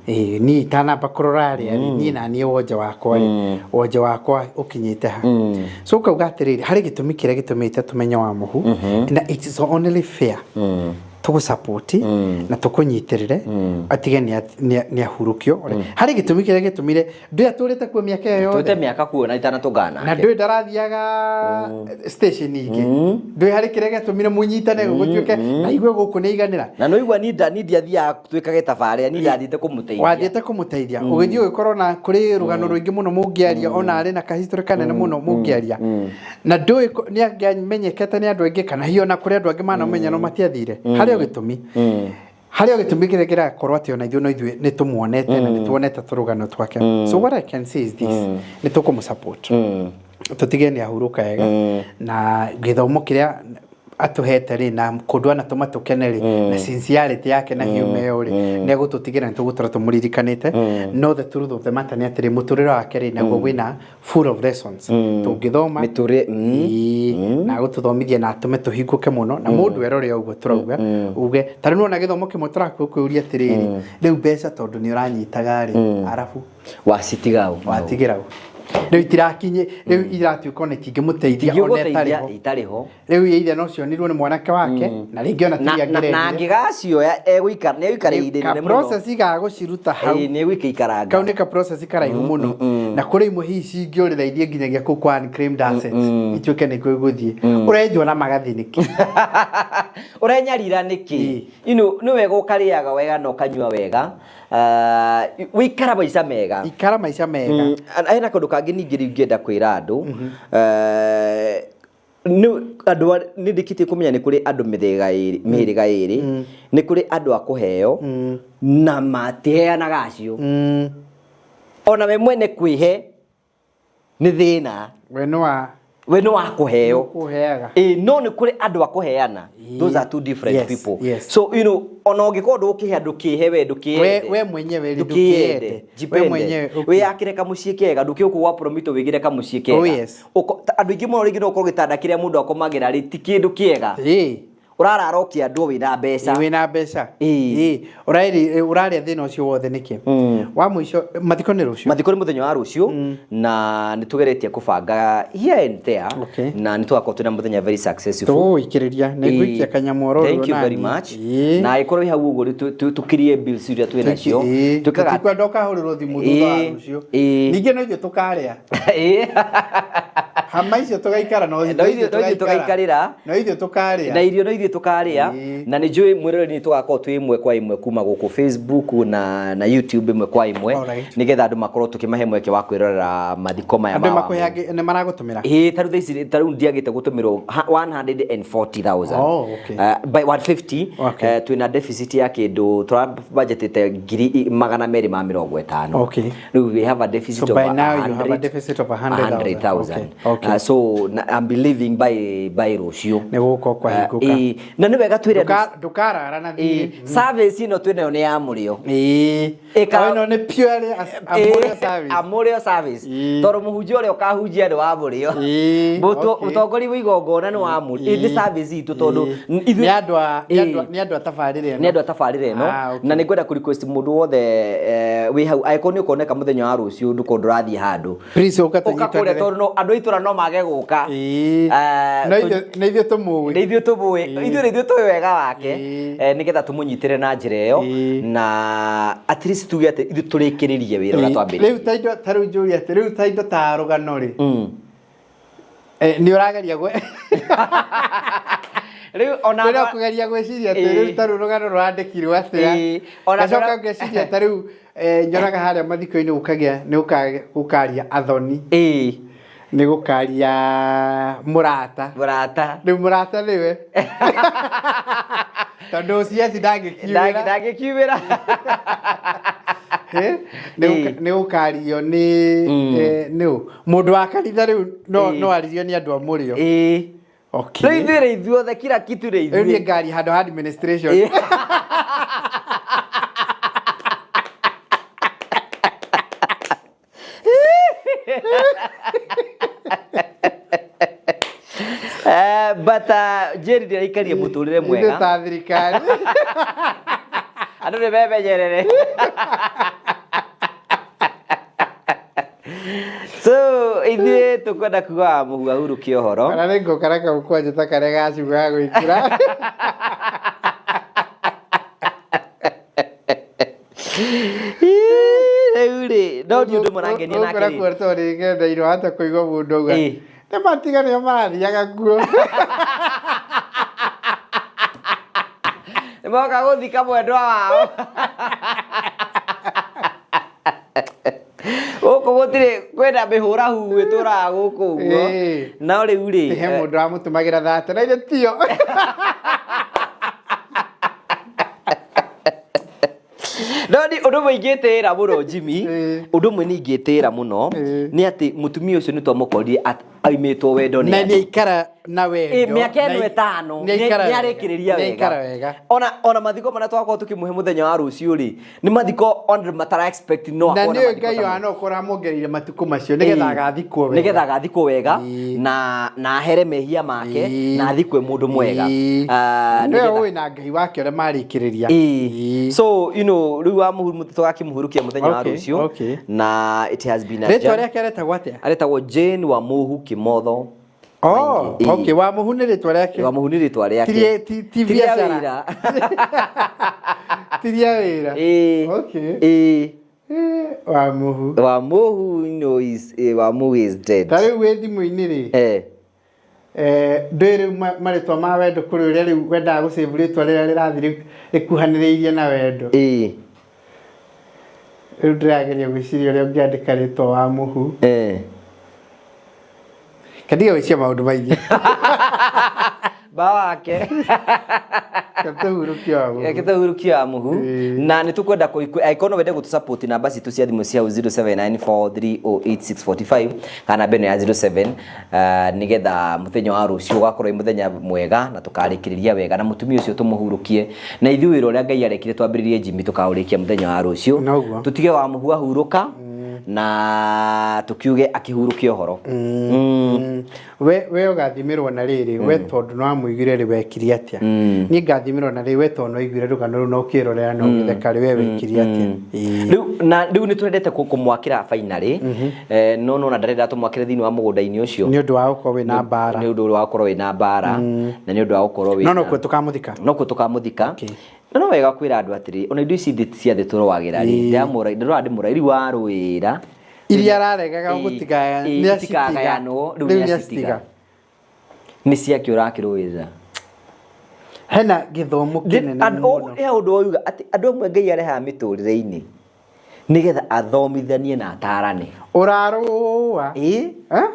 S2: Ĩĩ, niĩ itanamba kũrora arĩa rĩ, niĩ na niĩ wonje wakwa rĩ, wonje wakwa ũkinyĩte ha. So ũkauga atĩrĩrĩ, harĩ gĩtũmi kĩrĩa gĩtũmĩte tũmenye wa mũhu, na it is only fair tũgũ-support na tũkũnyitĩrĩre atige nĩ ahurũkio. Harĩ gĩtũmi kĩrĩa gĩtũmire ndũĩ atũrĩte kuo mĩaka ĩyo yothe.
S1: Twĩte mĩaka kuo na itanatũngana
S2: Na
S1: nake.
S2: ndũĩ ndarathiaga station ingĩ. Ndũĩ harĩ kĩrĩa gĩatũmire mũnyitane gũtuĩke na igue gũkũ nĩ iganĩra.
S1: Na nĩ igua ni ndiathiaga twĩkage tabarĩra, ni ndathiĩte kũmũteithia.
S2: Wathiĩte kũmũteithia, ũgĩthiĩ ũgĩkorwo na kũrĩ rũgano rũingĩ mũno mũngĩaria, ona arĩ na kahistory kanene mũno mũngĩaria, na ndũĩ nĩ angĩamenyekete nĩ andũ aingĩ, kana hihi ona kũrĩ andũ angĩ manamenya no matiathire. Harĩ o gĩtũmi, harĩ o gĩtũmi kĩrĩa kĩrakorwo atĩ ona ithuĩ no ithuĩ nĩ tũmuonete na nĩ tuonete tũrũgano twake. So what I can say is this: nĩ tũkũmũ support, tũtige nĩ ahurũka wega, na gĩthomo kĩrĩa atũhete rĩ, na kũndũ anatũma tũkene rĩ, na sincerity yake na humor ĩyo rĩ, nĩ egũtũtigĩra nĩ tũgũtũra tũmũririkanĩte. No the truth of the matter nĩ atĩrĩ, mũtũrĩre wake rĩ, naguo wĩna full of lessons tũngĩthoma.
S1: Mĩtũrĩre.
S2: Ĩĩ, na agũtũthomithia na atũme tũhingũke mũno, na mũndũ erore ũguo tũrauga uge ta rĩu nĩwona gĩthomo kĩmwe tũrakwĩũria atĩrĩrĩ, rĩu mbeca tondũ nĩ ũranyitaga rĩ, arabu
S1: wacitiga ũ?
S2: Watigĩra ũ? Rĩu itirakinye, rĩu iratuĩka ona itingĩmũteithia ona ĩtarĩ
S1: Itingĩgũteithia
S2: ho.
S1: Itarĩ ho.
S2: Rĩu ithe no cionirwo nĩ mwanake wake, na rĩngĩ ona
S1: na
S2: tiria
S1: na angĩgacioya egũikara, nĩ egũikara ihinda inene mũno.
S2: Process ga gũciruta hau.
S1: Ĩĩ, nĩ egũikaikaranga.
S2: Kau nĩ ka process karaihu mũno, na kũrĩ imwe hihi cingĩũrĩra ithiĩ nginyagia kũu kwa unclaimed assets, ituĩke nĩkuo igũthiĩ. Ũrenjwo na magathi nĩkĩ?
S1: Ũrenyarira nĩkĩ? Nĩ wega ũkarĩaga wega na ũkanyua wega. Ah, wĩikara maica mega.
S2: Ikara maica mega.
S1: Hena kaũndũ kangĩ ningĩ rĩu ingĩenda kwĩra andũ. Nĩ andũ nĩ ndĩkĩtie kũmenya nĩ kũrĩ andũ mĩthemba ĩrĩ, mĩhĩrĩga ĩrĩ. Nĩ kũrĩ andũ a kũheo na matiheanaga acio. Ona we mwene kwĩhe nĩ thĩna.
S2: We nĩ wa
S1: We nĩ wa kũheo.
S2: Kũheaga.
S1: Ĩĩ, no nĩ kũrĩ andũ a kũheana. Those are two different people. So ona ũngĩkorwo ndũgũkĩhe, ndũkĩhe we, ndũkĩende.
S2: We mwenyewe rĩ,
S1: Ndũkĩende.
S2: ndũkĩende. We
S1: Jipende.
S2: mwenyewe
S1: Wĩyakĩre kamũciĩ kega, ndũkĩũke gwa Promito wĩgĩre kamũciĩ kega.
S2: Oh, yes.
S1: Andũ aingĩ mũno rĩngĩ no ũkorwo gĩtanda kĩrĩa mũndũ akomagĩra rĩ ti kĩndũ kĩega. Ũrarara ũkĩandwo wĩna mbeca.
S2: Wĩna mbeca. Ĩĩ. Ũrarĩa thĩna ũcio wothe nĩkĩ? Wa mũico, mathiko nĩ rũciũ.
S1: Mathiko nĩ mũthenya wa rũciũ, na nĩ tũgeretie kũbanga here and there, na nĩ tũgakorwo twĩna mũthenya very successful.
S2: Tũgũgũikĩrĩria, nĩ ngũikia kanyamũ oro
S1: Thank you very much. Na ĩkorwo ĩ hau ũguo rĩ, tũkirie bills iria twĩ nacio. Twĩkaga
S2: Tũtikwenda ũkahũrĩrwo thimũ thutha wa rũciũ. Ningĩ no ithuĩ tũkarĩa. Hama icio tũgaikara no
S1: No ithuĩ no ithuĩ tũgaikarĩra.
S2: No ithuĩ tũkarĩa.
S1: Na irio no ithuĩ tũkarĩa. Na nĩ njũĩ mwĩroreri nĩ tũgakorwo twĩ ĩmwe kwa ĩmwe kuma gũkũ Facebook na YouTube ĩmwe kwa ĩmwe, nĩgetha andũ makorwo tũkĩmahe mweke wa kwĩrorera mathiko maya
S2: Andũ
S1: ma
S2: makũhe
S1: Wamũhu.
S2: nĩ maragũtũmĩra?
S1: Ĩĩ, ta rĩu thaa ici, ta rĩu ndiagĩte gũtũmĩrwo 140,000.
S2: Oh, okay.
S1: By 150. Twĩna deficit ya kĩndũ tũrabudgetĩte 250,000. Rĩu we have a deficit
S2: So
S1: of
S2: by now you have a
S1: 100
S2: deficit of 100,000.
S1: 100,000.
S2: Okay.
S1: So na, I'm believing by rũciũ
S2: nĩ gũgũkorwo kwahingũka.
S1: Na nĩ wega twĩre andũ
S2: Ndũkarara na thiĩ.
S1: Service ĩno twĩnayo nĩ ya mũrĩo.
S2: Ĩno nĩ purely amũrĩo service.
S1: Amũrĩo service. Tondũ mũhunjia ũrĩa ũkahunjia nĩ wa mũrĩo. Mũtongoria wa igongona nĩ wa mũrĩo. Nĩ service itũ tondũ
S2: Nĩ andũ a nĩ andũ a tabarĩra ĩno.
S1: Nĩ andũ a tabarĩra ĩno.
S2: Ah, okay.
S1: Na nĩ ngwenda kũ request mũndũ wothe wĩ hau, angĩkorwo nĩ ũkoneka mũthenya wa rũciũ ndũkorwo ndũrathiĩ handũ.
S2: Please ũka
S1: Ũka kũrĩa
S2: tũnyitanĩre.
S1: tondũ andũ a itũra no mage gũka.
S2: No nĩ ithuĩ tũmũĩ.
S1: Nĩ ithuĩ tũmũĩ. Ithuĩ nĩ ithuĩ tũĩ wega wake. Nĩgetha tũmũnyitĩre na njĩra ĩyo na at least tuge atĩ ithuĩ tũrĩkĩrĩrie wĩra ũrĩa twambĩrĩirie.
S2: Rĩu ta indo ta rĩu njũrie atĩ rĩu ta indo ta rũgano rĩ. Nĩ ũrageria gwe
S1: Rĩu ona
S2: Nĩ ũrageria gwĩciria atĩ rĩu ta rĩu rũgano rũrandĩkirwo atĩa.
S1: Ona
S2: Ngacoka ngeciria ta rĩu nyonaga harĩa mathiko-inĩ gũkagĩa nĩ gũkaria athoni. Nĩ gũkaria mũrata.
S1: Mũrata.
S2: Rĩu mũrata nĩwe. Tondũ CS ndangĩkiumĩra.
S1: Ndangĩkiumĩra.
S2: Nĩ gũkario nĩ nĩ ũ? Mũndũ wa kanitha rĩu no aririo nĩ andũ a mũrĩo. Okay.
S1: Rĩu ithuĩ rĩ ithuothe kila kitu rĩ
S2: Rĩu niĩ
S1: ithuĩ.
S2: ngaria handũ ha administration.
S1: But Jerry ndĩraikaria mũtũrĩre mwega.
S2: Ithuĩ ta thirikari.
S1: Andũ nĩ memenyerere. So ithuĩ tũkwenda kuga wa mũhu ahurũkie ũhoro.
S2: Kana nĩ ngũka na kamũkwanja ta karĩa gacuga ga gwĩkĩra.
S1: Rĩu rĩ, no ndiũ ũndũ mũrangenia nake
S2: Ũkũra
S1: rĩ.
S2: kuo tondũ nĩ wahota kũigua mũndũ auga nĩ matiga nĩo marathiaga kuo.
S1: Nĩ moka gũthika mwendwa wao. Gũkũ gũtirĩ kwĩna mĩhũra huhũ ĩtũraga gũkũ ũguo. No rĩu rĩ,
S2: He mũndũ wamũtũmagĩra thate na ithe tio.
S1: No ni ũndũ ũmwe ingĩtĩĩra mũno Jimmy, ũndũ ũmwe ni ingĩtĩĩra mũno nĩ atĩ mũtumia ũcio nĩ twamũkorire aimĩtwo wendo nĩ
S2: Na
S1: andũ.
S2: nĩ aikara na wendo.
S1: Mĩaka ĩno ĩtano
S2: nĩ aikara
S1: nĩ
S2: wega.
S1: arĩkĩrĩria
S2: Nĩ aikara
S1: wega.
S2: wega.
S1: Ona mathiko marĩa twakorwo tũkĩmũhe mũthenya wa rũciũ rĩ, nĩ mathiko ona matara expect no
S2: Na
S1: akorwo na
S2: nĩ
S1: mathiko
S2: Ngai
S1: ta
S2: wa
S1: mau.
S2: no ũkorwo amuongereire matukũ macio nĩgetha agathikwo wega.
S1: Nĩgetha agathikwo wega na ahere mehia make na athikwe mũndũ mwega.
S2: Nĩwe
S1: Nĩgetha
S2: ũĩ na Ngai wake ũrĩa marĩkĩrĩria.
S1: So you know rĩu wa mũhu tũgakĩmũhurukia mũthenya wa rũciũ na it has been a
S2: Rĩtwa
S1: journey.
S2: rĩake aretagwo atĩa?
S1: Aretagwo Jane Wamuhu Kimotho.
S2: Oh, okay, Wamuhu nĩ rĩtwa rĩake.
S1: Wamuhu nĩ rĩtwa rĩake.
S2: Ti ti
S1: Ti rĩa
S2: biacara.
S1: wĩra.
S2: Ti rĩa wĩra. Okay. Wamuhu.
S1: Wamuhu you know, is Wamuhu is dead.
S2: Ta rĩu wĩ thimũ-inĩ rĩ. Ndũĩ rĩu marĩtwa ma wendo kũrĩ ũrĩa rĩu wendaga gũsave rĩtwa rĩrĩa rĩrathiĩ rĩkuhanĩrĩirie na wendo. Rĩu ndĩrageria gwĩciria ũrĩa ũngĩandĩka rĩtwa Wamuhu. Kandiga gwĩciria maũndũ maingĩ.
S1: Ba wake.
S2: Ketũhurũkio wa mũhu.
S1: Ketũhurũkio wa mũhu. Na nĩ tũkwenda angĩkorwo no wende gũtũ support namba citũ cia thimũ cia 0794308645 kana namba ĩno ya 07, nĩgetha mũthenya wa rũciũ ũgakorwo wĩ mũthenya mwega na tũkarĩkĩrĩria wega na mũtumia ũcio tũmũhurũkie na ithuĩ wĩra ũrĩa Ngai arekire twambĩrĩrie Jimmy tũkaũrĩkia mũthenya wa rũciũ. Tũtige wa mũhu ahurũka na tukiuge akĩhurũke ũhoro.
S2: We ũgathimĩrwo na rĩrĩ, we tondũ no wamũiguire rĩ wekire atĩa? Niĩ ngathimĩrwo na rĩrĩ, we tondũ no waiguire rũgano rũu na ũkĩrorera na ũgĩtheka rĩ, we wekire atĩa?
S1: Rĩu na rĩu nĩ twendete kũmwakĩra finally, no nona ndarenda tũmwakĩre thĩinĩ wa mũgũnda-inĩ ũcio
S2: nĩ ũndũ wa gũkorwo wĩna mbara.
S1: Nĩ ũndũ wa gũkorwo wĩna mbara na nĩ ũndũ wa gũkorwo wĩna
S2: No nokuo tũkamũthika.
S1: Nokuo tũkamũthika. Na no wega kwĩra andũ atĩrĩ, ona indo ici cia thĩ tũrũagĩra rĩ, ndĩramũra ndĩrora ndĩmũra rĩu warũĩra
S2: Iria araregaga gũtigaya nĩ acitiga.
S1: Itikagayanwo rĩu
S2: Rĩu
S1: nĩ
S2: nĩ
S1: acitiga.
S2: acitiga.
S1: Nĩ ciake ũrakĩrũĩrĩra.
S2: Hena gĩthomo kĩnene mũno.
S1: He ũndũ wauga atĩ andũ amwe Ngai arehaga mĩtũrĩre-inĩ nĩgetha athomithanie na atarane.
S2: Ũrarũa.
S1: Ĩĩ.
S2: Eh?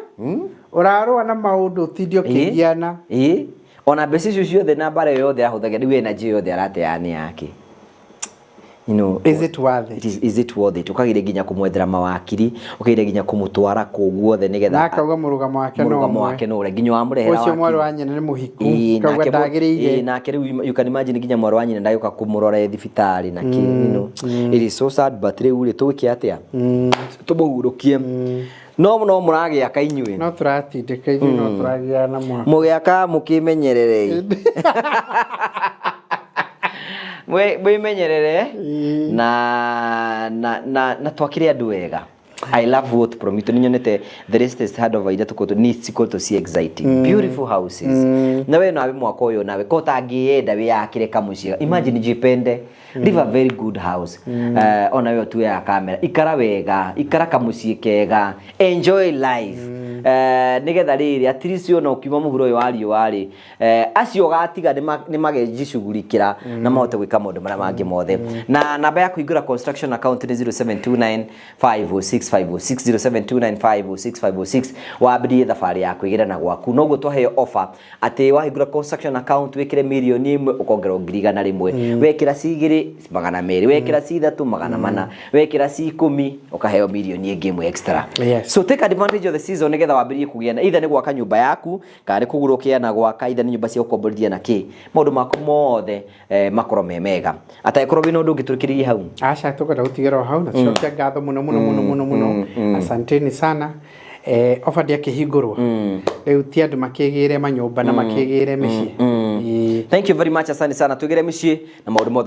S2: Ũrarũa na maũndũ ũtinde ũkĩgiana.
S1: Ĩĩ. Ona mbeca icio ciothe na mbara ĩyo yothe ahũthagĩra rĩu energy ĩyo yothe arateaga nĩ yake. You know,
S2: Is it worth it?
S1: Is it worth it? Ũkageria nginya kũmwethera mawakiri, ũkageria nginya kũmũtwara kũu guothe nĩgetha
S2: Na akauga mũrũgamo wake no
S1: mũrũgamo
S2: ũmwe.
S1: Wake no ũrĩa nginya wamũrehera
S2: Ũcio mwarĩ
S1: wakiri.
S2: wa nyina nĩ mũhiku.
S1: Ĩĩ,
S2: Kauga
S1: nake
S2: ndagĩrĩire.
S1: Ĩĩ, nake rĩu you can imagine nginya mwarĩ wa nyina ndagĩũka kũmũrora e thibitarĩ na kĩ, It is so sad, but rĩu rĩ tũgĩke atĩa, tũmũhurũkie, no mũragĩaka inyuĩ.
S2: No tũratindĩka ithuĩ, no tũragĩa na mwaka.
S1: Mũgĩaka mũkĩmenyerere, mwĩmenyerere na twakĩre andũ wega. I love what Promito ninyonete the latest handover iria tũkoretwo nĩ cikoretwo ci exciting, beautiful houses, na we nawe mwaka ũyũ nawe ko ũtangĩenda wĩyakĩre kamũciĩ. Imagine, jipende, live a very good house. Ona we ũtue ya kamera, ikara wega, ikara kamũciĩ kega, enjoy life, nĩgetha rĩrĩ at least ona ũkiuma mũhuro ũyũ wa riũa rĩ, acio ũgatiga nĩ magejicugurikĩra na mahote gwĩka maũndũ marĩa mangĩ mothe. Na namba ya kũhingũra construction account nĩ 0729 506 506, 0729 506 506. Wambĩrĩrie thabarĩ ya kwĩgĩra na gwaku. Noguo twaheo offer atĩ wahingũra construction account wĩkĩre 1 mirioni ũkongerwo 100,000, wekĩra ci 2 200, wekĩra ci 3 400, wekĩra ci 10 ũkaheo 1 mirioni ĩngĩ extra. So take advantage of the season nĩgetha wambĩrĩrie kũgĩa na either nĩ gwaka nyũmba yaku kana nĩ kũgũra ũkĩa na gwaka, either nĩ nyũmba cia gũkomborithia na kĩ, maũndũ maku mothe makorwo me mega. Atangĩkorwo wĩna ũndũ ũngĩ tũrĩkĩrĩrie hau.
S2: Aca, tũkwenda gũtigĩra o hau na tũcokia ngatho mũno mũno mũno mũno mũno. Asanteni sana. Ofa ndĩakĩhingũrwo rĩu, ti andũ makĩgĩre manyũmba na makĩgĩre mĩciĩ.
S1: Thank you very much, asante sana. Twigire mĩciĩ na maũndũ mothe.